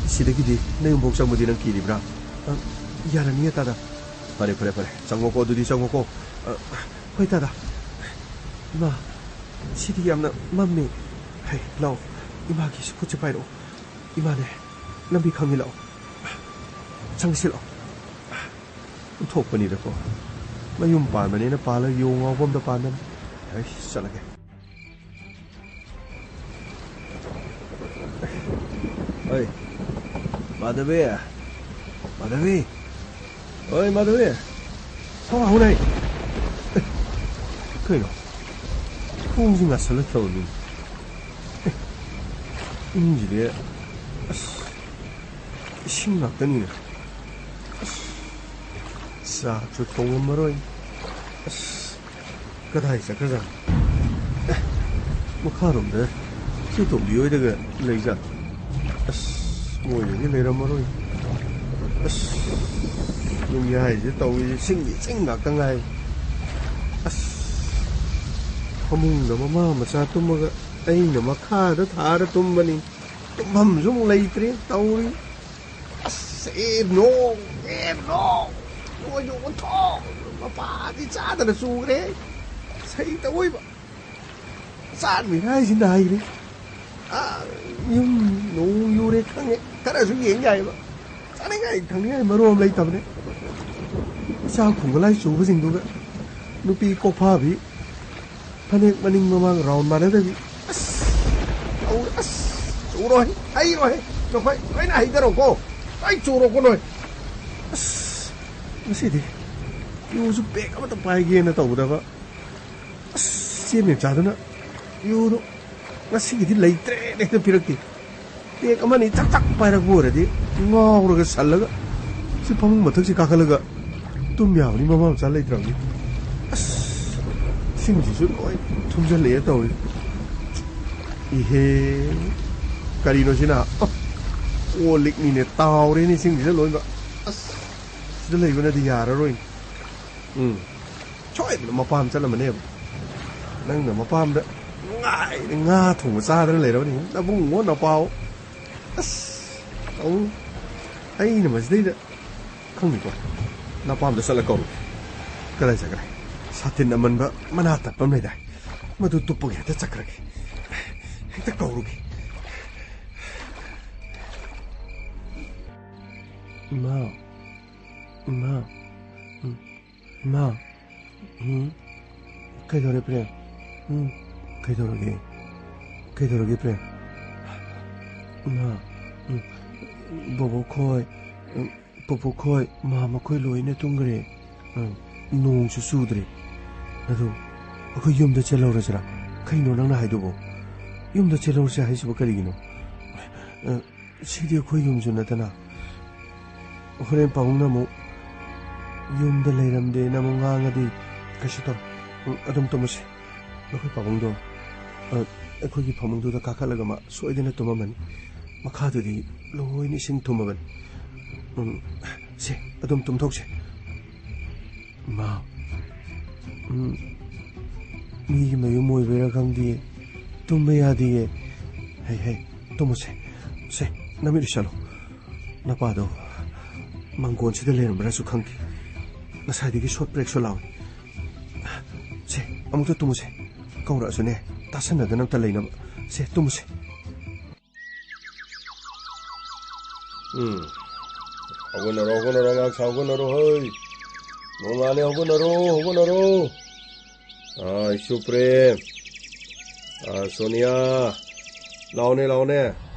ꯁꯤꯗꯒꯤꯗꯤ ꯅꯌꯨꯝꯐꯥꯎ ꯆꯪꯕꯗꯤ ꯅꯪ ꯀꯤꯔꯤꯕ꯭ꯔꯥ? ꯑ, ꯌꯥꯔꯅꯤꯌꯦ, ꯇꯥꯗ꯫ ꯐꯔꯦ, ꯐꯔꯦ, ꯐꯔꯦ꯫ ꯆꯪꯉꯣꯀꯣ, ꯑꯗꯨꯗꯤ ꯆꯪꯉꯣꯀꯣ꯫ ꯑ, ꯍꯣꯏ, ꯇꯥꯗ꯫ ꯏꯃꯥ, ꯁꯤꯗꯤ ꯌꯥꯝꯅ ꯃꯝꯃꯤ꯫ ꯍꯩ, ꯂꯥꯛꯑꯣ, ꯏꯃꯥꯒꯤ ꯁꯤ ꯈꯨꯠꯁꯦ ꯄꯥꯏꯔꯛꯑꯣ꯫ ꯏꯃꯥꯅꯦ, ꯂꯝꯕꯤ ꯈꯪꯉꯤ, ꯂꯥꯛꯑꯣ꯫ ꯆꯪꯁꯤ, ꯂꯥꯛꯑꯣ꯫ ꯊꯣꯛꯄꯅꯤꯗꯀꯣ꯫ ꯃꯌꯨꯝ ꯄꯥꯟꯕꯅꯤꯅ ꯄꯥꯜꯂ ꯌꯣꯡ ꯉꯥꯎꯕ ꯑꯝꯗ ꯄꯥꯟꯕꯅꯤ꯫ ꯑꯩ ꯆꯠꯂꯒꯦ꯫ ꯑꯩ, ꯃꯥꯙꯕꯤ! ꯃꯥꯙꯕꯤ! ꯑꯣꯏ, ꯃꯥꯙꯕꯤ! ꯊꯣꯡ ꯍꯥꯡꯉꯨꯅꯦ! ꯑꯦ, ꯀꯩꯅꯣ? ꯊꯣꯡꯁꯤ ꯉꯥꯁꯜꯂ ꯊꯝꯃꯝꯃꯤꯅꯦ꯫ ꯑꯦ, ꯏꯃꯨꯡꯁꯤꯗꯤ, ꯑꯁ, ꯏꯁꯤꯡ ꯉꯥꯛꯇꯅꯤꯅꯦ꯫ ꯑꯁ, ꯆꯥꯛꯁꯨ ꯊꯣꯡꯉꯝꯃꯔꯣꯏ꯫ ꯑꯁ, ꯀꯗꯥꯏ ꯆꯠꯈ꯭ꯔꯖꯥꯠꯅꯣ? ꯑꯦ, ꯃꯈꯥꯔꯣꯝꯗ ꯏꯆꯦ ꯇꯣꯝꯕꯤ ꯍꯣꯏꯗꯒ ꯂꯩꯖꯥꯠꯂꯣ? ꯑꯁ, ꯃꯣꯏꯗꯗꯤ ꯂꯩꯔꯝꯃꯔꯣꯏ꯫ ꯑꯁ, ꯌꯨꯝ ꯌꯥꯏꯁꯦ ꯇꯧꯔꯤꯁꯦ, ꯏꯁꯤꯡꯒꯤ ꯏꯁꯤꯡ ꯉꯥꯛꯇ ꯉꯥꯏ꯫ ꯑꯁ, ꯐꯃꯨꯡꯗ ꯃꯃꯥ ꯃꯆꯥ ꯇꯨꯝꯃꯒ ꯑꯩꯅ ꯃꯈꯥꯗ ꯊꯥꯔ ꯇꯨꯝꯕꯅꯤ꯫ ꯇꯨꯝꯐꯝꯁꯨ ꯑꯃꯨꯛ ꯂꯩꯇ꯭ꯔꯦ ꯇꯧꯔꯤ꯫ ꯑꯁ, ꯑꯦ ꯅꯣꯡ, ꯑꯦ ꯅꯣꯡ, ꯅꯣꯏꯁꯨ ꯑꯣꯟꯊꯣꯛ ꯃꯄꯥꯗꯤ ꯆꯥꯗꯅ ꯆꯨꯈ꯭ꯔꯦ꯫ ꯁꯩꯇ ꯑꯣꯏꯕ ꯆꯥꯟ ꯃꯤꯔꯥꯏꯁꯤ ꯅꯥꯏꯔꯦ꯫ ꯑꯥ, ꯌꯨꯝ ꯅꯣꯡ ꯌꯨꯔꯦ ꯈꯪꯉꯦ, ꯈꯔꯁꯨ ꯌꯦꯡ ꯌꯥꯏꯕ꯫ ꯆꯥꯅꯤꯡꯉꯥꯏ ꯊꯛꯅꯤꯡꯉꯥꯏ ꯃꯔꯣꯝ ꯂꯩꯇꯕꯅꯦ꯫ ꯏꯆꯥ ꯈꯨꯡꯒꯂꯥꯏ ꯆꯨꯕꯁꯤꯡꯗꯨꯒ ꯅꯨꯄꯤ ꯀꯣꯛꯐꯥꯕꯤ ꯐꯅꯦꯛ ꯃꯅꯤꯡ ꯃꯃꯥꯡ ꯔꯥꯎꯟ ꯃꯥꯟꯅꯗꯕꯤ꯫ ꯑꯁ, ꯇꯧꯔꯦ꯫ ꯑꯁ, ꯆꯨꯔꯣꯏ, ꯍꯩꯔꯣꯏ꯫ ꯅꯈꯣꯏ ꯂꯣꯏꯅ ꯍꯩꯊꯔꯣꯀꯣ꯫ ꯂꯣꯏ ꯆꯨꯔꯣꯀꯣ ꯅꯣꯏ꯫ ꯑꯁ, ꯉꯁꯤꯗꯤ ꯌꯨꯁꯨ ꯄꯦꯛ ꯑꯃꯇ ꯄꯥꯏꯒꯦꯅ ꯇꯧꯒꯗꯕ꯫ ꯑꯁ, ꯆꯦ ꯃꯦꯝꯆꯥꯗꯨꯅ ꯌꯨꯗꯣ ꯉꯁꯤꯒꯤꯗꯤ ꯂꯩꯇ꯭ꯔꯦꯅ ꯍꯦꯛꯇ ꯄꯤꯔꯛꯇꯦ꯫ ꯄꯦꯛ ꯑꯃꯅꯤ ꯆꯥꯛ ꯆꯥꯛ ꯄꯥꯏꯔꯛꯄ ꯑꯣꯏꯔꯗꯤ ꯉꯥꯎꯔꯒ ꯁꯜꯂꯒ ꯁꯤ ꯐꯃꯨꯡ ꯃꯊꯛꯁꯤ ꯀꯥꯈꯠꯂꯒ ꯇꯨꯝ ꯌꯥꯕꯅꯤ, ꯃꯃꯥ ꯃꯆꯥ ꯂꯩꯇ꯭ꯔꯕꯅꯤ꯫ ꯑꯁ, ꯏꯁꯤꯡꯁꯤꯁꯨ ꯂꯣꯏ ꯊꯨꯝꯖꯤꯜꯂꯛꯑꯦ ꯇꯧꯔꯤ꯫ ꯏꯍꯦ, ꯀꯔꯤꯅꯣ ꯁꯤꯅ? ꯑ, ꯀꯣꯜ ꯂꯤꯛꯅꯤꯅꯦ, ꯇꯥꯎꯔꯦꯅꯦ ꯏꯁꯤꯡꯁꯤꯅ ꯂꯣꯏꯅ꯫ ꯑꯁ, ꯁꯤꯗ ꯂꯩꯕꯅꯗꯤ ꯌꯥꯔꯔꯣꯏ꯫ ꯎꯝ, ꯁꯣꯏꯗꯅ ꯃꯄꯥꯝ ꯆꯠꯂꯝꯃꯅꯦꯕ꯫ ꯅꯪꯅ ꯃꯄꯥꯝꯗ ꯅꯨꯡꯉꯥꯏꯅ ꯉꯥ ꯊꯣꯡꯕ ꯆꯥꯗꯅ ꯂꯩꯔꯕꯅꯤ, ꯅꯕꯨꯡꯉꯣ ꯅꯄꯥꯎ꯫ ꯑꯁ, ꯑꯧ, ꯑꯩꯅ ꯃꯁꯤꯗꯩꯗ ꯈꯪꯗꯦꯀꯣ, ꯅꯄꯥꯝꯗ ꯆꯠꯂ ꯀꯧꯔꯨꯒꯦ꯫ ꯀꯗꯥꯏ ꯆꯠꯈ꯭ꯔꯦ? ꯁꯥꯇꯤꯟ ꯑꯃꯟꯕ ꯃꯅꯥ ꯇꯠꯄ ꯑꯃ ꯂꯩꯗꯥꯏ, ꯃꯗꯨ ꯇꯨꯞꯄꯒ ꯍꯦꯛꯇ ꯆꯠꯈ꯭ꯔꯒꯦ꯫ ꯍꯦꯛꯇ ꯀꯧꯔꯨꯒꯦ꯫ ꯏꯃꯥ, ꯏꯃꯥ, ꯎꯝ, ꯏꯃꯥ, ꯎꯝ, ꯀꯩꯗꯧꯔꯦ ꯄ꯭ꯔꯦꯝ? ꯎꯝ, ꯀꯩꯗꯧꯔꯒꯦ? ꯀꯩꯗꯧꯔꯒꯦ ꯄ꯭ꯔꯦꯝ? ꯏꯃꯥ, ꯎꯝ, ꯕꯣꯕꯣꯛ ꯈꯣꯏ, ꯎꯝ, ꯄꯨꯄꯨ ꯈꯣꯏ, ꯃꯥ ꯃꯈꯣꯏ ꯂꯣꯏꯅ ꯇꯨꯝꯈ꯭ꯔꯦ꯫ ꯎꯝ, ꯅꯣꯡꯁꯨ ꯆꯨꯗ꯭ꯔꯦ꯫ ꯑꯗꯨ ꯑꯩꯈꯣꯏ ꯌꯨꯝꯗ ꯆꯦꯜꯍꯧꯔꯁꯤꯔꯥ? ꯀꯩꯅꯣ ꯅꯪꯅ ꯍꯥꯏꯗꯨꯕꯨ? ꯌꯨꯝꯗ ꯆꯦꯜꯍꯧꯔꯁꯦ ꯍꯥꯏꯁꯤꯕꯨ ꯀꯔꯤꯒꯤꯅꯣ? ꯑ, ꯁꯤꯗꯤ ꯑꯩꯈꯣꯏ ꯌꯨꯝꯁꯨ ꯅꯠꯇꯅ꯫ ꯍꯣꯔꯦꯟ ꯄꯥꯕꯨꯡꯅ ꯑꯃꯨꯛ ꯌꯨꯝꯗ ꯂꯩꯔꯝꯗꯦꯅ ꯑꯃꯨꯛ ꯉꯥꯡꯉꯗꯤ ꯀꯩꯁꯨ ꯇꯧꯔꯣꯏ꯫ ꯎꯝ, ꯑꯗꯨꯝ ꯇꯨꯝꯃꯁꯤ꯫ ꯅꯈꯣꯏ ꯄꯥꯕꯨꯡꯗꯣ, ꯑ, ꯑꯩꯈꯣꯏꯒꯤ ꯐꯃꯨꯡꯗꯨꯗ ꯀꯥꯈꯠꯂꯒ ꯃꯥ ꯁꯣꯏꯗꯅ ꯇꯨꯝꯃꯝꯃꯅꯤ꯫ ꯃꯈꯥꯗꯨꯗꯤ ꯂꯣꯏꯅ ꯏꯁꯤꯡ ꯊꯨꯝꯃꯕꯅꯤ꯫ ꯎꯝ, ꯁꯦ, ꯑꯗꯨꯝ ꯇꯨꯝꯊꯣꯛꯁꯦ꯫ ꯏꯃꯥ, ꯎꯝ, ꯃꯤꯒꯤ ꯃꯌꯨꯝ ꯑꯣꯏꯕꯩꯔꯥ ꯈꯪꯗꯦ, ꯇꯨꯝꯕ ꯌꯥꯗꯤꯌꯦ꯫ ꯍꯩ, ꯍꯩ, ꯇꯨꯝꯃꯨꯁꯦ꯫ ꯁꯦ, ꯅꯃꯤꯠ ꯎꯏꯁꯜꯂꯣ꯫ ꯅꯄꯥꯗꯣ ꯃꯪꯒꯣꯟꯁꯤꯗ ꯂꯩꯔꯝꯕ꯭ꯔꯥꯁꯨ ꯈꯪꯗꯦ꯫ ꯉꯁꯥꯏꯗꯒꯤ ꯁꯣꯠ ꯄ꯭ꯔꯦꯛ ꯁꯣꯠ ꯂꯥꯎꯏ꯫ ꯁꯦ, ꯑꯃꯨꯛꯇ ꯇꯨꯝꯃꯨꯁꯦ꯫ ꯀꯧꯔꯛꯑꯁꯨꯅꯦ, ꯇꯥꯁꯟꯅꯗꯅ ꯑꯝꯇ ꯂꯩꯅꯕ꯫ ꯁꯦ, ꯇꯨꯝꯃꯨꯁꯦ꯫ ꯎꯝ꯫ ꯍꯧꯒꯠꯅꯔꯣ, ꯍꯧꯒꯠꯅꯔꯣ, ꯑꯉꯥꯡꯁꯥ, ꯍꯧꯒꯠꯅꯔꯣ, ꯍꯣꯏ꯫ ꯅꯣꯡꯉꯥꯜꯂꯦ, ꯍꯧꯒꯠꯅꯔꯣ, ꯍꯧꯒꯠꯅꯔꯣ꯫ ꯑꯥ, ꯏꯁꯨ ꯄ꯭ꯔꯦꯝ꯫ ꯑꯥ, ꯁꯣꯅꯤꯌꯥ꯫ ꯂꯥꯎꯅꯦ, ꯂꯥꯎꯅꯦ꯫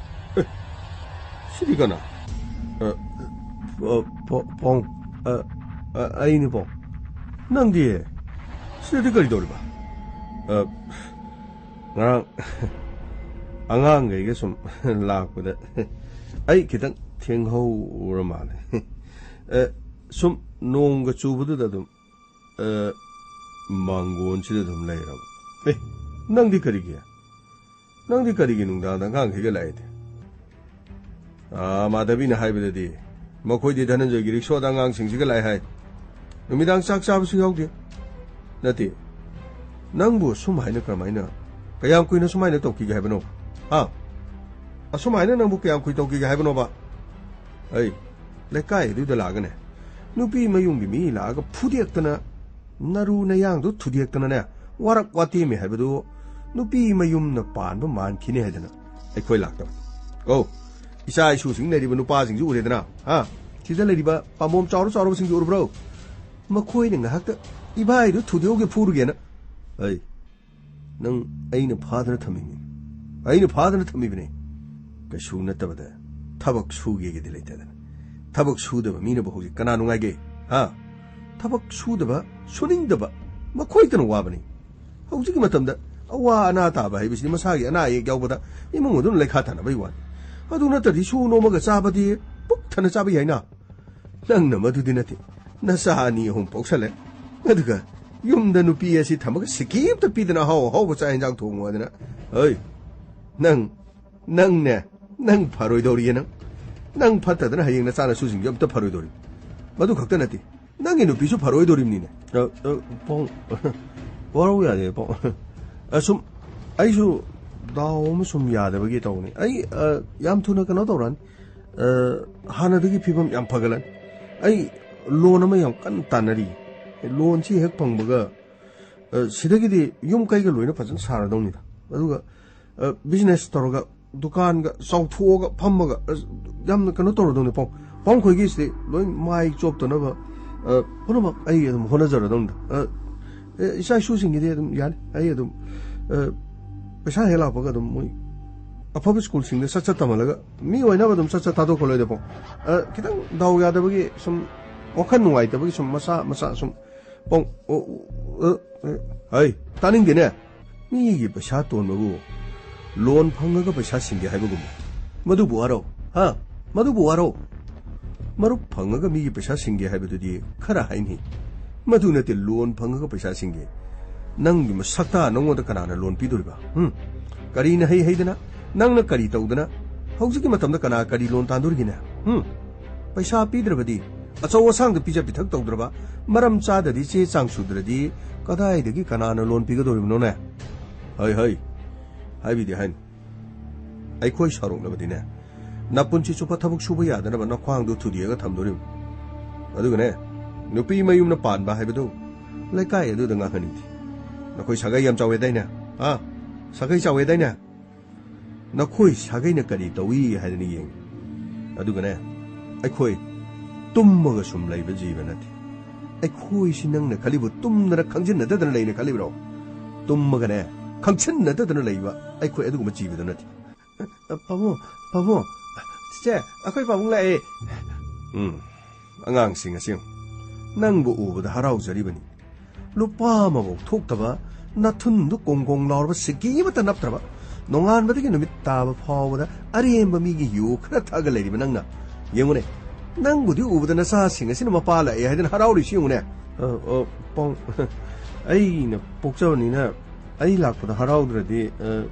ꯑꯦ, ꯁꯤꯗꯤ ꯀꯅꯥ? ꯑ, ꯑ, ꯄꯥ-, ꯄꯥꯎ-, ꯑ, ꯑ, ꯑꯩꯅꯤ, ꯄꯥꯎ꯫ ꯅꯪꯗꯤ ꯁꯤꯗꯗꯤ ꯀꯔꯤ ꯇꯧꯔꯤꯕ? ꯑ, ꯉꯔꯥꯡ ꯑꯉꯥꯡꯈꯩꯒ ꯁꯨꯝ ꯂꯥꯛꯄꯗ ꯑꯩ ꯈꯤꯇꯪ ꯊꯦꯡꯍꯧꯔ ꯃꯥꯜꯂꯦ꯫ ꯑ, ꯁꯨꯝ ꯅꯣꯡꯒ ꯆꯨꯕꯗꯨꯗ ꯑꯗꯨꯝ ꯑ, ꯃꯥꯡꯒꯣꯟꯁꯤꯗ ꯑꯗꯨꯝ ꯂꯩꯔꯕ꯫ ꯑꯦ, ꯅꯪꯗꯤ ꯀꯔꯤꯒꯤ? ꯅꯪꯗꯤ ꯀꯔꯤꯒꯤ ꯅꯨꯡꯗꯥꯡꯗ ꯑꯉꯥꯡꯈꯩꯒ ꯂꯥꯛꯏꯗꯤ? ꯑꯥ, ꯃꯥꯙꯕꯤꯅ ꯍꯥꯏꯕꯗꯗꯤ ꯃꯈꯣꯏꯗꯤ ꯙꯅꯟꯖꯣꯏꯒꯤ ꯔꯤꯛꯁꯣꯗ ꯑꯉꯥꯡꯁꯤꯡꯁꯤꯒ ꯂꯥꯛꯑꯦ ꯍꯥꯏ꯫ ꯅꯨꯃꯤꯗꯥꯡ ꯆꯥꯛ ꯆꯥꯕꯁꯨ ꯌꯥꯎꯗꯦ꯫ ꯅꯠꯇꯦ, ꯅꯪꯕꯨ ꯑꯁꯨꯝ ꯍꯥꯏꯅ ꯀꯔꯝꯍꯥꯏꯅ, ꯀꯌꯥꯝ ꯀꯨꯏꯅ ꯁꯨꯃꯥꯏꯅ ꯇꯧꯈꯤꯒꯦ ꯍꯥꯏꯕꯅꯣ? ꯍꯥ? ꯑꯁꯨꯃꯥꯏꯅ ꯅꯪꯕꯨ ꯀꯌꯥꯝ ꯀꯨꯏ ꯇꯧꯈꯤꯒꯦ ꯍꯥꯏꯕꯅꯣꯕ? ꯑꯩ ꯂꯩꯀꯥꯏ ꯑꯗꯨꯗ ꯂꯥꯛꯑꯒꯅꯦ, ꯅꯨꯄꯤ ꯃꯌꯨꯝꯒꯤ ꯃꯤ ꯂꯥꯛꯑꯒ ꯐꯨꯗꯦꯛꯇꯅ, ꯅꯔꯨ ꯅꯌꯥꯡꯗꯨ ꯊꯨꯗꯦꯛꯇꯅꯅꯦ, ꯋꯥꯔꯛ ꯋꯥꯇꯦꯝꯃꯦ ꯍꯥꯏꯕꯗꯨ ꯅꯨꯄꯤ ꯃꯌꯨꯝꯅ ꯄꯥꯟꯕ ꯃꯥꯟꯈꯤꯅꯤ ꯍꯥꯏꯗꯅ ꯑꯩꯈꯣꯏ ꯂꯥꯛꯇꯕ꯫ ꯑꯧ, ꯏꯆꯥ ꯏꯁꯨꯁꯤꯡ ꯂꯩꯔꯤꯕ ꯅꯨꯄꯥꯁꯤꯡꯁꯨ ꯎꯔꯦꯗꯅ, ꯍꯥ? ꯁꯤꯗ ꯂꯩꯔꯤꯕ ꯄꯥꯝꯕꯣꯝ ꯆꯥꯎꯔ ꯆꯥꯎꯔꯕꯁꯤꯡꯁꯨ ꯎꯔꯕ꯭ꯔꯣ? ꯃꯈꯣꯏꯅ ꯉꯥꯏꯍꯥꯛꯇ ꯏꯕꯥꯏꯗꯨ ꯊꯨꯗꯦꯛꯎꯒꯦ ꯐꯨꯔꯨꯒꯦꯅ꯫ ꯑꯩ ꯅꯪ ꯑꯩꯅ ꯐꯥꯗꯅ ꯊꯝꯃꯤꯕꯅꯤ꯫ ꯑꯩꯅ ꯐꯥꯗꯅ ꯊꯝꯃꯤꯕꯅꯤ꯫ ꯀꯩꯁꯨ ꯅꯠꯇꯕꯗ ꯊꯕꯛ ꯁꯨꯒꯦꯒꯗꯤ ꯂꯩꯇꯗꯅ꯫ ꯊꯕꯛ ꯁꯨꯗꯕ ꯃꯤꯅꯕꯨ ꯍꯧꯖꯤꯛ ꯀꯅꯥ ꯅꯨꯡꯉꯥꯏꯒꯦ? ꯍꯥ? ꯊꯕꯛ ꯁꯨꯗꯕ, ꯁꯨꯅꯤꯡꯗꯕ ꯃꯈꯣꯏꯇꯅ ꯋꯥꯕꯅꯤ꯫ ꯍꯧꯖꯤꯛꯀꯤ ꯃꯇꯝꯗ ꯑꯋꯥ ꯑꯅꯥ ꯇꯥꯕ ꯍꯥꯏꯕꯁꯤꯗꯤ ꯃꯁꯥꯒꯤ ꯑꯅꯥ ꯑꯌꯦꯛ ꯌꯥꯎꯕꯗ ꯏꯃꯨꯡ ꯑꯗꯨꯅ ꯂꯩꯈꯥ ꯊꯥꯅꯕꯒꯤ ꯋꯥꯅꯤ꯫ ꯑꯗꯨ ꯅꯠꯇ꯭ꯔꯗꯤ ꯁꯨ ꯅꯣꯝꯃꯒ ꯆꯥꯕꯗꯤ ꯄꯨꯛ ꯊꯟꯅ ꯆꯥꯕ ꯌꯥꯏꯅ꯫ ꯅꯪꯅ ꯃꯗꯨꯗꯤ ꯅꯠꯇꯦ꯫ ꯅꯆꯥ ꯑꯅꯤ ꯑꯍꯨꯝ ꯄꯣꯛꯁꯜꯂꯦ꯫ ꯑꯗꯨꯒ ꯌꯨꯝꯗ ꯅꯨꯄꯤ ꯑꯁꯤ ꯊꯝꯃꯒ ꯁꯤꯀꯤ ꯑꯝꯇ ꯄꯤꯗꯅ ꯑꯍꯥꯎ ꯑꯍꯥꯎꯕ ꯆꯥꯛ ꯌꯦꯟꯁꯥꯡ ꯊꯣꯡꯉꯣ ꯍꯥꯏꯗꯅ꯫ ꯍꯩ, ꯅꯪ, ꯅꯪꯅꯦ, ꯅꯪ ꯐꯔꯣꯏꯗꯧꯔꯤꯌꯦ ꯅꯪ꯫ ꯅꯪ ꯐꯠꯇꯗꯅ ꯍꯌꯦꯡ ꯅꯆꯥ ꯅꯁꯨꯁꯤꯡꯁꯨ ꯑꯝꯇ ꯐꯔꯣꯏꯗꯧꯔꯤ꯫ ꯃꯗꯨ ꯈꯛꯇ ꯅꯠꯇꯦ, ꯅꯪꯒꯤ ꯅꯨꯄꯤꯁꯨ ꯐꯔꯣꯏꯗꯧꯔꯤꯕꯅꯤꯅꯦ꯫ ꯑ, ꯑ, ꯄꯥꯎ-, ꯋꯥꯔꯧ ꯌꯥꯗꯦ ꯄꯥꯎ꯫ ꯑꯁꯨꯝ ꯑꯩꯁꯨ ꯗꯥꯎ ꯑꯃ ꯁꯨꯝ ꯌꯥꯗꯕꯒꯤ ꯇꯧꯕꯅꯤ꯫ ꯑꯩ, ꯑ, ꯌꯥꯝ ꯊꯨꯅ ꯀꯩꯅꯣ ꯇꯧꯔꯛꯑꯅꯤ꯫ ꯑ, ꯍꯥꯟꯅꯗꯒꯤ ꯐꯤꯕꯝ ꯌꯥꯝ ꯐꯒꯠꯂꯅꯤ꯫ ꯑꯩ ꯂꯣꯟ ꯑꯃ ꯌꯥꯝ ꯀꯟꯅ ꯇꯥꯟꯅꯔꯤ꯫ ꯂꯣꯟꯁꯤ ꯍꯦꯛ ꯐꯪꯕꯒ, ꯑ, ꯁꯤꯗꯒꯤꯗꯤ ꯌꯨꯝ ꯀꯩꯒ ꯂꯣꯏꯅ ꯐꯖꯅ ꯁꯥꯔꯗꯧꯅꯤꯗ꯫ ꯑꯗꯨꯒ, ꯑ, ꯕꯤꯖꯤꯅꯦꯁ ꯇꯧꯔꯒ, ꯗꯨꯀꯥꯟꯒ ꯆꯥꯎꯊꯣꯛꯑꯒ ꯐꯝꯃꯒ, ꯑ, ꯌꯥꯝꯅ ꯀꯩꯅꯣ ꯇꯧꯔꯗꯧꯅꯤ ꯄꯥꯎ꯫ ꯄꯥꯎꯈꯣꯏꯒꯤꯁꯤꯗꯤ ꯂꯣꯏ ꯃꯥꯏ ꯆꯣꯞꯇꯅꯕ, ꯑ, ꯄꯨꯝꯅꯃꯛ ꯑꯩ ꯑꯗꯨꯝ ꯍꯣꯠꯅꯖꯔꯗꯧꯅꯤꯗ꯫ ꯑ, ꯑꯦ, ꯏꯆꯥ ꯏꯁꯨꯁꯤꯡꯒꯤꯗꯤ ꯑꯗꯨꯝ ꯌꯥꯅꯤ꯫ ꯑꯩ ꯑꯗꯨꯝ, ꯑ, ꯄꯩꯁꯥ ꯍꯦꯛ ꯂꯥꯛꯄꯒ ꯑꯗꯨꯝ ꯃꯣꯏ ꯑꯐꯕ ꯁ꯭ꯀꯨꯜꯁꯤꯡꯗ ꯁꯠ ꯁꯠ ꯇꯝꯍꯜꯂꯒ ꯃꯤ ꯑꯣꯏꯅꯕ ꯑꯗꯨꯝ ꯁꯠ ꯁꯠ ꯊꯥꯗꯣꯛꯈ꯭ꯔ ꯂꯣꯏꯗ ꯄꯥꯎ꯫ ꯑ, ꯈꯤꯇꯪ ꯗꯥꯎ ꯌꯥꯗꯕꯒꯤ ꯁꯨꯝ, ꯋꯥꯈꯜ ꯅꯨꯡꯉꯥꯏꯇꯕꯒꯤ ꯁꯨꯝ ꯃꯆꯥ ꯃꯆꯥ ꯁꯨꯝ ꯄꯥꯎ-, ꯑꯣ, ꯑꯣ, ꯑ, ꯑ, ꯍꯩ, ꯇꯥꯅꯤꯡꯗꯦꯅꯦ꯫ ꯃꯤꯒꯤ ꯄꯩꯁꯥ ꯇꯣꯟꯕꯕꯨ ꯂꯣꯟ ꯐꯪꯉꯒ ꯄꯩꯁꯥ ꯁꯤꯡꯒꯦ ꯍꯥꯏꯕꯒꯨꯝꯕ꯫ ꯃꯗꯨꯕꯨ ꯋꯥꯔꯧ, ꯍꯥ? ꯃꯗꯨꯕꯨ ꯋꯥꯔꯧ꯫ ꯃꯔꯨꯞ ꯐꯪꯉꯒ ꯃꯤꯒꯤ ꯄꯩꯁꯥ ꯁꯤꯡꯒꯦ ꯍꯥꯏꯕꯗꯨꯗꯤ ꯈꯔ ꯍꯥꯏꯅꯤ꯫ ꯃꯗꯨ ꯅꯠꯇꯦ ꯂꯣꯟ ꯐꯪꯉꯒ ꯄꯩꯁꯥ ꯁꯤꯡꯒꯦ꯫ ꯅꯪꯒꯤ ꯃꯁꯛꯇ ꯅꯪꯉꯣꯟꯗ ꯀꯅꯥꯅ ꯂꯣꯟ ꯄꯤꯗꯣꯔꯤꯕ? ꯍꯨꯝ? ꯀꯔꯤꯅ ꯍꯩ ꯍꯩꯗꯅ? ꯅꯪꯅ ꯀꯔꯤ ꯇꯧꯗꯅ? ꯍꯧꯖꯤꯛꯀꯤ ꯃꯇꯝꯗ ꯀꯅꯥ ꯀꯔꯤ ꯂꯣꯟ ꯇꯥꯟꯗꯣꯔꯤꯒꯦꯅꯦ? ꯍꯨꯝ? ꯄꯩꯁꯥ ꯄꯤꯗ꯭ꯔꯕꯗꯤ, ꯑꯆꯧ ꯑꯁꯥꯡꯗ ꯄꯤꯖ ꯄꯤꯊꯛ ꯇꯧꯗ꯭ꯔꯕ, ꯃꯔꯝ ꯆꯥꯗꯗꯤ ꯆꯦ ꯆꯥꯡ ꯁꯨꯗ꯭ꯔꯗꯤ ꯀꯗꯥꯏꯗꯒꯤ ꯀꯅꯥꯅ ꯂꯣꯟ ꯄꯤꯒꯗꯧꯔꯤꯕꯅꯣꯅꯦ? ꯍꯩ ꯍꯩ, ꯍꯥꯏꯕꯤꯗꯤ ꯍꯥꯏꯅꯤ꯫ ꯑꯩꯈꯣꯏ ꯁꯥꯎꯔꯛꯂꯕꯗꯤꯅꯦ, ꯅꯄꯨꯟꯁꯤ ꯆꯨꯞꯄ ꯊꯕꯛ ꯁꯨꯕ ꯌꯥꯗꯅꯕ ꯅꯈ꯭ꯋꯥꯡꯗꯨ ꯊꯨꯗꯦꯛꯑꯒ ꯊꯝꯗꯣꯔꯤꯕꯅꯤ꯫ ꯑꯗꯨꯒꯅꯦ, ꯅꯨꯄꯤ ꯃꯌꯨꯝꯅ ꯄꯥꯟꯕ ꯍꯥꯏꯕꯗꯨ ꯂꯩꯀꯥꯏ ꯑꯗꯨꯗ ꯉꯥꯡꯍꯟꯅꯤꯡꯗꯦ꯫ ꯅꯈꯣꯏ ꯁꯥꯒꯩ ꯌꯥꯝ ꯆꯥꯎꯋꯦꯗꯥꯏꯅꯦ? ꯑꯥ, ꯁꯥꯒꯩ ꯆꯥꯎꯋꯦꯗꯥꯏꯅꯦ? ꯅꯈꯣꯏ ꯁꯥꯒꯩꯅ ꯀꯔꯤ ꯇꯧꯏ ꯍꯥꯏꯗꯅ ꯌꯦꯡꯉꯤ꯫ ꯑꯗꯨꯒꯅꯦ, ꯑꯩꯈꯣꯏ ꯇꯨꯝꯃꯒ ꯁꯨꯝ ꯂꯩꯕ ꯖꯤꯕ ꯅꯠꯇꯦ꯫ ꯑꯩꯈꯣꯏꯁꯤ ꯅꯪꯅ ꯈꯜꯂꯤꯕ ꯇꯨꯝꯗꯅ ꯈꯪꯖꯤꯟꯅꯗꯗꯅ ꯂꯩꯅ ꯈꯜꯂꯤꯕ꯭ꯔꯣ? ꯇꯨꯝꯃꯒꯅꯦ, ꯈꯪꯁꯤꯟꯅꯗꯗꯅ ꯂꯩꯕ ꯑꯩꯈꯣꯏ ꯑꯗꯨꯒꯨꯝꯕ ꯖꯤꯕꯗꯨ ꯅꯠꯇꯦ꯫ ꯑ, ꯄꯥꯕꯨꯡ, ꯄꯥꯕꯨꯡ, ꯆꯤꯆꯦ, ꯑꯩꯈꯣꯏ ꯄꯥꯕꯨꯡ ꯂꯥꯛꯑꯦ꯫ ꯎꯝ, ꯑꯉꯥꯡꯁꯤꯡ ꯑꯁꯤ ꯌꯦꯡꯉꯨ꯫ ꯅꯪꯕꯨ ꯎꯕꯗ ꯍꯔꯥꯎꯖꯔꯤꯕꯅꯤ꯫ ꯂꯨꯄꯥ ꯑꯃꯐꯥꯎ ꯊꯣꯛꯇꯕ, ꯅꯊꯨꯟꯗꯨ ꯀꯣꯡ ꯀꯣꯡ ꯂꯥꯎꯔꯕ, ꯁꯤꯀꯤ ꯑꯃꯠꯇ ꯅꯞꯇ꯭ꯔꯕ, ꯅꯣꯡꯉꯥꯟꯕꯗꯒꯤ ꯅꯨꯃꯤꯠ ꯇꯥꯕ ꯐꯥꯎꯕꯗ ꯑꯔꯦꯝꯕ ꯃꯤꯒꯤ ꯌꯨ ꯈꯔ ꯊꯛꯑꯒ ꯂꯩꯔꯤꯕ ꯅꯪꯅ, ꯌꯦꯡꯉꯨꯅꯦ, ꯅꯪꯕꯨꯗꯤ ꯎꯕꯗ ꯅꯆꯥꯁꯤꯡ ꯑꯁꯤꯅ ꯃꯄꯥ ꯂꯥꯛꯑꯦ ꯍꯥꯏꯗꯅ ꯍꯔꯥꯎꯔꯤꯁꯤ ꯌꯦꯡꯉꯨꯅꯦ꯫ ꯑ, ꯑ, ꯄꯥꯎ-, ꯑꯩꯅ ꯄꯣꯛꯆꯕꯅꯤꯅ ꯑꯩ ꯂꯥꯛꯄꯗ ꯍꯔꯥꯎꯗ꯭ꯔꯗꯤ, ꯑ,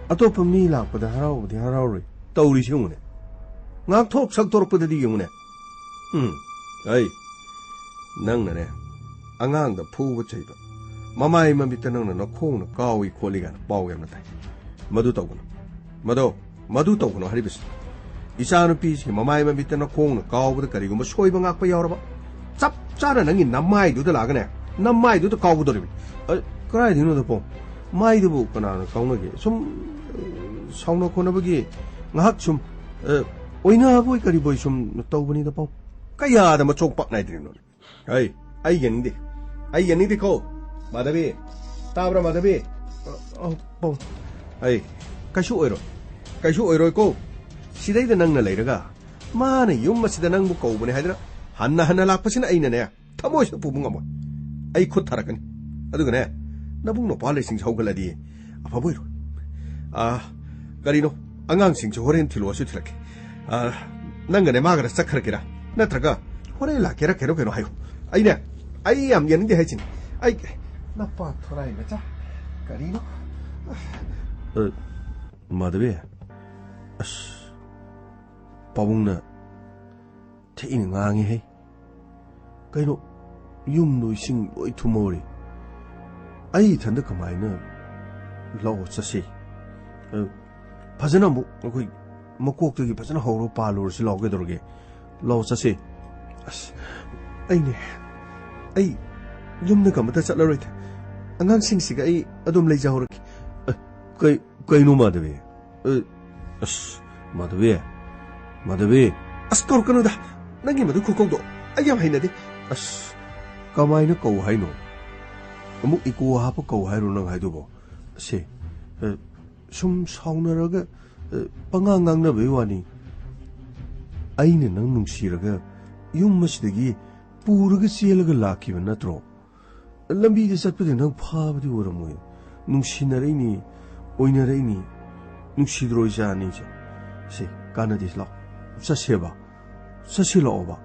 ꯑꯇꯣꯞꯄ ꯃꯤ ꯂꯥꯛꯄꯗ ꯍꯔꯥꯎꯕꯗꯤ ꯍꯔꯥꯎꯔꯣꯏ꯫ ꯇꯧꯔꯤꯁꯤ ꯌꯦꯡꯉꯨꯅꯦ꯫ ꯉꯥꯛꯊꯣꯛ ꯁꯛꯇꯣꯔꯛꯄꯗꯗꯤ ꯌꯦꯡꯉꯨꯅꯦ꯫ ꯎꯝ, ꯑꯩ, ꯅꯪꯅꯅꯦ, ꯑꯉꯥꯡꯗ ꯐꯨꯕ ꯆꯩꯕ, ꯃꯃꯥꯏ ꯃꯃꯤꯠꯇ ꯅꯪꯅ ꯅꯈꯣꯡꯅ ꯀꯥꯎꯏ ꯈꯣꯠꯂꯤ ꯀꯥꯏꯅ ꯄꯥꯎ ꯌꯥꯝꯅ ꯇꯥꯏ꯫ ꯃꯗꯨ ꯇꯧꯒꯅꯨ꯫ ꯃꯗꯣ, ꯃꯗꯨ ꯇꯧꯒꯅꯨ ꯍꯥꯏꯔꯤꯕꯁꯤ꯫ ꯏꯆꯥꯅꯨꯄꯤꯁꯤꯒꯤ ꯃꯃꯥꯏ ꯃꯃꯤꯠꯇ ꯅꯈꯣꯡꯅ ꯀꯥꯎꯕꯗ ꯀꯔꯤꯒꯨꯝꯕ ꯁꯣꯏꯕ ꯉꯥꯛꯄ ꯌꯥꯎꯔꯕ, ꯆꯞ ꯆꯥꯅ ꯅꯪꯒꯤ ꯅꯃꯥꯏꯗꯨꯗ ꯂꯥꯛꯑꯒꯅꯦ, ꯅꯃꯥꯏꯗꯨꯗ ꯀꯥꯎꯒꯗꯧꯔꯤꯕꯅꯤ꯫ ꯑ, ꯀꯗꯥꯏꯗꯒꯤꯅꯣꯗ ꯄꯥꯎ? ꯃꯥꯏꯗꯨꯕꯨ ꯀꯅꯥꯅ ꯀꯥꯎꯅꯒꯦ? ꯁꯨꯝ, ꯑ, ꯁꯥꯎꯅ ꯈꯣꯠꯅꯕꯒꯤ ꯉꯥꯏꯍꯥꯛ ꯁꯨꯝ, ꯑ, ꯑꯣꯏꯅꯕꯣꯏ ꯀꯔꯤꯕꯣꯏ ꯁꯨꯝ ꯇꯧꯕꯅꯤꯗ ꯄꯥꯎ꯫ ꯀꯌꯥꯗ ꯃꯆꯣꯡ ꯄꯥꯛ ꯅꯥꯏꯗ꯭ꯔꯤꯅꯣ? ꯍꯩ, ꯑꯩ ꯌꯦꯡꯅꯤꯡꯗꯦ꯫ ꯑꯩ ꯌꯦꯡꯅꯤꯡꯗꯦꯀꯣ, ꯃꯥꯙꯕꯤ꯫ ꯇꯥꯕ꯭ꯔꯥ, ꯃꯥꯙꯕꯤ? ꯑ, ꯑ, ꯄꯥꯎ꯫ ꯑꯩ, ꯀꯩꯁꯨ ꯑꯣꯏꯔꯣꯏ꯫ ꯀꯩꯁꯨ ꯑꯣꯏꯔꯣꯏꯀꯣ꯫ ꯁꯤꯗꯩꯗ ꯅꯪꯅ ꯂꯩꯔꯒ, ꯃꯥꯅ ꯌꯨꯝ ꯑꯁꯤꯗ ꯅꯪꯕꯨ ꯀꯧꯕꯅꯦ ꯍꯥꯏꯗꯅ ꯍꯟꯅ ꯍꯟꯅ ꯂꯥꯛꯄꯁꯤꯅ ꯑꯩꯅꯅꯦ, ꯊꯃꯣꯏꯁꯤꯗ ꯄꯨꯕ ꯉꯝꯃꯣꯏ꯫ ꯑꯩ ꯈꯨꯠ ꯊꯥꯔꯛꯀꯅꯤ꯫ ꯑꯗꯨꯒꯅꯦ, ꯅꯕꯨꯡ ꯅꯧꯄꯥ ꯂꯩꯁꯤꯡꯁꯦ ꯍꯧꯒꯠꯂꯗꯤ ꯑꯐꯕ ꯑꯣꯏꯔꯣꯏ꯫ ꯑꯥ, ꯀꯔꯤꯅꯣ? ꯑꯉꯥꯡꯁꯤꯡꯁꯦ ꯍꯣꯔꯦꯟ ꯊꯤꯜꯂꯛꯑꯁꯨ ꯊꯤꯜꯂꯛꯀꯦ꯫ ꯑꯥ, ꯅꯪꯒꯅꯦ ꯃꯥꯒꯅ ꯆꯠꯈ꯭ꯔꯒꯦꯔꯥ? ꯅꯠꯇ꯭ꯔꯒ ꯍꯣꯔꯦꯟ ꯂꯥꯛꯀꯦꯔꯥ ꯀꯩꯅꯣ ꯀꯩꯅꯣ ꯍꯥꯏꯌꯨ꯫ ꯑꯩꯅꯦ, ꯑꯩ ꯌꯥꯝ ꯌꯦꯡꯅꯤꯡꯗꯦ ꯍꯥꯏꯁꯤꯅꯤ꯫ ꯑꯩ, ꯅꯄꯥ ꯊꯣꯔꯥꯏ ꯃꯆꯥ, ꯀꯔꯤꯅꯣ? ꯑ, ꯃꯥꯙꯕꯤ, ꯑꯁ, ꯄꯥꯕꯨꯡꯅ ꯊꯤꯅ ꯉꯥꯡꯉꯤꯍꯦ꯫ ꯀꯩꯅꯣ, ꯌꯨꯝꯗꯣ ꯏꯁꯤꯡ ꯂꯣꯏ ꯊꯨꯝꯍꯧꯔꯦ꯫ ꯑꯩ ꯏꯊꯟꯗ ꯀꯃꯥꯏꯅ ꯂꯧ ꯆꯠꯁꯤ? ꯑ, ꯐꯖꯅ ꯑꯃꯨꯛ ꯑꯩꯈꯣꯏ ꯃꯀꯣꯛꯇꯒꯤ ꯐꯖꯅ ꯍꯧꯔꯒ ꯄꯥꯜꯂꯨꯔꯁꯤ ꯂꯥꯛꯑꯣ, ꯀꯩꯗꯧꯔꯒꯦ? ꯂꯥꯛꯑꯣ ꯆꯠꯁꯤ꯫ ꯑꯁ, ꯑꯩꯅꯦ, ꯑꯩ ꯌꯨꯝꯗꯒ ꯑꯃꯇ ꯆꯠꯂꯔꯣꯏꯗ꯫ ꯑꯉꯥꯡꯁꯤꯡꯁꯤꯒ ꯑꯩ ꯑꯗꯨꯝ ꯂꯩꯖꯍꯧꯔꯒꯦ꯫ ꯑ, ꯀꯩ, ꯀꯩꯅꯣ ꯃꯥꯙꯕꯤ? ꯑ, ꯑꯁ, ꯃꯥꯙꯕꯤ, ꯃꯥꯙꯕꯤ꯫ ꯑꯁ, ꯀꯧꯔꯛꯀꯅꯨꯗ꯫ ꯅꯪꯒꯤ ꯃꯗꯨ ꯈꯨꯀꯧꯗꯣ ꯑꯩ ꯌꯥꯝ ꯍꯩꯅꯗꯦ꯫ ꯑꯁ, ꯀꯃꯥꯏꯅ ꯀꯧ ꯍꯥꯏꯅꯣ? ꯑꯃꯨꯛ ꯏꯀꯣ ꯍꯥꯞꯄ ꯀꯧ ꯍꯥꯏꯔꯣ ꯅꯪ ꯍꯥꯏꯗꯨꯕꯣ? ꯁꯦ, ꯑ, ꯁꯨꯝ ꯁꯥꯎꯅꯔꯒ, ꯑ, ꯄꯉꯥꯡ ꯉꯥꯡꯅꯕꯩ ꯋꯥꯅꯤ꯫ ꯑꯩꯅ ꯅꯪ ꯅꯨꯡꯁꯤꯔꯒ ꯌꯨꯝ ꯑꯁꯤꯗꯒꯤ ꯄꯨꯔꯒ ꯆꯦꯜꯂꯒ ꯂꯥꯛꯈꯤꯕ ꯅꯠꯇ꯭ꯔꯣ? ꯂꯝꯕꯤꯗ ꯆꯠꯄꯗ ꯅꯪ ꯐꯥꯕꯗꯤ ꯑꯣꯏꯔꯝꯃꯣꯏ꯫ ꯅꯨꯡꯁꯤꯅꯔꯛꯏꯅꯤ, ꯑꯣꯏꯅꯔꯛꯏꯅꯤ, ꯅꯨꯡꯁꯤꯗ꯭ꯔꯣ ꯏꯆꯥ ꯑꯅꯤꯁꯦ? ꯁꯦ, ꯀꯥꯟꯅꯗꯦ, ꯂꯥꯛꯑꯣ, ꯆꯠꯁꯦꯕ, ꯆꯠꯁꯤ ꯂꯥꯛꯑꯣꯕ꯫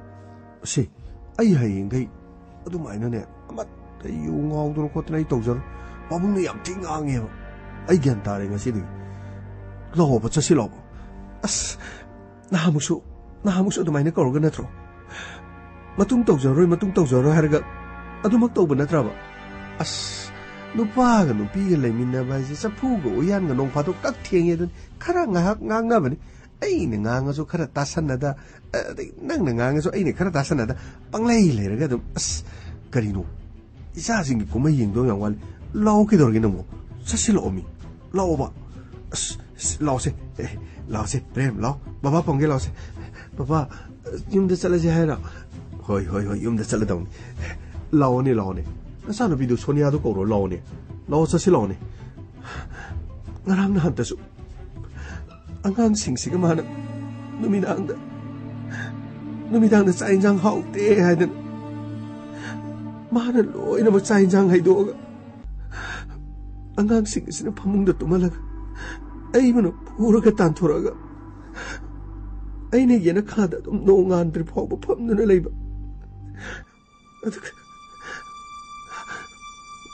ꯁꯦ, ꯑꯩ ꯍꯌꯦꯡꯈꯩ ꯑꯗꯨꯃꯥꯏꯅꯅꯦ, ꯑꯃꯠꯇ ꯌꯨ ꯉꯥꯎꯗꯅ ꯈꯣꯠꯇꯅ ꯑꯩ ꯇꯧꯖꯔꯣꯏ꯫ ꯄꯥꯕꯨꯡꯅ ꯌꯥꯝ ꯊꯤ ꯉꯥꯡꯉꯦꯕ꯫ ꯑꯩ ꯒ꯭ꯌꯥꯟ ꯇꯥꯔꯦ ꯉꯁꯤꯗꯒꯤ꯫ ꯂꯥꯛꯑꯣꯕ, ꯆꯠꯁꯤ ꯂꯥꯛꯑꯣꯕ꯫ ꯑꯁ, ꯅꯍꯥꯟꯃꯨꯛꯁꯨ, ꯅꯍꯥꯟꯃꯨꯛꯁꯨ ꯑꯗꯨꯃꯥꯏꯅ ꯀꯧꯔꯒ ꯅꯠꯇ꯭ꯔꯣ? ꯃꯇꯨꯡ ꯇꯧꯖꯔꯔꯣꯏ, ꯃꯇꯨꯡ ꯇꯧꯖꯔꯔꯣꯏ ꯍꯥꯏꯔꯒ ꯑꯗꯨꯃꯛ ꯇꯧꯕ ꯅꯠꯇ꯭ꯔꯕ? ꯑꯁ, ꯅꯨꯄꯥꯒ ꯅꯨꯄꯤꯒ ꯂꯩꯃꯤꯟꯅꯕ ꯍꯥꯏꯁꯦ ꯆꯐꯨꯒ ꯎꯌꯥꯟꯒ ꯅꯣꯡ ꯐꯥꯗꯣꯛ ꯀꯛ ꯊꯦꯡꯉꯦ ꯑꯗꯨꯅꯤ꯫ ꯈꯔ ꯉꯥꯏꯍꯥꯛ ꯉꯥꯡꯅꯕꯅꯤ꯫ ꯑꯩꯅ ꯉꯥꯡꯉꯁꯨ ꯈꯔ ꯇꯥꯁꯟꯅꯗ, ꯑꯗꯩ ꯅꯪꯅ ꯉꯥꯡꯉꯁꯨ ꯑꯩꯅ ꯈꯔ ꯇꯥꯁꯟꯅꯗ, ꯄꯪꯂꯩ ꯂꯩꯔꯒ ꯑꯗꯨꯝ꯫ ꯑꯁ, ꯀꯔꯤꯅꯣ? ꯏꯆꯥꯁꯤꯡꯒꯤ ꯀꯨꯝꯍꯩ ꯌꯦꯡꯗꯧ ꯌꯥꯝ ꯋꯥꯠꯂꯤ꯫ ꯂꯥꯛꯑꯣ, ꯀꯩꯗꯧꯔꯒꯦ ꯅꯪꯕꯣ? ꯆꯠꯁꯤꯜꯂꯛꯑꯣ ꯃꯤ꯫ ꯂꯥꯛꯑꯣꯕ꯫ ꯑꯁ, ꯑꯁ, ꯂꯥꯛꯑꯣꯁꯦ꯫ ꯑꯦ, ꯂꯥꯛꯑꯣꯁꯦ, ꯄ꯭ꯔꯦꯝ, ꯂꯥꯛꯑꯣ꯫ ꯕꯕꯥ ꯄꯝꯒꯦ, ꯂꯥꯛꯑꯣꯁꯦ꯫ ꯕꯕꯥ, ꯌꯨꯝꯗ ꯆꯠꯂꯁꯦ ꯍꯥꯏꯔꯣ? ꯍꯣꯏ, ꯍꯣꯏ, ꯍꯣꯏ, ꯌꯨꯝꯗ ꯆꯠꯂꯗꯧꯅꯤ꯫ ꯂꯥꯛꯑꯣꯅꯦ, ꯂꯥꯛꯑꯣꯅꯦ꯫ ꯅꯆꯥꯅꯨꯄꯤꯗꯨ ꯁꯣꯅꯤꯌꯥꯗꯨ ꯀꯧꯔꯣ, ꯂꯥꯛꯑꯣꯅꯦ꯫ ꯂꯥꯛꯑꯣ, ꯆꯠꯁꯤ ꯂꯥꯛꯑꯣꯅꯦ꯫ ꯉꯔꯥꯡ ꯅꯍꯥꯟꯇꯁꯨ ꯑꯉꯥꯡꯁꯤꯡꯁꯤꯒ ꯃꯥꯅ ꯅꯨꯃꯤꯗꯥꯡꯗ, ꯅꯨꯃꯤꯗꯥꯡꯗ ꯆꯥꯛ ꯏꯟꯁꯥꯡ ꯍꯥꯎꯇꯦ ꯍꯥꯏꯗꯅ ꯃꯥꯅ ꯂꯣꯏꯅꯃꯛ ꯆꯥꯛ ꯏꯟꯁꯥꯡ ꯍꯩꯗꯣꯛꯑꯒ ꯑꯉꯥꯡꯁꯤꯡ ꯑꯁꯤꯅ ꯐꯃꯨꯡꯗ ꯇꯨꯝꯍꯜꯂꯒ ꯑꯩꯕꯨꯅ ꯄꯨꯔꯒ ꯇꯥꯟꯊꯣꯔꯛꯑꯒ ꯑꯩꯅ ꯌꯦꯅꯈꯥꯗ ꯑꯗꯨꯝ ꯅꯣꯡꯉꯥꯟꯗ꯭ꯔꯤ ꯐꯥꯎꯕ ꯐꯝꯗꯨꯅ ꯂꯩꯕ꯫ ꯑꯗꯨꯒ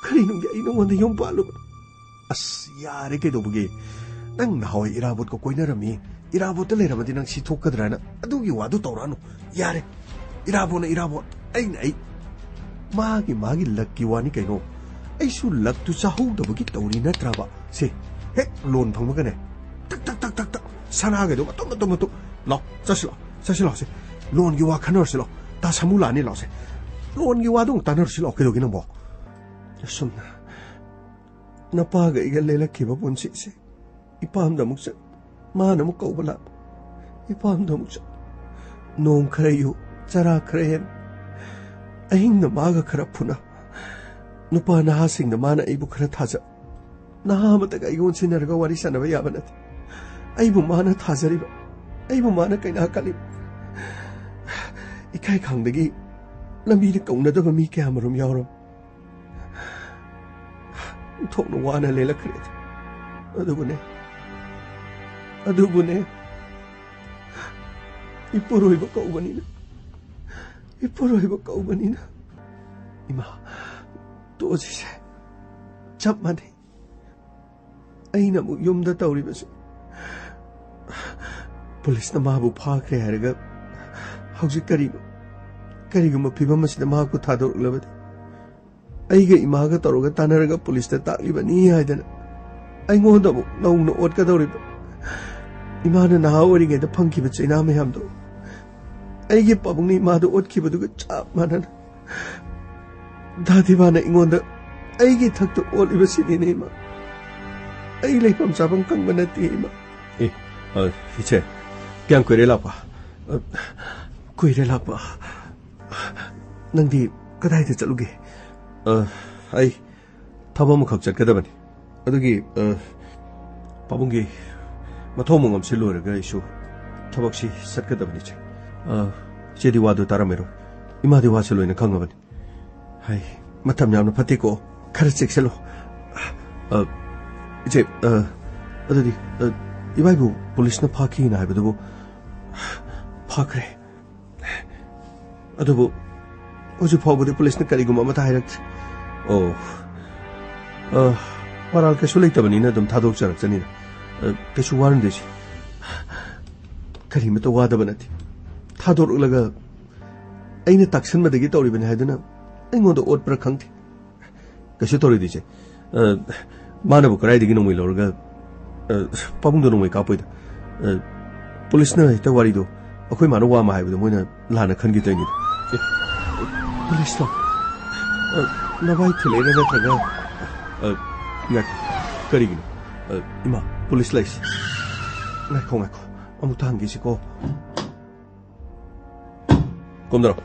ꯀꯔꯤꯅꯨꯡꯒꯤ ꯑꯩ ꯅꯉꯣꯟꯗ ꯌꯨꯝ ꯄꯥꯜꯂꯨꯕꯅꯣ? ꯑꯁ, ꯌꯥꯔꯦ, ꯀꯩꯗꯧꯕꯒꯤ? ꯅꯪ ꯅꯍꯥꯟꯋꯥꯏ ꯏꯔꯥꯕꯣꯠꯀ ꯀꯣꯏꯅꯔꯝꯃꯤ, ꯏꯔꯥꯕꯣꯠꯇ ꯂꯩꯔꯝꯃꯗꯤ ꯅꯪ ꯁꯤ ꯊꯣꯛꯀꯗ꯭ꯔꯥꯅ ꯑꯗꯨꯒꯤ ꯋꯥꯗꯨ ꯇꯧꯔꯛꯑꯅꯨ꯫ ꯌꯥꯔꯦ, ꯏꯔꯥꯕꯣꯠꯅ ꯏꯔꯥꯕꯣꯠ, ꯑꯩꯅ ꯑꯩ꯫ ꯃꯥꯒꯤ ꯃꯥꯒꯤ ꯂꯛꯀꯤ ꯋꯥꯅꯤ ꯀꯩꯅꯣ꯫ ꯑꯩꯁꯨ ꯂꯛꯇꯨ ꯆꯥꯍꯧꯗꯕꯒꯤ ꯇꯧꯔꯤ ꯅꯠꯇ꯭ꯔꯕ? ꯁꯦ, ꯍꯦꯛ ꯂꯣꯟ ꯐꯪꯕꯒꯅꯦ, ꯇꯛ ꯇꯛ ꯇꯛ ꯇꯛ ꯇꯛ, ꯁꯅꯥꯒꯗꯣ ꯃꯇꯨꯝ ꯃꯇꯨꯝ ꯃꯇꯨꯝ꯫ ꯂꯥꯛꯑꯣ, ꯆꯠꯁꯤ ꯂꯥꯛꯑꯣ, ꯆꯠꯁꯤ ꯂꯥꯛꯑꯣꯁꯦ꯫ ꯂꯣꯟꯒꯤ ꯋꯥ ꯈꯟꯅꯔꯁꯤ ꯂꯥꯛꯑꯣ꯫ ꯇꯥ ꯁꯥꯃꯨ ꯂꯥꯛꯑꯅꯤ, ꯂꯥꯛꯑꯣꯁꯦ꯫ ꯂꯣꯟꯒꯤ ꯋꯥꯗꯣ ꯑꯃꯨꯛ ꯇꯥꯟꯅꯔꯁꯤ ꯂꯥꯛꯑꯣ꯫ ꯀꯩꯗꯧꯒꯦ ꯅꯪꯕꯣ? ꯑꯁꯨꯝꯅ ꯅꯄꯥꯒ ꯑꯩꯒ ꯂꯦꯜꯂꯛꯈꯤꯕ ꯄꯨꯟꯁꯤꯁꯦ ꯏꯄꯥꯝꯗ ꯑꯃꯨꯛ ꯆꯠ, ꯃꯥꯅ ꯑꯃꯨꯛ ꯀꯧꯕ ꯂꯥꯛ, ꯏꯄꯥꯝꯗ ꯑꯃꯨꯛ ꯆꯠ꯫ ꯅꯣꯡ ꯈꯔ ꯌꯨ, ꯆꯔꯥ ꯈꯔ ꯍꯦꯟ, ꯑꯍꯤꯡꯗ ꯃꯥꯒ ꯈꯔ ꯐꯨꯅ꯫ ꯅꯨꯄꯥ ꯅꯍꯥꯁꯤꯡꯗ ꯃꯥꯅ ꯑꯩꯕꯨ ꯈꯔ ꯊꯥꯖ꯫ ꯅꯍꯥ ꯑꯃꯠꯇꯒ ꯑꯩꯒ ꯑꯣꯟꯁꯤꯟꯅꯔꯒ ꯋꯥꯔꯤ ꯁꯥꯟꯅꯕ ꯌꯥꯕ ꯅꯠꯇꯦ꯫ ꯑꯩꯕꯨ ꯃꯥꯅ ꯊꯥꯖꯔꯤꯕ, ꯑꯩꯕꯨ ꯃꯥꯅ ꯀꯩꯅꯥ ꯀꯜꯂꯤꯕ꯫ ꯏꯀꯥꯏ ꯈꯪꯗꯒꯤ ꯂꯝꯕꯤꯗ ꯀꯧꯅꯗꯕ ꯃꯤ ꯀꯌꯥ ꯃꯔꯨꯝ ꯌꯥꯎꯔꯝ꯫ ꯊꯣꯛꯅ ꯋꯥꯅ ꯂꯦꯜꯂꯛꯈ꯭ꯔꯦ꯫ ꯑꯗꯨꯕꯨꯅꯦ, ꯑꯗꯨꯕꯨꯅꯦ, ꯏꯄꯨꯔꯣꯏꯕ ꯀꯧꯕꯅꯤꯅ, ꯏꯄꯨꯔꯣꯏꯕ ꯀꯧꯕꯅꯤꯅ꯫ ꯏꯃꯥ, ꯇꯣꯛꯑꯁꯤꯁꯦ꯫ ꯆꯞ ꯃꯥꯟꯅꯩ꯫ ꯑꯩꯅ ꯑꯃꯨꯛ ꯌꯨꯝꯗ ꯇꯧꯔꯤꯕꯁꯦ꯫ ꯄꯨꯂꯤꯁꯅ ꯃꯥꯕꯨ ꯐꯥꯈ꯭ꯔꯦ ꯍꯥꯏꯔꯒ ꯍꯧꯖꯤꯛ ꯀꯔꯤꯅꯣ? ꯀꯔꯤꯒꯨꯝꯕ ꯐꯤꯕꯝ ꯑꯁꯤꯗ ꯃꯍꯥꯛꯄꯨ ꯊꯥꯗꯣꯔꯛꯂꯕꯗꯤ? ꯑꯩꯒ ꯏꯃꯥꯒ ꯇꯧꯔꯒ ꯇꯥꯟꯅꯔꯒ ꯄꯨꯂꯤꯁꯇ ꯇꯥꯛꯂꯤꯕꯅꯤ ꯍꯥꯏꯗꯅ ꯑꯩꯉꯣꯟꯗ ꯑꯃꯨꯛ ꯅꯧꯅ ꯑꯣꯠꯀꯗꯧꯔꯤꯕ꯫ ꯏꯃꯥꯅ ꯅꯍꯥ ꯑꯣꯏꯔꯤꯉꯩꯗ ꯐꯪꯈꯤꯕ ꯆꯩꯅꯥ ꯃꯌꯥꯝꯗꯣ ꯑꯩꯒꯤ ꯄꯥꯕꯨꯡꯅ ꯏꯃꯥꯗ ꯑꯣꯠꯈꯤꯕꯗꯨꯒ ꯆꯞ ꯃꯥꯟꯅꯅ ꯗꯥ ꯗꯤꯕꯥꯅ ꯑꯩꯉꯣꯟꯗ ꯑꯩꯒꯤ ꯊꯛꯇ ꯑꯣꯠꯂꯤꯕꯁꯤꯅꯤꯅꯦ, ꯏꯃꯥ꯫ ꯑꯩ ꯂꯩꯐꯝ ꯆꯥꯐꯝ ꯈꯪꯕ ꯅꯠꯇꯦ, ꯏꯃꯥ꯫ ꯑꯦ, ꯑ, ꯏꯆꯦ, ꯀꯌꯥꯝ ꯀꯨꯏꯔꯦ ꯂꯥꯛꯄ? ꯑ, ꯀꯨꯏꯔꯦ ꯂꯥꯛꯄ꯫ ꯅꯪꯗꯤ ꯀꯗꯥꯏꯗ ꯆꯠꯂꯨꯒꯦ? ꯑ, ꯑꯩ ꯊꯕꯛ ꯑꯃꯈꯛ ꯆꯠꯀꯗꯕꯅꯤ꯫ ꯑꯗꯨꯒꯤ, ꯑ, ꯄꯥꯕꯨꯡꯒꯤ ꯃꯊꯧ ꯃꯉꯝꯁꯤ ꯂꯣꯏꯔꯒ ꯑꯩꯁꯨ ꯊꯕꯛꯁꯤ ꯆꯠꯀꯗꯕꯅꯤ, ꯏꯆꯦ꯫ ꯑ, ꯏꯆꯦꯗꯤ ꯋꯥꯗꯨ ꯇꯥꯔꯝꯃꯔꯣꯏ꯫ ꯏꯃꯥꯗꯤ ꯋꯥꯁꯤ ꯂꯣꯏꯅ ꯈꯪꯉꯕꯅꯤ꯫ ꯍꯥꯏ, ꯃꯇꯝ ꯌꯥꯝꯅ ꯐꯠꯇꯦꯀꯣ꯫ ꯈꯔ ꯆꯦꯛꯁꯤꯜꯂꯣ꯫ ꯑ, ꯏꯆꯦ, ꯑ, ꯑꯗꯨꯗꯤ, ꯑ, ꯏꯕꯥꯏꯕꯨ ꯄꯨꯂꯤꯁꯅ ꯐꯥꯈꯤꯅ ꯍꯥꯏꯕꯗꯨꯕꯨ ꯐꯥꯈ꯭ꯔꯦ꯫ ꯑꯗꯨꯕꯨ ꯍꯧꯖꯤꯛ ꯐꯥꯎꯕꯗꯤ ꯄꯨꯂꯤꯁꯅ ꯀꯔꯤꯒꯨꯝꯕ ꯑꯃꯠꯇ ꯍꯥꯏꯔꯛꯇ꯭ꯔꯤ꯫ ꯑꯣ꯫ ꯑ, ꯃꯔꯥꯜ ꯀꯩꯁꯨ ꯂꯩꯇꯕꯅꯤꯅ ꯑꯗꯨꯝ ꯊꯥꯗꯣꯛꯆꯔꯛꯆꯅꯤꯗ꯫ ꯑ, ꯀꯩꯁꯨ ꯋꯥꯔꯨꯅꯨꯗ ꯏꯆꯦ꯫ ꯀꯔꯤꯃꯠꯇ ꯋꯥꯗꯕ ꯅꯠꯇꯦ꯫ ꯊꯥꯗꯣꯔꯛꯂꯒ ꯑꯩꯅ ꯇꯥꯛꯁꯟꯕꯗꯒꯤ ꯇꯧꯔꯤꯕꯅꯤ ꯍꯥꯏꯗꯨꯅ ꯑꯩꯉꯣꯟꯗ ꯑꯣꯠꯄ꯭ꯔꯥ ꯈꯪꯗꯦ꯫ ꯀꯩꯁꯨ ꯇꯧꯔꯣꯏꯗ ꯏꯆꯦ꯫ ꯑ, ꯃꯥꯅꯕꯨ ꯀꯗꯥꯏꯗꯒꯤ ꯅꯣꯡꯃꯩ ꯂꯧꯔꯒ, ꯑ, ꯄꯥꯕꯨꯡꯗ ꯅꯣꯡꯃꯩ ꯀꯥꯞꯄꯣꯏꯗ꯫ ꯑ, ꯄꯨꯂꯤꯁꯅ ꯍꯦꯛꯇ ꯋꯥꯔꯤꯗꯣ ꯑꯩꯈꯣꯏ ꯃꯥꯅ ꯋꯥ ꯑꯃ ꯍꯥꯏꯕꯗꯣ ꯃꯣꯏꯅ ꯂꯥꯟꯅ ꯈꯟꯈꯤꯗꯣꯏꯅꯤꯗ꯫ ꯑꯦ, ꯄꯨꯂꯤꯁꯂꯣ? ꯑ, ꯅꯚꯥꯏ ꯊꯤꯜꯂꯛꯏꯔꯥ ꯅꯠꯇ꯭ꯔꯒ? ꯑ, ꯉꯥꯏꯈꯣ꯫ ꯀꯔꯤꯒꯤꯅꯣ? ꯑ, ꯏꯃꯥ, ꯄꯨꯂꯤꯁ ꯂꯩꯁꯤ꯫ ꯉꯥꯏꯈꯣ, ꯉꯥꯏꯈꯣ꯫ ꯑꯃꯨꯛꯇ ꯍꯪꯈꯤꯁꯤꯀꯣ꯫ ꯀꯨꯝꯗꯔꯣ꯫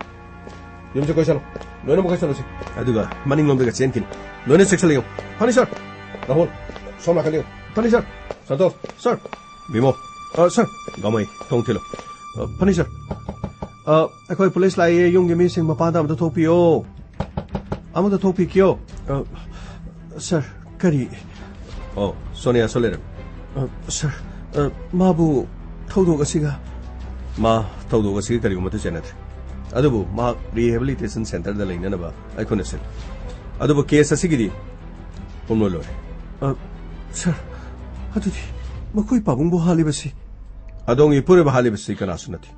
ꯌꯨꯝꯁꯦ ꯀꯣꯏꯁꯜꯂꯣ꯫ ꯂꯣꯏꯅꯃꯛ ꯀꯣꯏꯁꯜꯂꯨꯁꯤ꯫ ꯑꯗꯨꯒ ꯃꯅꯤꯡꯂꯣꯝꯗꯒ ꯆꯦꯟꯈꯤꯅꯤ꯫ ꯂꯣꯏꯅ ꯆꯦꯛꯁꯜꯂ ꯌꯦꯡꯉꯨ꯫ ꯐꯅꯤ, ꯁꯥꯔ꯫ ꯔꯥꯍꯨꯜ, ꯁꯣꯝ ꯅꯥꯀꯟꯗ ꯌꯦꯡꯉꯨ꯫ ꯐꯅꯤ, ꯁꯥꯔ꯫ ꯁꯟꯇꯣꯁ꯫ ꯁꯥꯔ꯫ ꯕꯤꯃꯣ꯫ ꯑ, ꯁꯥꯔ꯫ ꯒꯥꯃꯩ, ꯊꯣꯡ ꯊꯤꯜꯂꯨ꯫ ꯑ, ꯐꯅꯤ, ꯁꯥꯔ꯫ ꯑ, ꯑꯩꯈꯣꯏ ꯄꯨꯂꯤꯁ ꯂꯥꯛꯏꯌꯦ꯫ ꯌꯨꯝꯒꯤ ꯃꯤꯁꯤꯡ ꯃꯄꯥꯟꯗ ꯑꯝꯇ ꯊꯣꯛꯄꯤꯌꯣ꯫ ꯑꯃꯇ ꯊꯣꯛꯄꯤꯈꯤꯌꯣ꯫ ꯑ, ꯁꯥꯔ, ꯀꯔꯤ? ꯑꯣ, ꯁꯣꯅꯤꯌꯥ, ꯁꯣ ꯂꯩꯔꯝꯃꯤ꯫ ꯑ, ꯁꯥꯔ, ꯑ, ꯃꯥꯕꯨ ꯊꯧꯗꯣꯛ ꯑꯁꯤꯒ? ꯃꯥ ꯊꯧꯗꯣꯛ ꯑꯁꯤꯒ ꯀꯔꯤꯒꯨꯝꯕꯇ ꯆꯦꯟꯅꯗ꯭ꯔꯦ꯫ ꯑꯗꯨꯕꯨ ꯃꯍꯥꯛ rehabilitation centerꯗ ꯂꯩꯅꯅꯕ ꯑꯩꯈꯣꯏꯅ ꯁꯤꯜꯂꯤ꯫ ꯑꯗꯨꯕꯨ case ꯑꯁꯤꯒꯤꯗꯤ ꯄꯨꯝꯂꯣꯏ ꯂꯣꯏꯔꯦ꯫ ꯑ, ꯁꯥꯔ, ꯑꯗꯨꯗꯤ ꯃꯈꯣꯏ ꯄꯥꯕꯨꯡꯕꯨ ꯍꯥꯠꯂꯤꯕꯁꯤ? ꯑꯗꯣꯝꯒꯤ ꯏꯄꯨꯔꯣꯏꯕ ꯍꯥꯠꯂꯤꯕꯁꯤ ꯀꯅꯥꯁꯨ ꯅꯠꯇꯦ꯫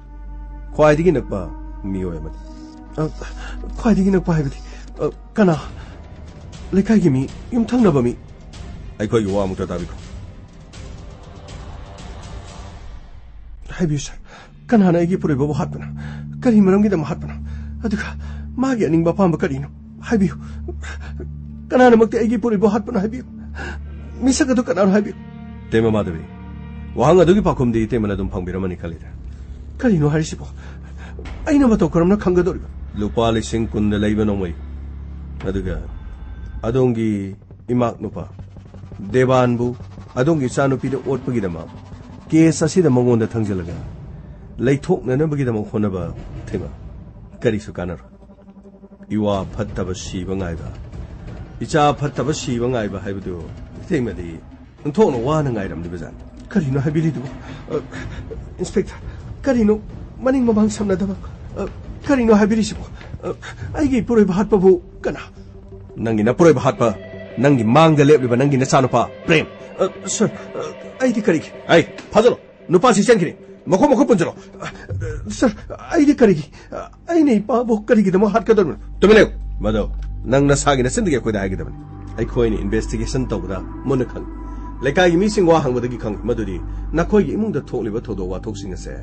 ꯈ꯭ꯋꯥꯏꯗꯒꯤ ꯅꯛꯄ ꯃꯤꯑꯣꯏ ꯑꯃꯅꯤ꯫ ꯑ, ꯈ꯭ꯋꯥꯏꯗꯒꯤ ꯅꯛꯄ ꯍꯥꯏꯕꯗꯤ, ꯑ, ꯀꯅꯥ? ꯂꯩꯀꯥꯏꯒꯤ ꯃꯤ, ꯌꯨꯝꯊꯪꯅꯕ ꯃꯤ꯫ ꯑꯩꯈꯣꯏꯒꯤ ꯋꯥ ꯑꯃꯨꯛꯇ ꯇꯥꯕꯤꯈꯣ꯫ ꯍꯥꯏꯕꯤꯌꯨ ꯁꯥꯔ, ꯀꯅꯥꯅ ꯑꯩꯒꯤ ꯏꯄꯨꯔꯣꯏꯕꯕꯨ ꯍꯥꯠꯄꯅꯣ? ꯀꯔꯤ ꯃꯔꯝꯒꯤꯗꯃꯛ ꯍꯥꯠꯄꯅꯣ? ꯑꯗꯨꯒ ꯃꯥꯒꯤ ꯑꯅꯤꯡꯕ ꯑꯄꯥꯝꯕ ꯀꯔꯤꯅꯣ? ꯍꯥꯏꯕꯤꯌꯨ꯫ ꯀꯅꯥꯅꯃꯛꯇꯤ ꯑꯩꯒꯤ ꯏꯄꯨꯔꯣꯏꯕꯕꯨ ꯍꯥꯠꯄꯅꯣ ꯍꯥꯏꯕꯤꯌꯨ꯫ ꯃꯤꯁꯛ ꯑꯗꯨ ꯀꯅꯥꯅꯣ ꯍꯥꯏꯕꯤꯌꯨ꯫ ꯇꯦꯃ ꯃꯥꯙꯕꯤ, ꯋꯥꯍꯪ ꯑꯗꯨꯒꯤ ꯄꯥꯎꯈꯨꯝꯗꯤ ꯏꯇꯩꯃꯅ ꯑꯗꯨꯝ ꯐꯪꯕꯤꯔꯝꯃꯅꯤ ꯈꯜꯂꯤꯗ꯫ ꯀꯔꯤꯅꯣ ꯍꯥꯏꯔꯤꯁꯤꯕꯣ? ꯑꯩꯅ ꯃꯇꯧ ꯀꯔꯝꯅ ꯈꯪꯒꯗꯧꯔꯤꯕ? ꯂꯨꯄꯥ ꯂꯤꯁꯤꯡ ꯀꯨꯟꯗ ꯂꯩꯕ ꯅꯣꯡꯃꯩ, ꯑꯗꯨꯒ ꯑꯗꯣꯝꯒꯤ ꯏꯃꯥꯛ ꯅꯨꯄꯥ ꯗꯦꯕꯥꯟꯕꯨ ꯑꯗꯣꯝꯒꯤ ꯏꯆꯥꯅꯨꯄꯤꯗ ꯑꯣꯠꯄꯒꯤꯗꯃꯛ ꯀꯦꯁ ꯑꯁꯤꯗ ꯃꯉꯣꯟꯗ ꯊꯪꯖꯤꯜꯂꯒ ꯂꯩꯊꯣꯛꯅꯅꯕꯒꯤꯗꯃꯛ ꯍꯣꯠꯅꯕ ꯊꯦꯡꯅ ꯀꯔꯤꯁꯨ ꯀꯥꯟꯅꯔꯣꯏ꯫ ꯏꯋꯥ ꯐꯠꯇꯕ ꯁꯤꯕ ꯉꯥꯏꯕ, ꯏꯆꯥ ꯐꯠꯇꯕ ꯁꯤꯕ ꯉꯥꯏꯕ ꯍꯥꯏꯕꯗꯨ ꯏꯇꯩꯃꯗꯤ ꯑꯣꯟꯊꯣꯛꯅ ꯋꯥꯅ ꯉꯥꯏꯔꯝꯂꯤꯕꯖꯥꯠꯅꯤ꯫ ꯀꯔꯤꯅꯣ ꯍꯥꯏꯕꯤꯔꯤꯗꯨꯕꯨ? ꯑ, ꯏꯟꯁꯄꯦꯛꯇꯔ, ꯀꯔꯤꯅꯣ ꯃꯅꯤꯡ ꯃꯃꯥꯡ ꯁꯝꯅꯗꯕ? ꯑ, ꯀꯔꯤꯅꯣ ꯍꯥꯏꯕꯤꯔꯤꯁꯤꯕꯨ? ꯑ, ꯑꯩꯒꯤ ꯏꯄꯨꯔꯣꯏꯕ ꯍꯥꯠꯄꯕꯨ ꯀꯅꯥ? ꯅꯪꯒꯤ ꯅꯄꯨꯔꯣꯏꯕ ꯍꯥꯠꯄ, ꯅꯪꯒꯤ ꯃꯥꯡꯗ ꯂꯦꯞꯂꯤꯕ ꯅꯪꯒꯤ ꯅꯆꯥꯅꯨꯄꯥ ꯄ꯭ꯔꯦꯝ꯫ ꯑ, ꯁꯔ, ꯑ, ꯑꯩꯗꯤ ꯀꯔꯤꯒꯤ? ꯑꯩ, ꯐꯥꯖꯜꯂꯣ꯫ ꯅꯨꯄꯥꯁꯤ ꯆꯦꯟꯈꯤꯅꯤ꯫ ꯃꯈꯣꯡ ꯃꯈꯨꯠ ꯄꯨꯟꯁꯤꯜꯂꯣ꯫ ꯑ, ꯁꯔ, ꯑꯩꯗꯤ ꯀꯔꯤꯒꯤ? ꯑ, ꯑꯩꯅ ꯏꯄꯥꯕꯨ ꯀꯔꯤꯒꯤꯗꯃꯛ ꯍꯥꯠꯀꯗꯧꯔꯤꯕꯅꯣ? ꯇꯨꯃꯤꯟ ꯂꯩꯌꯨ꯫ ꯃꯗꯨ ꯅꯪ ꯅꯁꯥꯒꯤ ꯅꯆꯤꯟꯗꯒꯤ ꯑꯩꯈꯣꯏꯗ ꯍꯥꯏꯒꯗꯕꯅꯤ꯫ ꯑꯩꯈꯣꯏꯅ ꯏꯟꯚꯦꯁꯇꯤꯒꯦꯁꯟ ꯇꯧꯕꯗ ꯃꯨꯟꯅ ꯈꯪꯉꯤ꯫ ꯂꯩꯀꯥꯏꯒꯤ ꯃꯤꯁꯤꯡ ꯋꯥ ꯍꯪꯕꯗꯒꯤ ꯈꯪꯉꯤ ꯃꯗꯨꯗꯤ ꯅꯈꯣꯏꯒꯤ ꯏꯃꯨꯡꯗ ꯊꯣꯛꯂꯤꯕ ꯊꯧꯗꯣꯛ ꯋꯥꯊꯣꯛꯁꯤꯡ ꯑꯁꯦ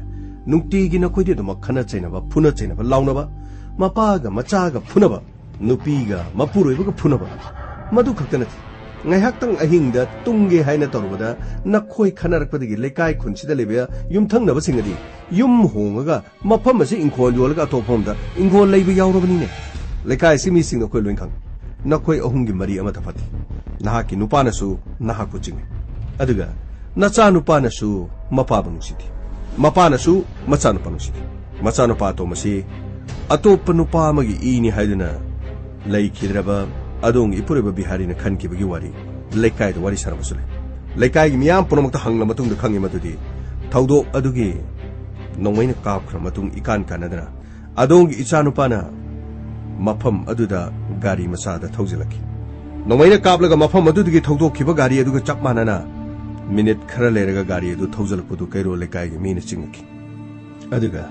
ꯅꯨꯡꯇꯤꯒꯤ ꯅꯈꯣꯏꯗꯤ ꯑꯗꯨꯃꯛ ꯈꯠꯅ ꯆꯩꯅꯕ, ꯐꯨꯅ ꯆꯩꯅꯕ, ꯂꯥꯎꯅꯕ, ꯃꯄꯥꯒ ꯃꯆꯥꯒ ꯐꯨꯅꯕ, ꯅꯨꯄꯤꯒ ꯃꯄꯨꯔꯣꯏꯕꯒ ꯐꯨꯅꯕ, ꯃꯗꯨ ꯈꯛꯇ ꯅꯠꯇꯦ꯫ ꯉꯥꯏꯍꯥꯛꯇꯪ ꯑꯍꯤꯡꯗ ꯇꯨꯝꯒꯦ ꯍꯥꯏꯅ ꯇꯧꯔꯨꯕꯗ ꯅꯈꯣꯏ ꯈꯠꯅꯔꯛꯄꯗꯒꯤ ꯂꯩꯀꯥꯏ ꯈꯨꯟꯁꯤꯗ ꯂꯩꯕ ꯌꯨꯝꯊꯪꯅꯕꯁꯤꯡ ꯑꯗꯤ ꯌꯨꯝ ꯍꯣꯡꯉꯒ ꯃꯐꯝ ꯑꯁꯤ ꯏꯪꯈꯣꯜ ꯌꯣꯜꯂꯒ ꯑꯇꯣꯞꯄ ꯃꯐꯝꯗ ꯏꯪꯈꯣꯜ ꯂꯩꯕ ꯌꯥꯎꯔꯕꯅꯤꯅꯦ꯫ ꯂꯩꯀꯥꯏ ꯑꯁꯤ ꯃꯤꯁꯤꯡꯗꯣ ꯑꯩꯈꯣꯏ ꯂꯣꯏ ꯈꯪꯉꯤ꯫ ꯅꯈꯣꯏ ꯑꯍꯨꯝꯒꯤ ꯃꯔꯤ ꯑꯃꯠꯇ ꯐꯠꯇꯦ꯫ ꯅꯍꯥꯛꯀꯤ ꯅꯨꯄꯥꯅꯁꯨ ꯅꯍꯥꯛꯄꯨ ꯆꯤꯡꯅꯩ, ꯑꯗꯨꯒ ꯅꯆꯥꯅꯨꯄꯥꯅꯁꯨ ꯃꯄꯥꯕꯨ ꯅꯨꯡꯁꯤꯗꯦ꯫ ꯃꯄꯥꯅꯁꯨ ꯃꯆꯥꯅꯨꯄꯥ ꯅꯨꯡꯁꯤꯗꯦ꯫ ꯃꯆꯥꯅꯨꯄꯥ ꯑꯇꯣꯝꯕꯁꯤ ꯑꯇꯣꯞꯄ ꯅꯨꯄꯥ ꯑꯃꯒꯤ ꯏꯅꯤ ꯍꯥꯏꯗꯨꯅ ꯂꯩꯈꯤꯗ꯭ꯔꯕ ꯑꯗꯣꯝꯒꯤ ꯏꯄꯨꯔꯣꯏꯕ ꯕꯤꯍꯥꯔꯤꯅ ꯈꯟꯈꯤꯕꯒꯤ ꯋꯥꯔꯤ ꯂꯩꯀꯥꯏꯗ ꯋꯥꯔꯤ ꯁꯥꯅꯕꯁꯨ ꯂꯩ꯫ ꯂꯩꯀꯥꯏꯒꯤ ꯃꯤꯌꯥꯝ ꯄꯨꯝꯅꯃꯛꯇ ꯍꯪꯂ ꯃꯇꯨꯡꯗ ꯈꯪꯉꯤ ꯃꯗꯨꯗꯤ ꯊꯧꯗꯣꯛ ꯑꯗꯨꯒꯤ ꯅꯣꯡꯃꯩꯅ ꯀꯥꯞꯈ꯭ꯔ ꯃꯇꯨꯡ ꯏꯀꯥꯟ ꯀꯥꯟꯅꯗꯅ ꯑꯗꯣꯝꯒꯤ ꯏꯆꯥꯅꯨꯄꯥꯅ ꯃꯐꯝ ꯑꯗꯨꯗ ꯒꯥꯔꯤ ꯃꯆꯥꯗ ꯊꯧꯖꯤꯜꯂꯛꯈꯤ꯫ ꯅꯣꯡꯃꯩꯅ ꯀꯥꯞꯂꯒ ꯃꯐꯝ ꯑꯗꯨꯗꯒꯤ ꯊꯧꯗꯣꯛꯈꯤꯕ ꯒꯥꯔꯤ ꯑꯗꯨꯒ ꯆꯞ ꯃꯥꯟꯅꯅ ꯃꯤꯅꯤꯠ ꯈꯔ ꯂꯩꯔꯒ ꯒꯥꯔꯤ ꯑꯗꯨ ꯊꯧꯖꯤꯜꯂꯛꯄꯗꯨ ꯀꯩꯔꯣꯜ ꯂꯩꯀꯥꯏꯒꯤ ꯃꯤꯅ ꯆꯤꯡꯅꯈꯤ꯫ ꯑꯗꯨꯒ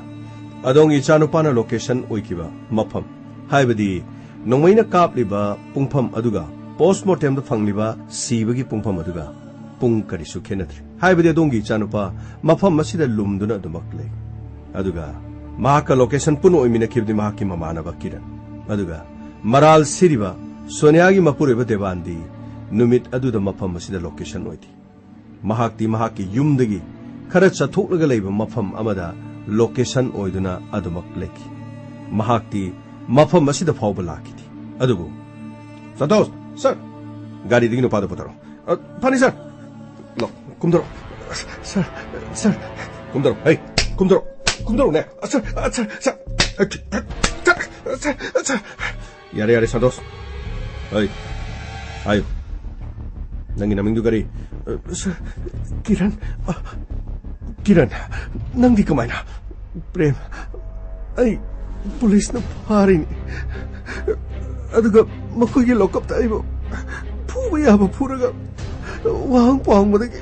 ꯑꯗꯣꯝꯒꯤ ꯏꯆꯥꯅꯨꯄꯥꯅ ꯂꯣꯀꯦꯁꯟ ꯑꯣꯏꯈꯤꯕ ꯃꯐꯝ, ꯍꯥꯏꯕꯗꯤ ꯅꯣꯡꯃꯩꯅ ꯀꯥꯞꯂꯤꯕ ꯄꯨꯡꯐꯝ ꯑꯗꯨꯒ ꯄꯣꯁꯃꯣꯔꯇꯦꯝꯗ ꯐꯪꯂꯤꯕ ꯁꯤꯕꯒꯤ ꯄꯨꯡꯐꯝ ꯑꯗꯨꯒ ꯄꯨꯡ ꯀꯔꯤꯁꯨ ꯈꯦꯠꯅꯗ꯭ꯔꯦ꯫ ꯍꯥꯏꯕꯗꯤ ꯑꯗꯣꯝꯒꯤ ꯏꯆꯥꯅꯨꯄꯥ ꯃꯐꯝ ꯑꯁꯤꯗ ꯂꯨꯝꯗꯨꯅ ꯑꯗꯨꯃꯛ ꯂꯩ꯫ ꯑꯗꯨꯒ ꯃꯍꯥꯛꯀ ꯂꯣꯀꯦꯁꯟ ꯄꯨꯟꯅ ꯑꯣꯏꯃꯤꯟꯅꯈꯤꯕꯗꯤ ꯃꯍꯥꯛꯀꯤ ꯃꯃꯥꯟꯅꯕ ꯀꯤꯔꯟ꯫ ꯑꯗꯨꯒ ꯃꯔꯥꯜ ꯁꯤꯔꯤꯕ ꯁꯣꯅꯤꯌꯥꯒꯤ ꯃꯄꯨꯔꯣꯏꯕ ꯗꯦꯕꯥꯟꯗꯤ ꯅꯨꯃꯤꯠ ꯑꯗꯨꯗ ꯃꯐꯝ ꯑꯁꯤꯗ ꯂꯣꯀꯦꯁꯟ ꯑꯣꯏꯗꯦ꯫ ꯃꯍꯥꯛꯇꯤ ꯃꯍꯥꯛꯀꯤ ꯌꯨꯝꯗꯒꯤ ꯈꯔ ꯆꯠꯊꯣꯛꯂꯒ ꯂꯩꯕ ꯃꯐꯝ ꯑꯃꯗ ꯂꯣꯀꯦꯁꯟ ꯑꯣꯏꯗꯨꯅ ꯑꯗꯨꯃꯛ ꯂꯩꯈꯤ꯫ ꯃꯍꯥꯛꯇꯤ ꯃꯐꯝ ꯑꯁꯤꯗ ꯐꯥꯎꯕ ꯂꯥꯛꯈꯤꯗꯦ꯫ ꯑꯗꯨꯕꯨ, ꯁꯟꯇꯣꯁ, ꯁꯔ, ꯒꯥꯔꯤꯗꯒꯤ ꯅꯨꯄꯥꯗꯨ ꯄꯨꯊꯔꯛꯑꯣ꯫ ꯑ, ꯐꯅꯤ, ꯁꯔ꯫ ꯂꯥꯛ, ꯀꯨꯝꯊꯔꯣ꯫ Sir, sir. ꯀꯨꯝꯊꯔꯣ꯫ ꯍꯩ, ꯀꯨꯝꯊꯔꯣ꯫ ꯀꯨꯝꯊꯔꯣꯅꯦ꯫ ꯑ, ꯁꯔ, ꯑ, sir, sir. Sir, sir, sir. ꯌꯥꯔꯦ, ꯌꯥꯔꯦ, ꯁꯟꯇꯣꯁ꯫ ꯍꯩ, ꯍꯥꯏꯌꯨ꯫ ꯅꯪꯒꯤ ꯅꯃꯤꯡꯗꯨ ꯀꯔꯤ? ꯑ, ꯁꯔ, ꯀꯤꯔꯟ꯫ ꯑ, ꯀꯤꯔꯟ, ꯅꯪꯗꯤ ꯀꯃꯥꯏꯅ? ꯄ꯭ꯔꯦꯝ, ꯑꯩ ꯄꯨꯂꯤꯁꯅ ꯐꯥꯔꯤꯅꯤ꯫ ꯑꯗꯨꯒ ꯃꯈꯣꯏꯒꯤ ꯂꯣꯀꯞꯇ ꯑꯩꯕꯨ ꯐꯨꯕ ꯌꯥꯕ ꯐꯨꯔꯒ ꯋꯥꯍꯪ ꯄꯥꯎꯍꯪꯕꯗꯒꯤ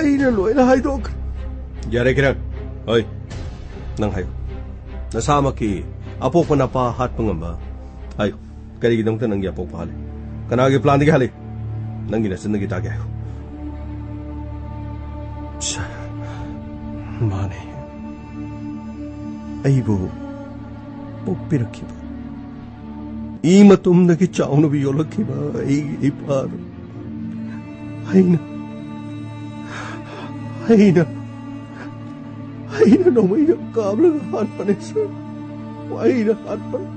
ꯑꯩꯅ ꯂꯣꯏꯅ ꯍꯥꯏꯗꯣꯛꯈ꯭ꯔꯦ꯫ ꯌꯥꯔꯦ, ꯀꯤꯔꯟ꯫ ꯍꯣꯏ, ꯅꯪ ꯍꯥꯏꯌꯨ꯫ ꯅꯁꯥꯃꯛꯀꯤ ꯑꯄꯣꯛꯄ ꯅꯄꯥ ꯍꯥꯠꯄ ꯉꯝꯕ ꯍꯥꯏꯌꯨ꯫ ꯀꯔꯤꯒꯤꯗꯃꯛꯇ ꯅꯪꯒꯤ ꯑꯄꯣꯛꯄ ꯍꯥꯠꯂꯤ? ꯀꯅꯥꯒꯤ ꯄ꯭ꯂꯥꯟꯗꯒꯤ ꯍꯥꯠꯂꯤ? ꯅꯪꯒꯤ ꯅꯆꯤꯟꯗꯒꯤ ꯇꯥꯒꯦ ꯍꯥꯏꯌꯨ꯫ ꯁꯔ, ꯃꯥꯅꯦ꯫ ꯑꯩꯕꯨ ꯄꯣꯛꯄꯤꯔꯛꯈꯤꯕ, ꯏ ꯃꯇꯨꯝꯗꯒꯤ ꯆꯥꯎꯅꯕ ꯌꯣꯛꯂꯛꯈꯤꯕ ꯑꯩꯒꯤ ꯏꯄꯥꯗꯨ ꯑꯩꯅ, ꯑꯩꯅ, ꯑꯩꯅ ꯅꯣꯡꯃꯩꯅ ꯀꯥꯞꯂꯒ ꯍꯥꯠꯄꯅꯦ, ꯁꯔ꯫ ꯑꯩꯅ ꯍꯥꯠꯄꯅꯦ꯫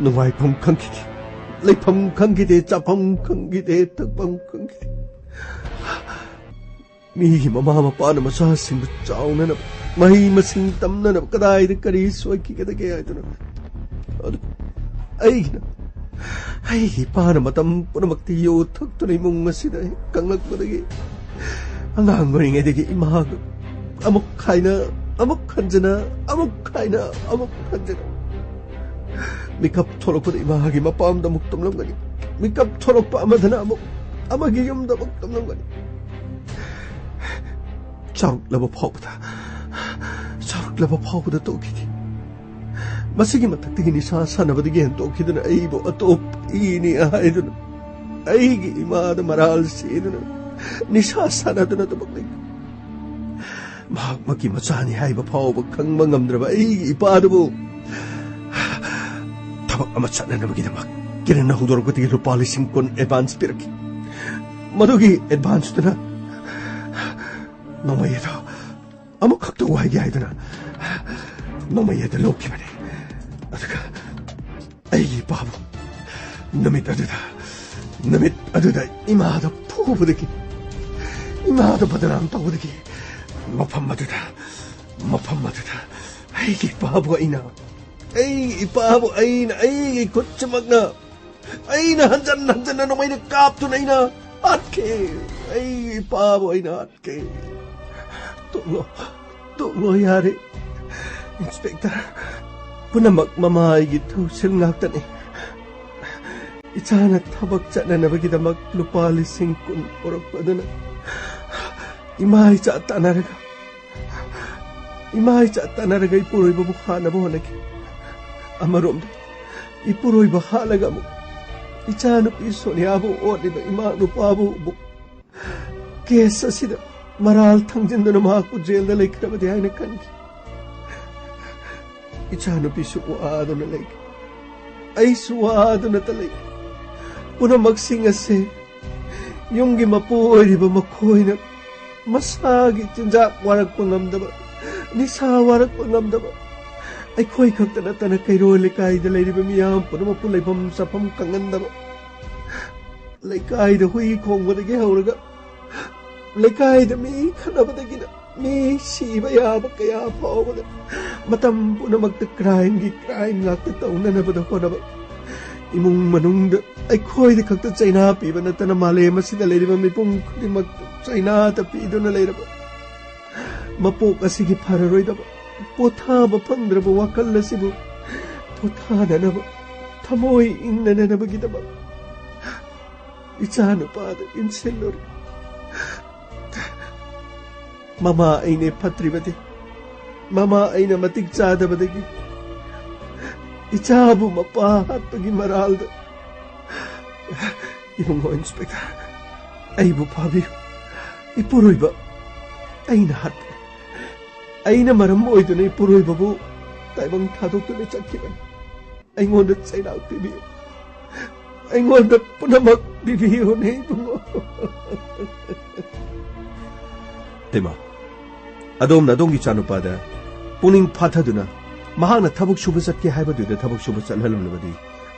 ꯅꯨꯡꯉꯥꯏꯐꯝ ꯈꯪꯈꯤꯗꯦ, ꯂꯩꯐꯝ ꯈꯪꯈꯤꯗꯦ, ꯆꯥꯐꯝ ꯈꯪꯈꯤꯗꯦ, ꯊꯛꯐꯝ ꯈꯪꯈꯤꯗꯦ꯫ ꯃꯤꯒꯤ ꯃꯃꯥ ꯃꯄꯥꯅ ꯃꯆꯥꯁꯤꯡꯕꯨ ꯆꯥꯎꯅꯅꯕ, ꯃꯍꯩ ꯃꯁꯤꯡ ꯇꯝꯅꯅꯕ ꯀꯗꯥꯏꯗ ꯀꯔꯤ ꯁꯣꯏꯈꯤꯒꯗꯒꯦ ꯍꯥꯏꯗꯨꯅ꯫ ꯑꯗꯨ ꯑꯩꯒꯤꯅ, ꯑꯩꯒꯤ ꯏꯄꯥꯅ ꯃꯇꯝ ꯄꯨꯝꯅꯃꯛꯇ ꯌꯨ ꯊꯛꯇꯨꯅ ꯏꯃꯨꯡ ꯑꯁꯤꯗ ꯍꯦꯛ ꯀꯪꯂꯛꯄꯗꯒꯤ, ꯑꯉꯥꯡ ꯑꯣꯏꯔꯤꯉꯩꯗꯒꯤ ꯏꯃꯥꯒ ꯑꯃꯨꯛ ꯈꯥꯏꯅ, ꯑꯃꯨꯛ ꯈꯟꯖꯅ, ꯑꯃꯨꯛ ꯈꯥꯏꯅ, ꯑꯃꯨꯛ ꯈꯟꯖꯅ꯫ ꯃꯤꯀꯞ ꯊꯣꯛꯂꯛꯄꯗ ꯏꯃꯥꯒꯤ ꯃꯄꯥꯝꯗ ꯑꯃꯨꯛ ꯇꯨꯝꯂꯝꯒꯅꯤ꯫ ꯃꯤꯀꯞ ꯊꯣꯛꯂꯛꯄ ꯑꯃꯗꯅ ꯑꯃꯨꯛ ꯑꯃꯒꯤ ꯌꯨꯝꯗ ꯑꯃꯨꯛ ꯇꯨꯝꯂꯝꯒꯅꯤ꯫ ꯆꯥꯎꯔꯛꯂꯕ ꯐꯥꯎꯕꯗ, ꯆꯥꯎꯔꯛꯂꯕ ꯐꯥꯎꯕꯗ ꯇꯨꯝꯈꯤꯗꯦ꯫ ꯃꯁꯤꯒꯤ ꯃꯊꯛꯇꯒꯤ ꯅꯤꯁꯥ ꯁꯥꯟꯅꯕꯗꯒꯤ ꯍꯦꯟꯗꯣꯛꯈꯤꯗꯅ ꯑꯩꯕꯨ ꯑꯇꯣꯞꯄ ꯏꯅꯤ ꯍꯥꯏꯗꯨꯅ ꯑꯩꯒꯤ ꯏꯃꯥꯗ ꯃꯔꯥꯜ ꯁꯤꯗꯨꯅ ꯅꯤꯁꯥ ꯁꯥꯟꯅꯗꯨꯅ ꯑꯗꯨꯃꯛ ꯂꯩ꯫ ꯃꯍꯥꯛꯃꯛꯀꯤ ꯃꯆꯥꯅꯤ ꯍꯥꯏꯕ ꯐꯥꯎꯕ ꯈꯪꯕ ꯉꯝꯗ꯭ꯔꯕ ꯑꯩꯒꯤ ꯏꯄꯥꯗꯨꯕꯨ ꯊꯕꯛ ꯑꯃ ꯆꯠꯅꯅꯕꯒꯤꯗꯃꯛ ꯀꯤꯔꯟꯅ ꯍꯧꯗꯣꯔꯛꯄꯗꯒꯤ ꯂꯨꯄꯥ ꯂꯤꯁꯤꯡ ꯀꯨꯟ ꯑꯦꯗꯚꯥꯟꯁ ꯄꯤꯔꯛꯈꯤ꯫ ꯃꯗꯨꯒꯤ ꯑꯦꯗꯚꯥꯟꯁꯇꯨꯅ ꯅꯣꯡꯃꯩ ꯑꯗꯨ ꯑꯃꯨꯛꯈꯛꯇ ꯋꯥꯏꯒꯦ ꯍꯥꯏꯗꯨꯅ ꯅꯣꯡꯃꯩ ꯑꯗꯨ ꯂꯧꯈꯤꯕꯅꯤ꯫ ꯑꯗꯨꯒ ꯑꯩꯒꯤ ꯏꯄꯥꯕꯨ ꯅꯨꯃꯤꯠ ꯑꯗꯨꯗ, ꯅꯨꯃꯤꯠ ꯑꯗꯨꯗ ꯏꯃꯥꯗ ꯐꯨꯕꯗꯒꯤ, ꯏꯃꯥꯗ ꯕꯗꯅꯥꯝ ꯇꯧꯕꯗꯒꯤ ꯃꯐꯝ ꯑꯗꯨꯗ, ꯃꯐꯝ ꯑꯗꯨꯗ ꯑꯩꯒꯤ ꯏꯄꯥꯕꯨ ꯑꯩꯅ, ꯑꯩꯒꯤ ꯏꯄꯥꯕꯨ ꯑꯩꯅ, ꯑꯩꯒꯤ ꯈꯨꯠꯁꯤꯃꯛꯅ ꯑꯩꯅ ꯍꯟꯖꯟ ꯍꯟꯖꯟꯅ ꯅꯣꯡꯃꯩꯅ ꯀꯥꯞꯇꯨꯅ ꯑꯩꯅ ꯍꯥꯠꯈꯤ꯫ ꯑꯩꯒꯤ ꯏꯄꯥꯕꯨ ꯑꯩꯅ ꯍꯥꯠꯈꯤ꯫ ꯇꯣꯛꯂꯣ, ꯇꯣꯛꯂꯣ, ꯌꯥꯔꯦ꯫ ꯏꯟꯁꯄꯦꯛꯇꯔ, ꯄꯨꯝꯅꯃꯛ ꯃꯃꯥ ꯑꯩꯒꯤ ꯊꯧꯁꯤꯜ ꯉꯥꯛꯇꯅꯤ꯫ ꯏꯆꯥꯅ ꯊꯕꯛ ꯆꯠꯅꯅꯕꯒꯤꯗꯃꯛ ꯂꯨꯄꯥ ꯂꯤꯁꯤꯡ ꯀꯨꯟ ꯄꯨꯔꯛꯄꯗꯨꯅ ꯏꯃꯥ ꯏꯆꯥ ꯇꯥꯟꯅꯔꯒ, ꯏꯃꯥ ꯏꯆꯥ ꯇꯥꯟꯅꯔꯒ ꯏꯄꯨꯔꯣꯏꯕꯕꯨ ꯍꯥꯠꯅꯕ ꯍꯣꯠꯅꯈꯤ꯫ ꯑꯃꯔꯣꯝꯗ ꯏꯄꯨꯔꯣꯏꯕ ꯍꯥꯠꯂꯒ ꯑꯃꯨꯛ ꯏꯆꯥꯅꯨꯄꯤ ꯁꯣꯅꯤꯌꯥꯕꯨ ꯑꯣꯠꯂꯤꯕ ꯏꯃꯥ ꯅꯨꯄꯥꯕꯨ ꯑꯃꯨꯛ ꯀꯦꯁ ꯑꯁꯤꯗ ꯃꯔꯥꯜ ꯊꯥꯡꯖꯤꯟꯗꯨꯅ ꯃꯍꯥꯛꯄꯨ ꯖꯦꯜꯗ ꯂꯩꯈ꯭ꯔꯕꯗꯤ ꯍꯥꯏꯅ ꯈꯟꯈꯤ꯫ ꯏꯆꯥꯅꯨꯄꯤꯁꯨ ꯋꯥꯗꯨꯅ ꯂꯩꯈꯤ꯫ ꯑꯩꯁꯨ ꯋꯥꯗꯨꯅꯇ ꯂꯩꯈꯤ꯫ ꯄꯨꯝꯅꯃꯛꯁꯤꯡ ꯑꯁꯤ ꯌꯨꯝꯒꯤ ꯃꯄꯨ ꯑꯣꯏꯔꯤꯕ ꯃꯈꯣꯏꯅ ꯃꯁꯥꯒꯤ ꯆꯤꯟꯖꯥꯛ ꯋꯥꯔꯛꯄ ꯉꯝꯗꯕ, ꯅꯤꯁꯥ ꯋꯥꯔꯛꯄ ꯉꯝꯗꯕ, ꯑꯩꯈꯣꯏ ꯈꯛꯇ ꯅꯠꯇꯅ ꯀꯩꯔꯣꯏ ꯂꯩꯀꯥꯏꯗ ꯂꯩꯔꯤꯕ ꯃꯤꯌꯥꯝ ꯄꯨꯝꯅꯃꯛꯄꯨ ꯂꯩꯐꯝ ꯆꯥꯐꯝ ꯈꯪꯍꯟꯗꯕ, ꯂꯩꯀꯥꯏꯗ ꯍꯨꯏ ꯈꯣꯡꯕꯗꯒꯤ ꯍꯧꯔꯒ ꯂꯩꯀꯥꯏꯗ ꯃꯤ ꯈꯠꯅꯕꯗꯒꯤꯅ ꯃꯤ ꯁꯤꯕ ꯌꯥꯕ ꯀꯌꯥ ꯐꯥꯎꯕꯗ ꯃꯇꯝ ꯄꯨꯝꯅꯃꯛꯇ ꯀ꯭ꯔꯥꯏꯝꯒꯤ ꯀ꯭ꯔꯥꯏꯝ ꯉꯥꯛꯇ ꯇꯧꯅꯅꯕꯗ ꯍꯣꯠꯅꯕ, ꯏꯃꯨꯡ ꯃꯅꯨꯡꯗ ꯑꯩꯈꯣꯏꯗ ꯈꯛꯇ ꯆꯩꯅꯥ ꯄꯤꯕ ꯅꯠꯇꯅ ꯃꯥꯂꯦꯝ ꯑꯁꯤꯗ ꯂꯩꯔꯤꯕ ꯃꯤꯄꯨꯝ ꯈꯨꯗꯤꯡꯃꯛꯇ ꯆꯩꯅꯥꯇ ꯄꯤꯗꯨꯅ ꯂꯩꯔꯕ, ꯃꯄꯣꯛ ꯑꯁꯤꯒꯤ ꯐꯔꯔꯣꯏꯗꯕ, ꯄꯣꯊꯥꯕ ꯐꯪꯗ꯭ꯔꯕ ꯋꯥꯈꯜ ꯑꯁꯤꯕꯨ ꯄꯣꯊꯥꯅꯅꯕ, ꯊꯃꯣꯏ ꯏꯪꯅꯅꯕꯒꯤꯗꯃꯛ ꯏꯆꯥ ꯅꯨꯄꯥꯗ ꯏꯟꯁꯤꯜꯂꯨꯔꯦ꯫ ꯃꯃꯥ ꯑꯩꯅ ꯐꯠꯇ꯭ꯔꯤꯕꯗꯤ, ꯃꯃꯥ ꯑꯩꯅ ꯃꯇꯤꯛ ꯆꯥꯗꯕꯗꯒꯤ ꯏꯆꯥꯕꯨ ꯃꯄꯥ ꯍꯥꯠꯄꯒꯤ ꯃꯔꯥꯜꯗ꯫ ꯏꯕꯨꯡꯉꯣ ꯏꯟꯁꯄꯦꯛꯇꯔ, ꯑꯩꯕꯨ ꯐꯥꯕꯤꯌꯨ꯫ ꯏꯄꯨꯔꯣꯏꯕ ꯑꯩꯅ ꯍꯥꯠꯄꯅꯤ꯫ ꯑꯩꯅ ꯃꯔꯝ ꯑꯣꯏꯗꯨꯅ ꯏꯄꯨꯔꯣꯏꯕꯕꯨ ꯇꯥꯏꯕꯪ ꯊꯥꯗꯣꯛꯇꯨꯅ ꯆꯠꯈꯤꯕꯅꯤ꯫ ꯑꯩꯉꯣꯟꯗ ꯆꯩꯔꯥꯛ ꯄꯤꯕꯤꯌꯨ꯫ ꯑꯩꯉꯣꯟꯗ ꯄꯨꯝꯅꯃꯛ ꯄꯤꯕꯤꯌꯨꯅꯦ ꯏꯕꯨꯡꯉꯣ꯫ ꯇꯩꯃ, ꯑꯗꯣꯝꯅ ꯑꯗꯣꯝꯒꯤ ꯏꯆꯥꯅꯨꯄꯥꯗ ꯄꯨꯛꯅꯤꯡ ꯐꯥꯊꯗꯨꯅ ꯃꯍꯥꯛꯅ ꯊꯕꯛ ꯁꯨꯕ ꯆꯠꯀꯦ ꯍꯥꯏꯕꯗꯨꯗ ꯊꯕꯛ ꯁꯨꯕ ꯆꯠꯍꯜꯂꯝꯂꯕꯗꯤ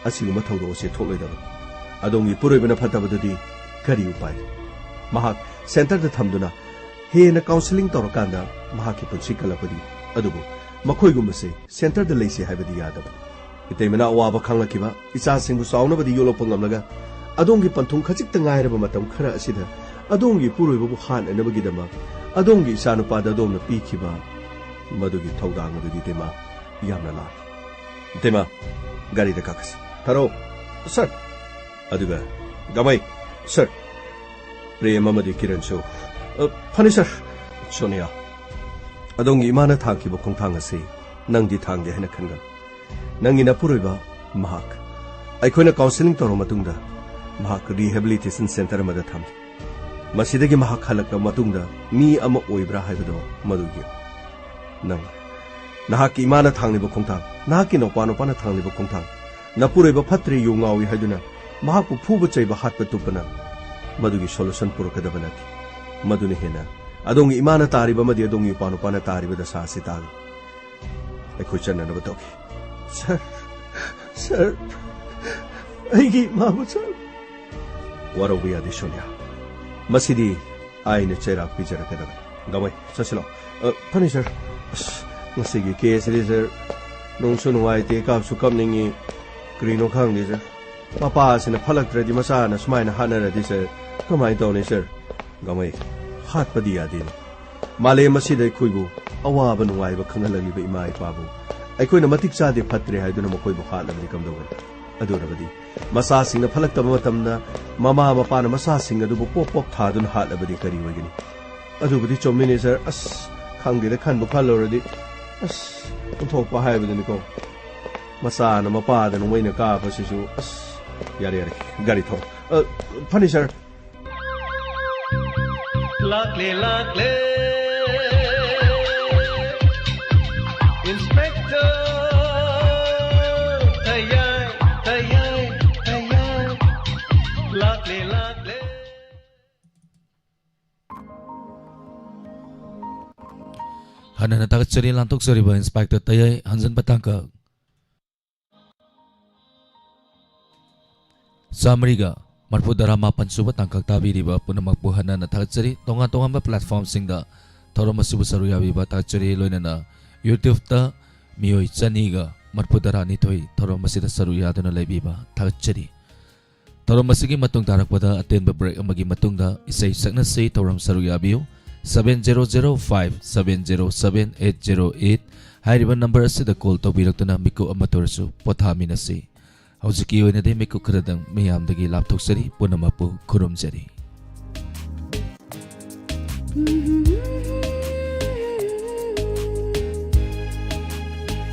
ꯑꯁꯤꯒꯨꯝꯕ ꯊꯧꯗꯣꯛ ꯑꯁꯤ ꯊꯣꯛꯂꯣꯏꯗꯕꯅꯤ꯫ ꯑꯗꯣꯝꯒꯤ ꯏꯄꯨꯔꯣꯏꯕꯅ ꯐꯠꯇꯕꯗꯨꯗꯤ ꯀꯔꯤ ꯎꯄꯥꯏ ꯂꯩ? ꯃꯍꯥꯛ ꯁꯦꯟꯇꯔꯗ ꯊꯝꯗꯨꯅ ꯍꯦꯟꯅ ꯀꯥꯎꯟꯁꯤꯂꯤꯡ ꯇꯧꯔꯀꯥꯟꯗ ꯃꯍꯥꯛꯀꯤ ꯄꯨꯟꯁꯤ ꯀꯜꯂꯛꯄꯗꯤ꯫ ꯑꯗꯨꯕꯨ ꯃꯈꯣꯏꯒꯨꯝꯕꯁꯦ ꯁꯦꯟꯇꯔꯗ ꯂꯩꯁꯤ ꯍꯥꯏꯕꯗꯤ ꯌꯥꯗꯕ꯫ ꯏꯇꯩꯃꯅ ꯑꯋꯥꯕ ꯈꯪꯂꯛꯈꯤꯕ ꯏꯆꯥꯁꯤꯡꯕꯨ ꯆꯥꯎꯅꯕꯗꯤ ꯌꯣꯛꯂꯛꯄ ꯉꯝꯂꯒ ꯑꯗꯣꯝꯒꯤ ꯄꯟꯊꯨꯡ ꯈꯖꯤꯛꯇ ꯉꯥꯏꯔꯕ ꯃꯇꯝ ꯈꯔ ꯑꯁꯤꯗ ꯑꯗꯣꯝꯒꯤ ꯏꯄꯨꯔꯣꯏꯕꯕꯨ ꯍꯥꯠꯅꯅꯕꯒꯤꯗꯃꯛ ꯑꯗꯣꯝꯒꯤ ꯏꯆꯥꯅꯨꯄꯥꯗ ꯑꯗꯣꯝꯅ ꯄꯤꯈꯤꯕ ꯃꯗꯨꯒꯤ ꯊꯧꯗꯥꯡ ꯑꯗꯨꯗꯤ ꯏꯇꯩꯃ ꯌꯥꯝꯅ ꯂꯥꯜꯂꯤ꯫ ꯏꯇꯩꯃ, ꯒꯥꯔꯤꯗ ꯀꯥꯈꯠꯁꯤ꯫ ꯊꯥꯔꯣ꯫ ꯁꯔ꯫ ꯑꯗꯨꯒ ꯒꯃꯩ꯫ ꯁꯔ꯫ ꯄ꯭ꯔꯦꯝ ꯑꯃꯗꯤ ꯀꯤꯔꯟꯁꯨ꯫ ꯑ, ꯐꯅꯤ ꯁꯔ꯫ ꯁꯣꯅꯤꯌꯥ, ꯑꯗꯣꯝꯒꯤ ꯏꯃꯥꯅ ꯊꯥꯡꯈꯤꯕ ꯈꯣꯡꯊꯥꯡ ꯑꯁꯤ ꯅꯪꯗꯤ ꯊꯥꯡꯗꯦ ꯍꯥꯏꯅ ꯈꯟꯒꯅꯨ꯫ ꯅꯪꯒꯤ ꯅꯄꯨꯔꯣꯏꯕ ꯃꯍꯥꯛ ꯑꯩꯈꯣꯏꯅ ꯀꯥꯎꯟꯁꯤꯂꯤꯡ ꯇꯧꯔꯕ ꯃꯇꯨꯡꯗ ꯃꯍꯥꯛ ꯔꯤꯍꯦꯕꯤꯂꯤꯇꯦꯁꯟ ꯁꯦꯟꯇꯔ ꯑꯃꯗ ꯊꯝꯂꯤ꯫ ꯃꯁꯤꯗꯒꯤ ꯃꯍꯥꯛ ꯍꯜꯂꯛꯂꯕ ꯃꯇꯨꯡꯗ ꯃꯤ ꯑꯃ ꯑꯣꯏꯕ꯭ꯔꯥ ꯍꯥꯏꯕꯗꯣ ꯃꯗꯨ ꯌꯦꯡꯉꯨ꯫ ꯅꯪ, ꯅꯍꯥꯛꯀꯤ ꯏꯃꯥꯅ ꯊꯥꯡꯂꯤꯕ ꯈꯣꯡꯊꯥꯡ, ꯅꯍꯥꯛꯀꯤ ꯅꯧꯄꯥ ꯅꯨꯄꯥꯅ ꯊꯥꯡꯂꯤꯕ ꯈꯣꯡꯊꯥꯡ, ꯅꯄꯨꯔꯣꯏꯕ ꯐꯠꯇ꯭ꯔꯦ, ꯌꯨ ꯉꯥꯎꯏ ꯍꯥꯏꯗꯨꯅ ꯃꯍꯥꯛꯄꯨ ꯐꯨꯕ ꯆꯩꯕ, ꯍꯥꯠꯄ ꯇꯨꯞꯄꯅ ꯃꯗꯨꯒꯤ ꯁꯣꯂꯨꯁꯟ ꯄꯨꯔꯛꯀꯗꯕ ꯅꯠꯇꯦ꯫ ꯃꯗꯨꯅ ꯍꯦꯟꯅ ꯑꯗꯣꯝꯒꯤ ꯏꯃꯥꯅ ꯇꯥꯔꯤꯕ ꯑꯃꯗꯤ ꯑꯗꯣꯝꯒꯤ ꯏꯄꯥ ꯅꯨꯄꯥꯅ ꯇꯥꯔꯤꯕ ꯗꯁꯥ ꯑꯁꯤ ꯇꯥꯒꯅꯤ꯫ ꯑꯩꯈꯣꯏ ꯆꯠꯅꯅꯕ ꯇꯧꯈꯤ꯫ ꯁꯔ, ꯁꯔ, ꯑꯩꯒꯤ ꯏꯃꯥꯕꯨ ꯁꯔ꯫ ꯋꯥꯔꯧꯕ ꯌꯥꯗꯦ ꯁꯣꯅꯤꯌꯥ, ꯃꯁꯤꯗꯤ ꯑꯩꯅ ꯆꯩꯔꯥꯛ ꯄꯤꯖꯔꯛꯀꯗꯕꯅꯤ꯫ ꯒꯃꯩ, ꯆꯠꯁꯤꯜꯂꯣ꯫ ꯑ, ꯐꯅꯤ ꯁꯔ꯫ ꯑꯁ, ꯉꯁꯤꯒꯤ ꯀꯦꯁꯁꯤꯗꯤ ꯁꯔ, ꯅꯨꯡꯁꯨ ꯅꯨꯡꯉꯥꯏꯇꯦ, ꯀꯥꯞꯁꯨ ꯀꯞꯅꯤꯡꯉꯤ꯫ ꯀꯔꯤꯅꯣ ꯈꯪꯗꯦ ꯁꯔ, ꯃꯄꯥꯁꯤꯅ ꯐꯠꯂꯛꯇ꯭ꯔꯗꯤ ꯃꯆꯥꯅ ꯁꯨꯃꯥꯏꯅ ꯍꯥꯠꯅꯔꯗꯤ ꯁꯔ, ꯀꯃꯥꯏꯅ ꯇꯧꯅꯤ ꯁꯔ? ꯒꯃꯩ, ꯍꯥꯠꯄꯗꯤ ꯌꯥꯗꯦꯅꯦ꯫ ꯃꯥꯂꯦꯝ ꯑꯁꯤꯗ ꯑꯩꯈꯣꯏꯕꯨ ꯑꯋꯥꯕ ꯅꯨꯡꯉꯥꯏꯕ ꯈꯪꯍꯜꯂꯛꯂꯤꯕ ꯏꯃꯥ ꯏꯄꯥꯕꯨ ꯑꯩꯈꯣꯏꯅ ꯃꯇꯤꯛ ꯆꯥꯗꯦ, ꯐꯠꯇ꯭ꯔꯦ ꯍꯥꯏꯗꯨꯅ ꯃꯈꯣꯏꯕꯨ ꯍꯥꯠꯂꯕꯗꯤ ꯀꯝꯗꯧꯒꯅꯤ? ꯑꯗꯨ ꯑꯣꯏꯔꯕꯗꯤ ꯃꯆꯥꯁꯤꯡꯅ ꯐꯠꯂꯛꯇꯕ ꯃꯇꯝꯗ ꯃꯃꯥ ꯃꯄꯥꯅ ꯃꯆꯥꯁꯤꯡ ꯑꯗꯨꯕꯨ ꯄꯣꯞ ꯄꯣꯞ ꯊꯥꯗꯨꯅ ꯍꯥꯠꯂꯕꯗꯤ ꯀꯔꯤ ꯑꯣꯏꯒꯅꯤ? ꯑꯗꯨꯕꯨꯗꯤ ꯆꯨꯝꯃꯤꯅꯦ ꯁꯔ꯫ ꯑꯁ, ꯈꯪꯗꯦꯗ, ꯈꯟꯕꯨ ꯈꯜꯂꯨꯔꯗꯤ ꯑꯁ, ꯑꯣꯟꯊꯣꯛꯄ ꯍꯥꯏꯕꯗꯨꯅꯤꯀꯣ꯫ ꯃꯆꯥꯅ ꯃꯄꯥꯗ ꯅꯣꯡꯃꯩꯅ ꯀꯥꯞꯄꯁꯤꯁꯨ꯫ ꯑꯁ, ꯌꯥꯔꯦ, ꯌꯥꯔꯦ, ꯒꯥꯔꯤ ꯊꯧ꯫ ꯑ, ꯐꯔꯅꯤꯆꯔ꯫ ꯂꯥꯛꯂꯦ, ꯂꯥꯛꯂꯦ, Inspector ꯇꯌꯥꯏ, ꯇꯌꯥꯏ, ꯇꯌꯥꯏ꯫ ꯂꯥꯛꯂꯦ, ꯂꯥꯛꯂꯦ꯫ ꯍꯟꯅ ꯍꯟꯅ ꯊꯥꯒꯠꯆꯔꯤ, ꯂꯥꯟꯊꯣꯛꯆꯔꯤꯕ ꯏꯟꯁꯄꯦꯛꯇꯔ ꯇꯌꯥꯏ ꯍꯟꯖꯟꯕ ꯇꯥꯡꯀꯛ ꯆꯥꯃꯔꯤꯒ ꯃꯔꯤꯐꯨꯇꯔꯥ ꯃꯥꯄꯟ ꯁꯨꯕ ꯇꯥꯡꯀꯛ ꯇꯥꯕꯤꯔꯤꯕ ꯄꯨꯝꯅꯃꯛꯄꯨ ꯍꯟꯅ ꯍꯟꯅ ꯊꯥꯒꯠꯆꯔꯤ꯫ ꯇꯣꯉꯥꯟ ꯇꯣꯉꯥꯟꯕ ꯄ꯭ꯂꯦꯠꯐꯣꯝꯁꯤꯡꯗ ꯊꯧꯔꯝ ꯑꯁꯤꯕꯨ ꯁꯔꯨꯛ ꯌꯥꯕꯤꯕ ꯊꯥꯒꯠꯆꯔꯤ꯫ ꯂꯣꯏꯅꯅ YouTubeꯇ ꯃꯤꯑꯣꯏ ꯆꯅꯤꯒ ꯃꯔꯤꯐꯨꯇꯔꯥ ꯅꯤꯊꯣꯏ ꯊꯧꯔꯝ ꯑꯁꯤꯗ ꯁꯔꯨꯛ ꯌꯥꯗꯨꯅ ꯂꯩꯕꯤꯕ ꯊꯥꯒꯠꯆꯔꯤ꯫ ꯊꯧꯔꯝ ꯑꯁꯤꯒꯤ ꯃꯇꯨꯡ ꯇꯥꯔꯛꯄꯗ ꯑꯇꯦꯟꯕ ꯕ꯭ꯔꯦꯛ ꯑꯃꯒꯤ ꯃꯇꯨꯡꯗ ꯏꯁꯩ ꯁꯛꯅꯁꯤ꯫ ꯊꯧꯔꯝ ꯁꯔꯨꯛ ꯌꯥꯕꯤꯌꯨ꯫ Seven zero zero five seven zero seven eight zero eight ꯍꯥꯏꯔꯤꯕ ꯅꯝꯕꯔ ꯑꯁꯤꯗ ꯀꯣꯜ ꯇꯧꯕꯤꯔꯛꯇꯨꯅ ꯃꯤꯀꯨꯞ ꯑꯃꯠꯇ ꯑꯣꯏꯔꯁꯨ ꯄꯣꯊꯥꯃꯤꯟꯅꯁꯤ꯫ ꯍꯧꯖꯤꯛꯀꯤ ꯑꯣꯏꯅꯗꯤ ꯃꯤꯀꯨꯞ ꯈꯔꯗꯪ ꯃꯤꯌꯥꯝꯗꯒꯤ ꯂꯥꯞꯊꯣꯛꯆꯔꯤ꯫ ꯄꯨꯝꯅꯃꯛꯄꯨ ꯈꯨꯔꯨꯝꯖꯔꯤ꯫